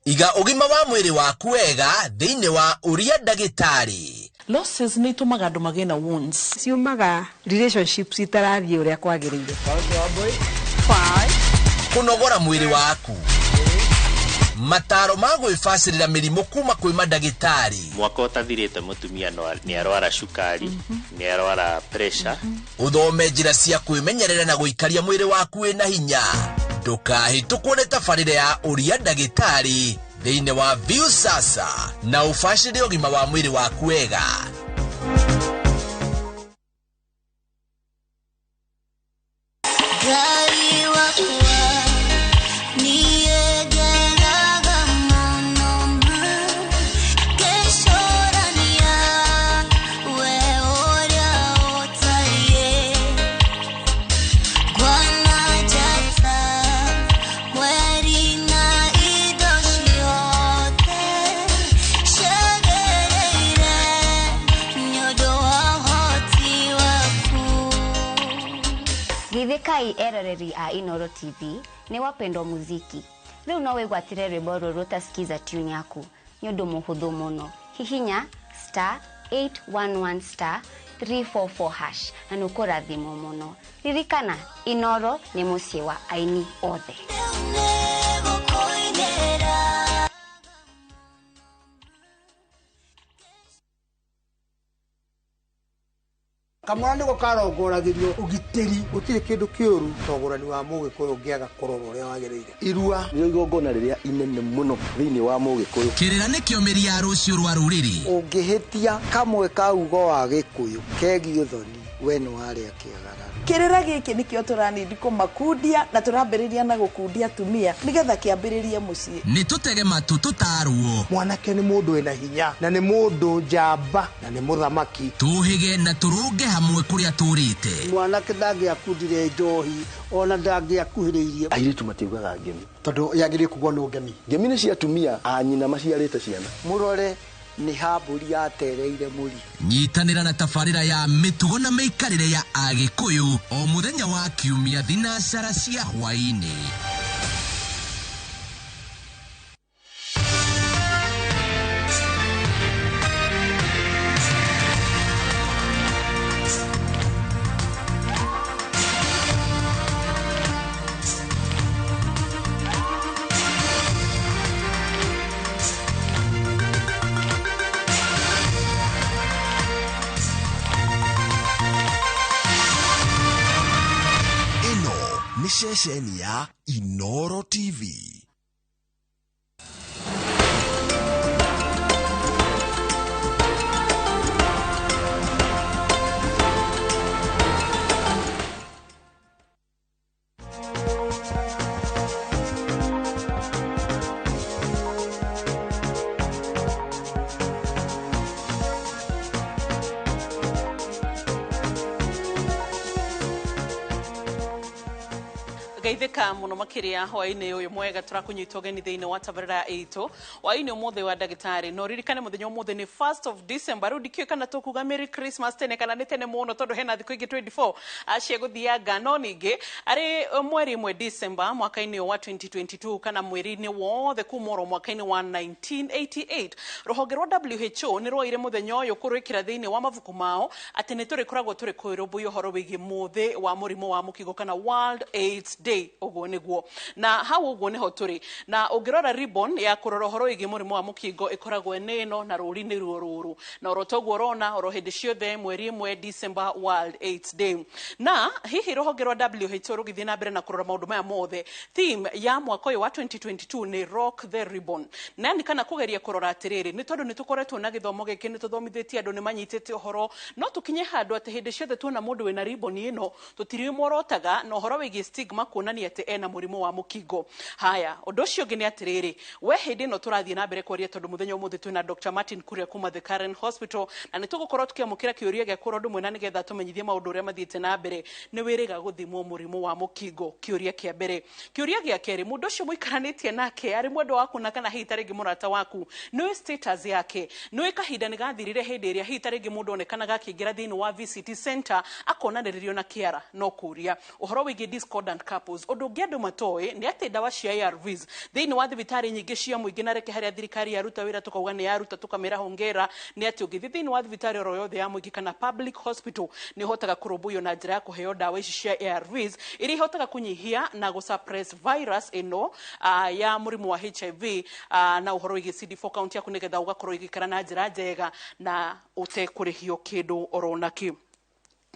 Iga ũgima wa mwĩrĩ waku wega thĩinĩ wa ũria ndagĩtarĩ. Losses nĩ itũmaga andũ magĩe na wounds. Ciumaga relationships itarathiĩ ũrĩa kwagĩrĩire. Kũnogora mwĩrĩ waku. Mataro ma gwĩbacĩrĩra mĩrimũ kuma kwĩ mandagĩtarĩ. Mwaka ũtathirĩte mũtumia nĩ arwara cukari, nĩ arwara pressure. Ũthome njĩra cia kwĩmenyerera na gũikaria mwĩrĩ waku wĩna hinya. Ndũkahĩtũkwo nĩ tabarĩra ya ũria ndagĩtarĩ thĩinĩ wa Viusasa na ũbacĩrĩre ũgima wa mwĩrĩ waku wega. Ngai wakwa niegeraga mũno ngĩcũrania we ũrĩa ũtariĩ ngwana njata mweri na indo ciothe ciagĩrĩire nĩ ũndũ wa ũhoti waku. Githĩkai eroreri a Inoro TV nĩ wapendwa muziki. Rĩu no wĩgwatĩre rwĩmbo rũrũ ũtasikiza tune yaku nĩ ũndũ mũhũthũ mũno. Hihinya star 811 star 344 hash na nĩ ũkũrathimwo mũno. Ririkana Inoro nĩ mũciĩ wa aini othe. Kamwana nĩko karongoragĩrio ũgitĩri gũtirĩ kĩndũ kĩũru ta ũgũrani wa mũgĩkũyũ ũngĩaga kũrorwo ũrĩa wagĩrĩire. Irua nĩrĩo igongona rĩrĩa inene mũno thĩinĩ wa mũgĩkũyũ. Kĩrĩra nĩkĩo mĩri ya rũciũ rwa rũrĩrĩ. Ũngĩhĩtia kamwe ka ugo wa gĩkũyũ kegiĩ ũthoni we nĩ warĩa kĩagararo. Kĩrĩra gĩkĩ nĩkĩo tũranindi kũmakundia na tũrambĩrĩria na gũkundia atumia nĩgetha kĩambĩrĩrie mũciĩ. Nĩ tũtege matũ tũtarwo. Mwanake nĩ mũndũ wĩna hinya na nĩ mũndũ njamba na nĩ mũthamaki. Tũhĩge na tũrũnge hamwe kũrĩa tũrĩte. Mwanake ndangĩakundire njohi ona ndangĩakuhĩrĩirie. Airĩtu matiugaga ngemi tondũ yagĩrĩire kugwo no ngemi. Ngemi nĩ cia atumia a nyina maciarĩte ciana. Mũrore nĩ hambũri yatereire mũri. Nyitanĩra na tabarĩra ya mĩtugo na mĩikarĩre ya Agĩkũyũ o mũthenya wa kiumia thinacara cia hwaĩ-inĩ. Nĩ ceceni ya Inoro TV. Geithĩka mũno makĩria hwaĩ-inĩ ũyũ mwega tũrakũnyita ũgeni thĩinĩ wa tabarĩra itũ hwaĩ-inĩ ũmũthĩ wa ndagĩtarĩ no ririkane mũthenya ũmũthĩ nĩ 1st of December rĩu ndikĩũĩ kana tũkuga Merry Christmas tene kana nĩ tene mũno tondũ hena thikũ ingĩ 24 cia gũthianga no ningĩ arĩ mweri ĩmwe December mwaka-inĩ wa 2022 kana mweri-inĩ wothe kuma oro mwaka-inĩ wa 1988 rũhonge rwa WHO nĩ rwoire mũthenya ũyũ kũrwĩkĩra thĩinĩ wa mabuku mao atĩ nĩ tũrĩkoragwo tũrĩ kwĩrũmbũiya ũhoro wĩgiĩ mũthĩ wa mũrimũ wa mũkingo kana World AIDS Day ũguo nĩguo na hau ũguo nĩho tũrĩ na ũngĩrora ribbon ya kũrora ũhoro wĩgiĩ mũrimũ wa mũkingo ĩkoragwo ĩnĩ ĩno na rũri nĩ ruo rũrũ na oro toguo ũrona oro hĩndĩ ciothe mweri ĩmwe December World AIDS Day na hihi rũhonge rwa WHO rũgĩthiĩ na mbere na kũrora maũndũ maya mothe theme ya mwaka ũyũ wa 2022 nĩ rock the ribbon na nĩ kana kũgeria kũrora atĩrĩrĩ nĩ tondũ nĩ tũkoretwo na gĩthomo gĩkĩ nĩ tũthomithĩtie andũ nĩ manyitĩte ũhoro no tũkinye handũ atĩ hĩndĩ ciothe tuona mũndũ wĩna ribbon ĩno tũtirimworotaga na ũhoro wĩgiĩ stigma kuonania atĩ ena mũrimũ wa mũkingo. Haya, ũndũ ũcio ũngĩ nĩ atĩrĩrĩ, we hĩndĩ ĩno tũrathiĩ na mbere kwaria tondũ mũthenya ũmũthĩ twĩna Dr. Martin Kuria kuma The Karen Hospital na nĩ tũgũkorwo tũkĩamũkĩra kĩũria gĩaku oro ũndũ ũmwe na nĩgetha tũmenyithie maũndũ ũrĩa mathiĩte na mbere. Nĩ wĩrĩga gũthimwo mũrimũ wa mũkingo? Kĩũria kĩa mbere. Kĩũria gĩa kerĩ, mũndũ ũcio mũikaranĩtie nake arĩ mwendwa waku na kana hihi ta rĩngĩ mũrata waku, nĩũĩ status yake, nĩũĩ kahinda nĩ gathirire hĩndĩ ĩrĩa hihi ta rĩngĩ mũndũ onekanaga akĩingĩra thĩinĩ wa VCT center akonanĩrĩrio na kĩara no kũria ũhoro wĩgiĩ discordant couples. Ũndũ ũngĩ andũ matoĩ nĩ atĩ ndawa cia ARVs thĩinĩ wa thibitarĩ nyingĩ cia mũingĩ na reke harĩa thirikari yaruta wĩra tũkauga nĩ yaruta tũkamĩra hongera nĩ atĩ ũngĩthiĩ thĩinĩ wa thibitarĩ oro yothe ya mũingĩ kana public hospital nĩ ũhotaga kũrũmbũiyo na njĩra ya kũheo ndawa ici cia ARVs iria ihotaga kũnyihia na gũsuppress virus ĩno ya mũrimũ wa HIV na ũhoro wĩgiĩ CD4 count yaku nĩgetha ũgakorwo ũgĩikara na njĩra njega na ũtekũrĩhio kĩndũ oro nakĩ.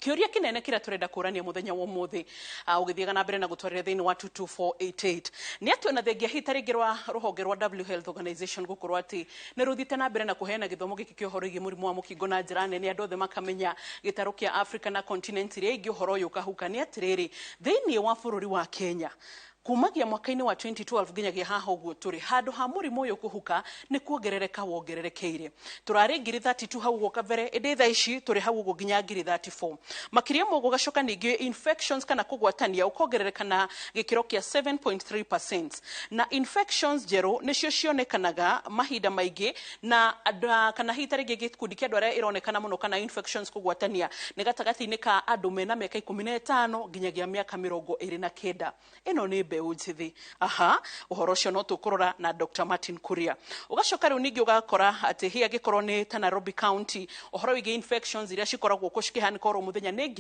Kĩũria kĩnene kĩrĩa tũrenda kũrania mũthenya wa ũmũthĩ ũgĩthiaga na mbere na gũtwarĩra thĩinĩ wa 22488 nĩ atĩ ona thengia hihi ta rĩngĩ rwa rũhonge rwa W Health Organization gũkorwo atĩ nĩ rũthiĩte na mbere na kũheana gĩthomo gĩkĩ kĩa ũhoro wĩgiĩ mũrimũ wa mũkingo na njĩra nene andũ othe makamenya gĩtarũ kĩa Africa na continent iria ingĩ ũhoro ũyũ ũkahuka nĩ atĩrĩrĩ thĩinĩ wa bũrũri wa Kenya kumagia mwaka-inĩ wa 2012 nginyagia haha ũguo tũrĩ handũ ha mũrimũ ũyũ kũhuka nĩ kuongerereka wongererekeire tũrarĩ 32,000 hau ũguo kabere ĩndĩ thaa ici tũrĩ hau ũguo nginya 34,000 makĩria ma ũguo gacoka ningĩ infections kana kũgwatania ũkongerereka na gĩkĩro kĩa 7.3% na infections njerũ nĩcio cionekanaga mahinda maingĩ na kana hihi ta rĩngĩ gĩkundi kĩa andũ arĩa ĩronekana mũno kana infections kũgwatania nĩ gatagatĩ-inĩ ka andũ mena mĩaka 15 nginyagia mĩaka 29 ĩno nĩ mbeũ njĩthĩ. Aha, ũhoro ũcio no tũkũrora na Dr. Martin Kuria. Ũgacoka rĩu ningĩ ũgakora atĩ hihi angĩkorwo nĩ ta Nairobi County ũhoro wĩgiĩ infections iria cikoragwo kuo cikĩhanĩka oro mũthenya nĩ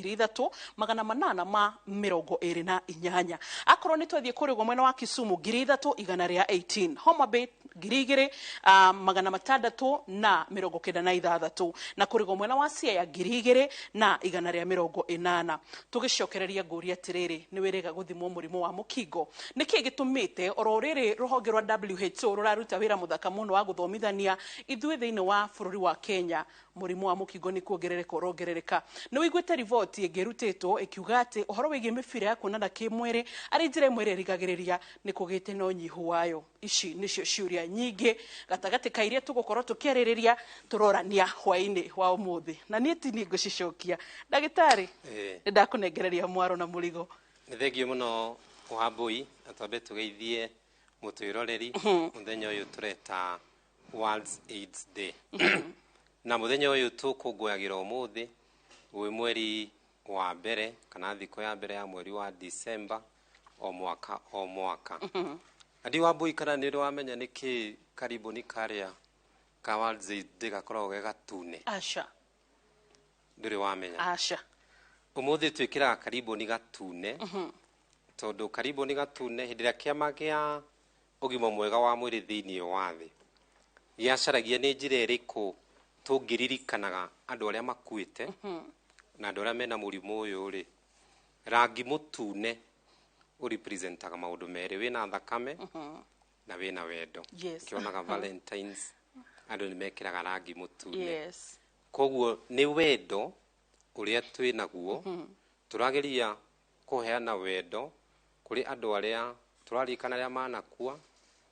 3828. Akorwo nĩ twathiĩ kũrĩa ũguo mwena wa Kisumu 3118, Homa Bay 2696 na kũrĩa ũguo mwena wa Siaya 2180. Tũgĩcokereria ngũria atĩrĩrĩ, nĩ wĩrĩga gũthimwo mũrimũ wa mũkingo? Nĩkĩ gĩtũmĩte oro rĩrĩ rũhonge rwa WHO rũraruta wĩra mũthaka mũno wa gũthomithania ithuĩ thĩinĩ wa bũrũri wa Kenya mũrimũ wa mũkingo nĩ kuongerereka ũrongerereka? Nĩ wĩiguĩte riboti ĩngĩ ĩrutĩtwo ĩkiuga atĩ ũhoro wĩgiĩ mĩbira ya kuonana kĩmwĩrĩ arĩ njĩra ĩmwe ĩrĩa ĩrigagĩrĩria nĩ kũgĩte na ũnyihu wayo. Ici nĩcio ciũria nyingĩ gatagatĩ ka iria tũgũkorwo tũkĩarĩrĩria tũrorania hwaĩ-inĩ wa ũmũthĩ na niĩ ti niĩ ngũcicokia. Ndagĩtarĩ, nĩ ndakũnengereria mwaro na mũrigo. Nĩ thengiũ mũno Wambui, na twambe tũgeithie mũtwĩroreri mũthenya ũyũ tũreta World AIDS Day. Na mũthenya ũyũ tũkũngũyagĩra ũmũthĩ wĩ mweri wa mbere kana thikũ ya mbere ya mweri wa December o mwaka o mwaka. Na ndi Wambui, kana nĩ ũrĩ wamenya nĩkĩ kariboni karĩa ka World AIDS Day gakoragwo ge gatune? Aca. Ndũrĩ wamenya? Aca. Ũmũthĩ twĩkĩraga kariboni gatune tondũ kariboni gatune hĩndĩ ĩrĩa kĩama kĩa ũgima mwega wa mwĩrĩ thĩinĩ wa thĩ gĩacaragia nĩ njĩra ĩrĩkũ tũngĩririkanaga andũ arĩa makuĩte na andũ arĩa mena mũrimũ ũyũ rĩ, rangi mũtune Ũrepresentaga maũndũ merĩ, wĩna thakame na wĩna wendo. Kĩonaga Valentines andũ nĩ mekĩraga rangi mũtune. Koguo nĩ wendo ũrĩa twĩ naguo, tũrageria kũheana wendo kũrĩ andũ arĩa tũraririkana, arĩa manakua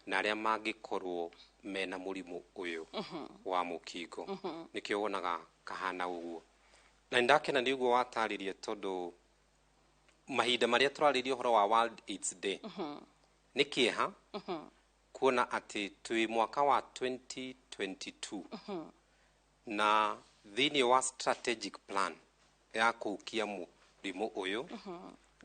na arĩa mangĩkorwo mena mũrimũ ũyũ wa mũkingo. Nĩkĩo wonaga kahana ũguo. Na nĩndakena nĩ ũguo watarĩria, tondũ mahinda marĩa tũrarĩria ũhoro wa World AIDS Day, nĩ kĩeha kuona atĩ twĩ mwaka wa 2022 na thĩinĩ wa strategic plan ya kũhukia mũrimũ ũyũ,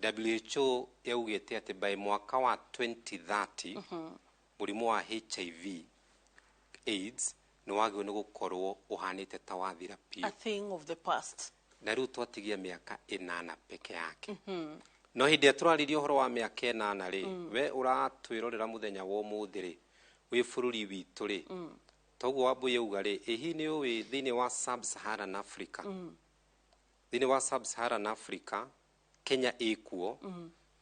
WHO yaugĩte atĩ by mwaka wa 2030 mũrimũ wa HIV AIDS nĩ wagĩrĩirwo nĩ gũkorwo ũhanĩte ta wathira biũ. A thing of the past. Na rĩu twatigia mĩaka 8 peke yake. No hĩndĩ ĩrĩa tũrarĩria ũhoro wa mĩaka 8 rĩ, we ũratwĩrorera mũthenya wa ũmũthĩ rĩ, wĩ bũrũri witũ rĩ, toguo Wambui auga rĩ, ĩ hihi nĩ ũĩ thĩinĩ wa Sub-Saharan Africa, thĩinĩ wa Sub-Saharan Africa, Kenya ĩkuo,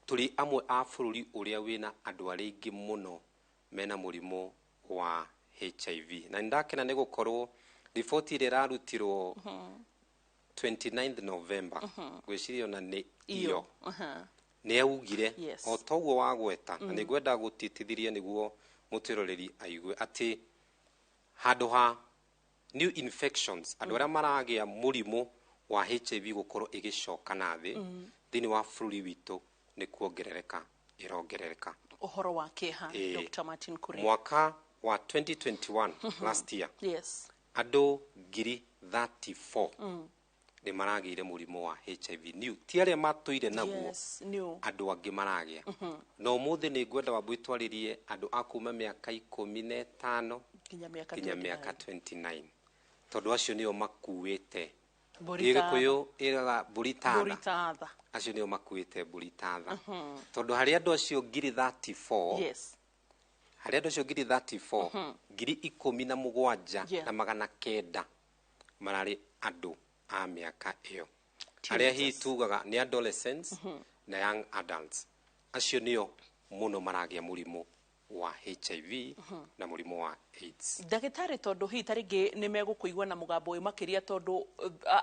tũrĩ amwe a bũrũri ũrĩa wĩna andũ arĩa aingĩ mũno mena mũrimũ wa HIV. Na nĩndakena nĩ gũkorwo riboti ĩrĩa ĩrarutirwo 29th November, ngwĩciria ona nĩ iyo, nĩ yaugire o toguo wagweta, na nĩ ngwenda gũtitithiria nĩguo mũtwĩroreri aigue atĩ handũ ha new infections, andũ arĩa maragĩa mũrimũ wa HIV gũkorwo ĩgĩcoka na thĩ, thĩinĩ wa bũrũri witũ nĩ kuongerereka ĩrongerereka. Ũhoro wa kĩeha. Dr. Martin Kuria. Mwaka wa 2021, last year, andũ 34,000 nĩ maragĩire mũrimũ wa HIV new, ti arĩa matũire naguo, new. Andũ angĩ maragĩa. Na ũmũthĩ nĩ ngwenda Wambui twarĩrie andũ a kuma mĩaka 15 nginya mĩaka nginya 29. Mĩaka 29, tondũ acio nĩo makuĩte Mbũri ta Gĩkũyũ ĩraga mbũri ta mbũri tha. Ta tha. Acio nĩo makuĩte mbũri ta tha, tondũ harĩ andũ acio 34,000, harĩ andũ acio 34,000, 17,900 mararĩ andũ a mĩaka ĩyo, arĩa hihi tugaga nĩ adolescents na young adults. Acio nĩo mũno maragĩa mũrimũ wa HIV na mũrimũ wa AIDS. Ndagĩtarĩ, tondũ hihi ta rĩngĩ nĩ megũkũigua na mũgambo ũyũ makĩria, tondũ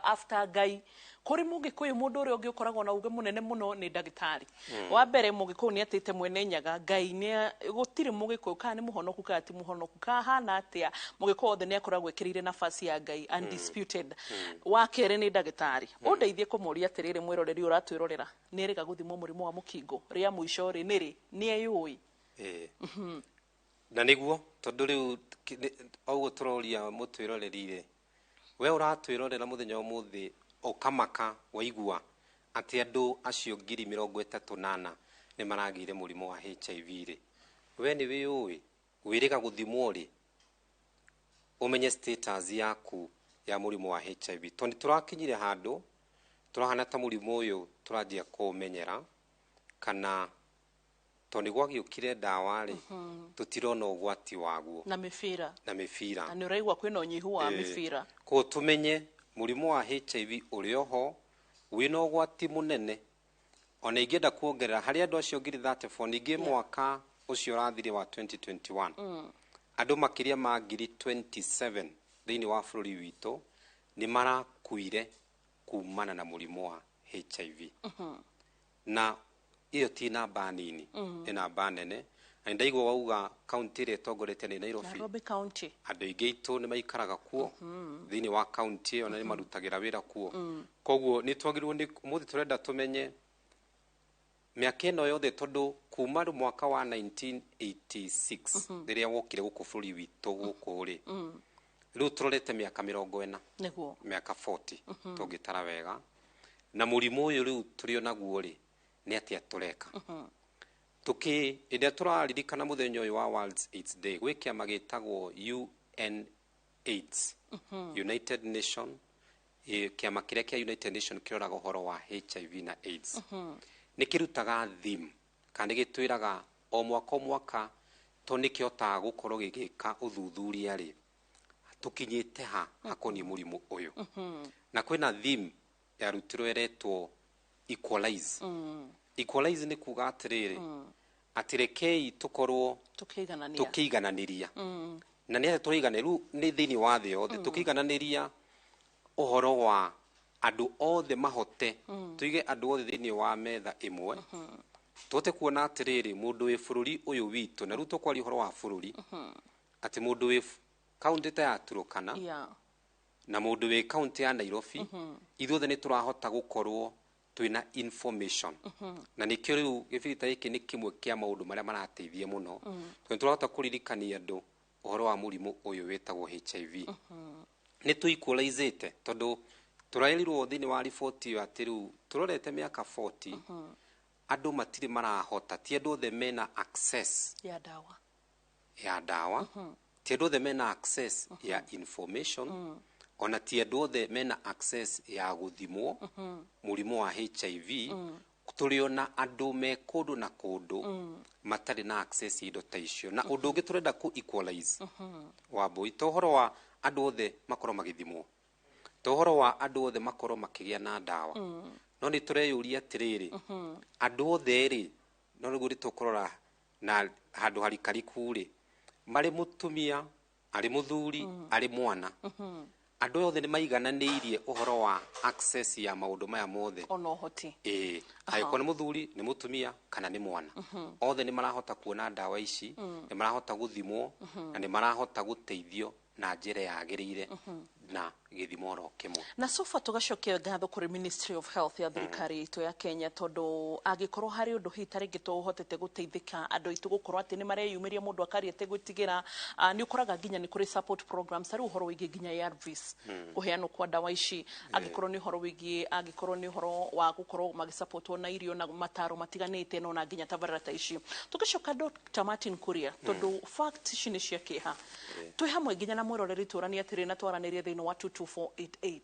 after Ngai kũrĩ mũgĩkũyũ mũndũ ũrĩa ũngĩ ũkoragwo na uge mũnene mũno nĩ ndagĩtarĩ. Wa mbere, mũgĩkũyũ nĩ atĩte mwene Nyaga Ngai, nĩ gũtirĩ mũgĩkũyũ kana nĩ mũhonoku kana ti mũhonoku kana hana atĩa, mũgĩkũyũ wothe nĩ akoragwo ĩkĩrĩire nafasi ya Ngai undisputed. Wa kerĩ nĩ ndagĩtarĩ. Ũndeithie kũmũria atĩrĩrĩ, mwĩroreri ũratwĩrorera, nĩ erĩga gũthimwo mũrimũ wa mũkingo rĩa mũico rĩ nĩ rĩ, nĩ eyũĩ? Ĩĩ. Na nĩguo tondũ rĩu ũguo tũroria mũtwĩroreri rĩ, we ũratwĩrorera mũthenya wa ũmũthĩ ũkamaka waigua atĩ andũ acio 34,000 nĩ maragĩire mũrimũ wa HIV rĩ, we nĩ wĩyũĩ wĩrĩga gũthimwo rĩ, ũmenye status yaku ya mũrimũ wa HIV, tondũ nĩ tũrakinyire handũ tũrahana ta mũrimũ ũyũ tũranjia kũũmenyera, kana tondũ nĩ gwagĩũkire ndawa rĩ, tũtirona ũgwati waguo. Na mĩbira. Na mĩbira. Na nĩ ũraigua kwĩna ũnyihu wa mĩbira. Koguo tũmenye mũrimũ wa HIV ũrĩ oho wĩna ũgwati mũnene. Ona ingĩenda kuongerera harĩ andũ acio 34,000, ningĩ mwaka ũcio ũrathire wa 2021, andũ makĩria ma 27,000 thĩinĩ wa bũrũri witũ nĩ marakuire kumana na mũrimũ wa HIV. Na ĩyo ti namba nini, nĩ namba nene. Na nĩndaigua wauga kaunti ĩrĩa ĩtongoretie nĩ Nairobi. Nairobi County. Andũ aingĩ aitũ nĩ maikaraga kuo thĩinĩ wa kaunti ĩyo na nĩ marutagĩra wĩra kuo. Koguo nĩ twagĩrĩirwo nĩ ũmũthĩ tũrenda tũmenye mĩaka ĩno yothe, tondũ kuma mwaka wa 1986 rĩrĩa wokire gũkũ bũrũri witũ gũkũ rĩ, rĩu tũrorete mĩaka 40, mĩaka 40 tũngĩtara wega, na mũrimũ ũyũ rĩu tũrĩ o naguo rĩ, nĩ atĩa tũreka? Tũkĩ hĩndĩ ĩrĩa tũraririkana mũthenya ũyũ wa World AIDS Day, gwĩ kĩama gĩtagwo UN AIDS, United Nation, kĩama kĩrĩa kĩa United Nation kĩroraga ũhoro wa HIV na AIDS, nĩ kĩrutaga theme kana nĩ gĩtwĩraga o mwaka o mwaka, tondũ nĩ kĩhotaga gũkorwo gĩgĩka ũthuthuria rĩ, tũkinyĩte ha hakoniĩ mũrimũ ũyũ. Na kwĩna theme yarutirwo ĩretwo equalize. Equalize nĩ kuga atĩrĩrĩ, atĩ rekei tũkorwo Tũkĩiganania. Tũkĩigananĩria. Na nĩ atĩ tũraiganĩra rĩu nĩ thĩinĩ wa thĩ yothe, tũkĩigananĩria ũhoro wa andũ othe mahote, tuige andũ othe thĩinĩ wa metha ĩmwe, tũhote kuona atĩrĩrĩ, mũndũ wĩ bũrũri ũyũ witũ, na rĩu tũkwaria ũhoro wa bũrũri, atĩ mũndũ wĩ kaũntĩ ta ya Turkana na mũndũ wĩ kaũntĩ ya Nairobi, ithuothe nĩ tũrahota gũkorwo twĩna information. Na nĩkĩo rĩu gĩbirita gĩkĩ nĩ kĩmwe kĩa maũndũ marĩa marateithia mũno, tondũ nĩ tũrahota kũririkania andũ ũhoro wa mũrimũ ũyũ wĩtagwo HIV. Nĩ tũ equalizĩte, tondũ tũraĩrirwo thĩinĩ wa riboti ĩyo atĩ rĩu tũrorete mĩaka 40, andũ matirĩ marahota, ti andũ othe mena access ya ndawa, ya ndawa, ti andũ othe mena access ya information, ona ti andũ othe mena access ya gũthimwo mũrimũ wa HIV. Tũrĩ ona andũ me kũndũ na kũndũ matarĩ na access ya indo ta icio. Na ũndũ ũngĩ tũrenda kũ equalize, Wambui, to ũhoro wa andũ othe makorwo magĩthimwo, to ũhoro wa andũ othe makorwo makĩgĩa na ndawa, no nĩ tũreyũria atĩrĩrĩ, andũ othe rĩ, no nĩguo tũkũrora na handũ harikariku rĩ, marĩ mũtumia, arĩ mũthuri, arĩ mwana, andũ othe nĩ maigananĩirie ũhoro wa access ya maũndũ maya mothe? Ona ũhoti. Ĩĩ, angĩkorwo nĩ mũthuri, nĩ mũtumia kana nĩ mwana, othe nĩ marahota kuona ndawa ici, nĩ marahota gũthimwo, na nĩ marahota gũteithio na njĩra yagĩrĩire na gĩthimo oro kĩmwe. Na sofa tugacokia ngatho kũrĩ Ministry of Health ya thirikari itũ ya Kenya, tondũ angĩkorwo harĩ ũndũ hihi ta rĩngĩ tũhotete gũteithĩka andũ aitũ gũkorwo atĩ nĩ mareyumĩria, mũndũ akaria ategwĩtigĩra, nĩ ũkoraga nginya nĩ kũrĩ support programs, tarĩu ũhoro wĩgiĩ nginya ARVs, kũheanwo kwa ndawa ici, angĩkorwo nĩ ũhoro wĩgiĩ, angĩkorwo nĩ ũhoro wa gũkorwo magĩsupportwo na irio na mataro matiganĩte, no na nginya tabarĩra ta ici. Tũgĩcoka Dr. Martin Kuria, tondũ fact ici nĩ cia kĩeha, twĩ hamwe nginya na mwĩroreri tũranie atĩrĩ na twaranĩrie thĩinĩ wa 22488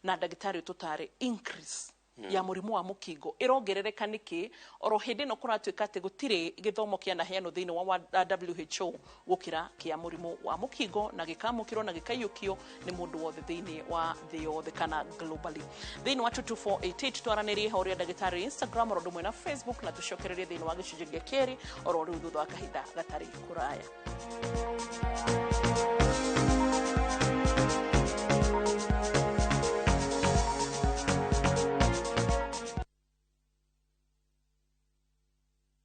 na ndagĩtarĩ tũtare increase ya mũrimũ wa mũkingo ĩrongerereka nĩkĩ, oro hĩndĩ ĩno kũratuĩka atĩ gũtirĩ gĩthomo kĩanaheanwo thĩinĩ wa WHO gũkĩra kĩa mũrimũ wa mũkingo, na gĩkamũkĩrwo na gĩkaiyũkio nĩ mũndũ wothe thĩinĩ wa thĩ yothe kana globally. Thĩinĩ wa 22488 twaranĩrie ũrĩa ndagĩtarĩ Instagram oro ũndũ ũmwe na Facebook, na tũcokererie thĩinĩ wa gĩcunjĩ gĩa kerĩ oro rĩu thutha wa kahinda gatarĩ kũraya.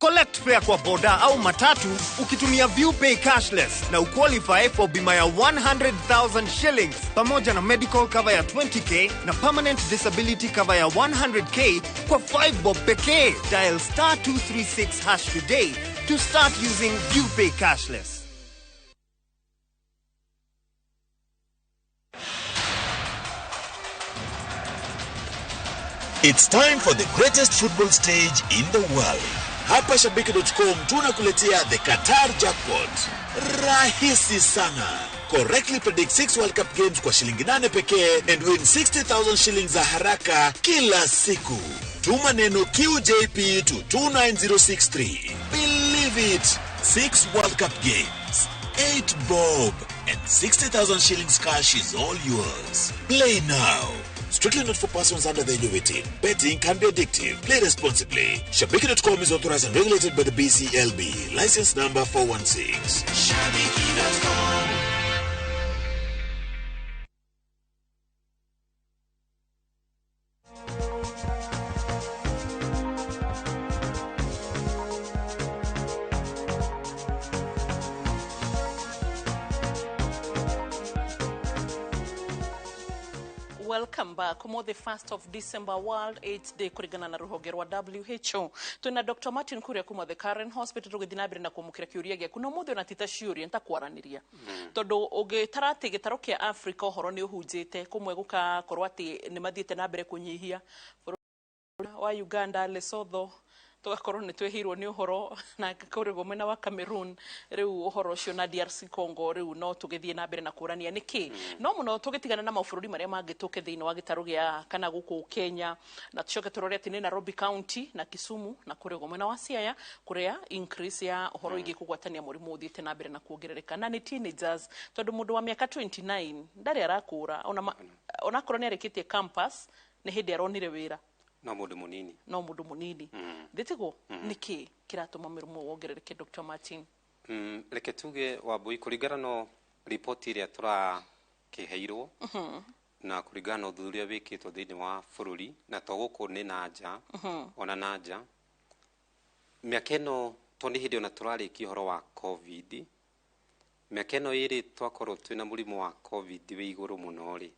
Collect fare kwa boda au matatu ukitumia ViewPay cashless na uqualify for bima ya 100,000 shillings pamoja na medical cover ya 20K na permanent disability cover ya 100K kwa 5 bob pekee. Dial star 236 hash today to start using ViewPay cashless. It's time for the greatest football stage in the world. Hapa Shabiki.com tunakuletea the Qatar Jackpot. Rahisi sana. Correctly predict 6 World Cup games kwa shilingi 8 pekee and win 60,000 shillings za haraka kila siku. Tuma neno QJP to 29063. Believe it. 6 World Cup games, 8 bob and 60,000 shillings cash is all yours. Play now. Strictly not for persons under the age of 18. Betting can be addictive. Play responsibly. Shabiki.com is authorized and regulated by the BCLB. License number 416. Shabiki.com. Welcome back. Umuthi 1st of December, World AIDS Day kuringana na ruhonge rwa WHO. Twina Dr. Martin Kuria kuma the Karen Hospital, tũgĩthiĩ na mbere na kwamũkĩra kĩũria gĩaku, na ũmũthĩ ona ti ta ciũria, nĩ ta kwaranĩria, tondũ ũngĩtara atĩ gĩtarũ kĩa Africa ũhoro nĩ ũhunjĩte kũmwe, gũkakorwo atĩ nĩ mathiĩte na mbere kũnyihia, bũrũri wa Uganda, Lesotho, tũgakorwo nĩ twĩhĩirwo nĩ ũhoro, na kũrĩgwo mwena wa Cameroon rĩu ũhoro ũcio, na DRC Congo rĩu no tũgĩthiĩ na mbere na kũrania nĩkĩ, no mũno tũgĩtigana na mabũrũri marĩa mangĩ, tũke thĩinĩ wa gĩtarũ gĩa kana gũkũ Kenya, na tũcoke tũrore atĩ nĩ Nairobi County na Kisumu na kũrĩgwo mwena wa Siaya kũrĩa increase ya ũhoro wĩgiĩ kũgwatania mũrimũ ũthiĩte na mbere na kuongerereka, na nĩ teenagers, tondũ mũndũ wa mĩaka 29 ndarĩ arakũra, ona onakorwo nĩ arĩkĩtie campus, nĩ hĩndĩ aronire wĩra. No mũndũ mũnini. No mũndũ mũnini. Thĩtiguo nĩkĩ kĩratũma mũrimũ wongerereke, Dr. Martin? Reke tuge, Wambui, kũringana no riboti ĩrĩa tũrakĩheirwo na kũringana na ũthuthuria wĩkĩtwo thĩinĩ wa bũrũri na to gũkũ nĩ na nja, ona na nja, mĩaka ĩno to nĩ hĩndĩ ona tũrarĩkia ũhoro wa COVID, mĩaka ĩno ĩrĩ twakorwo twĩna mũrimũ wa COVID wĩ igũrũ mũno rĩ.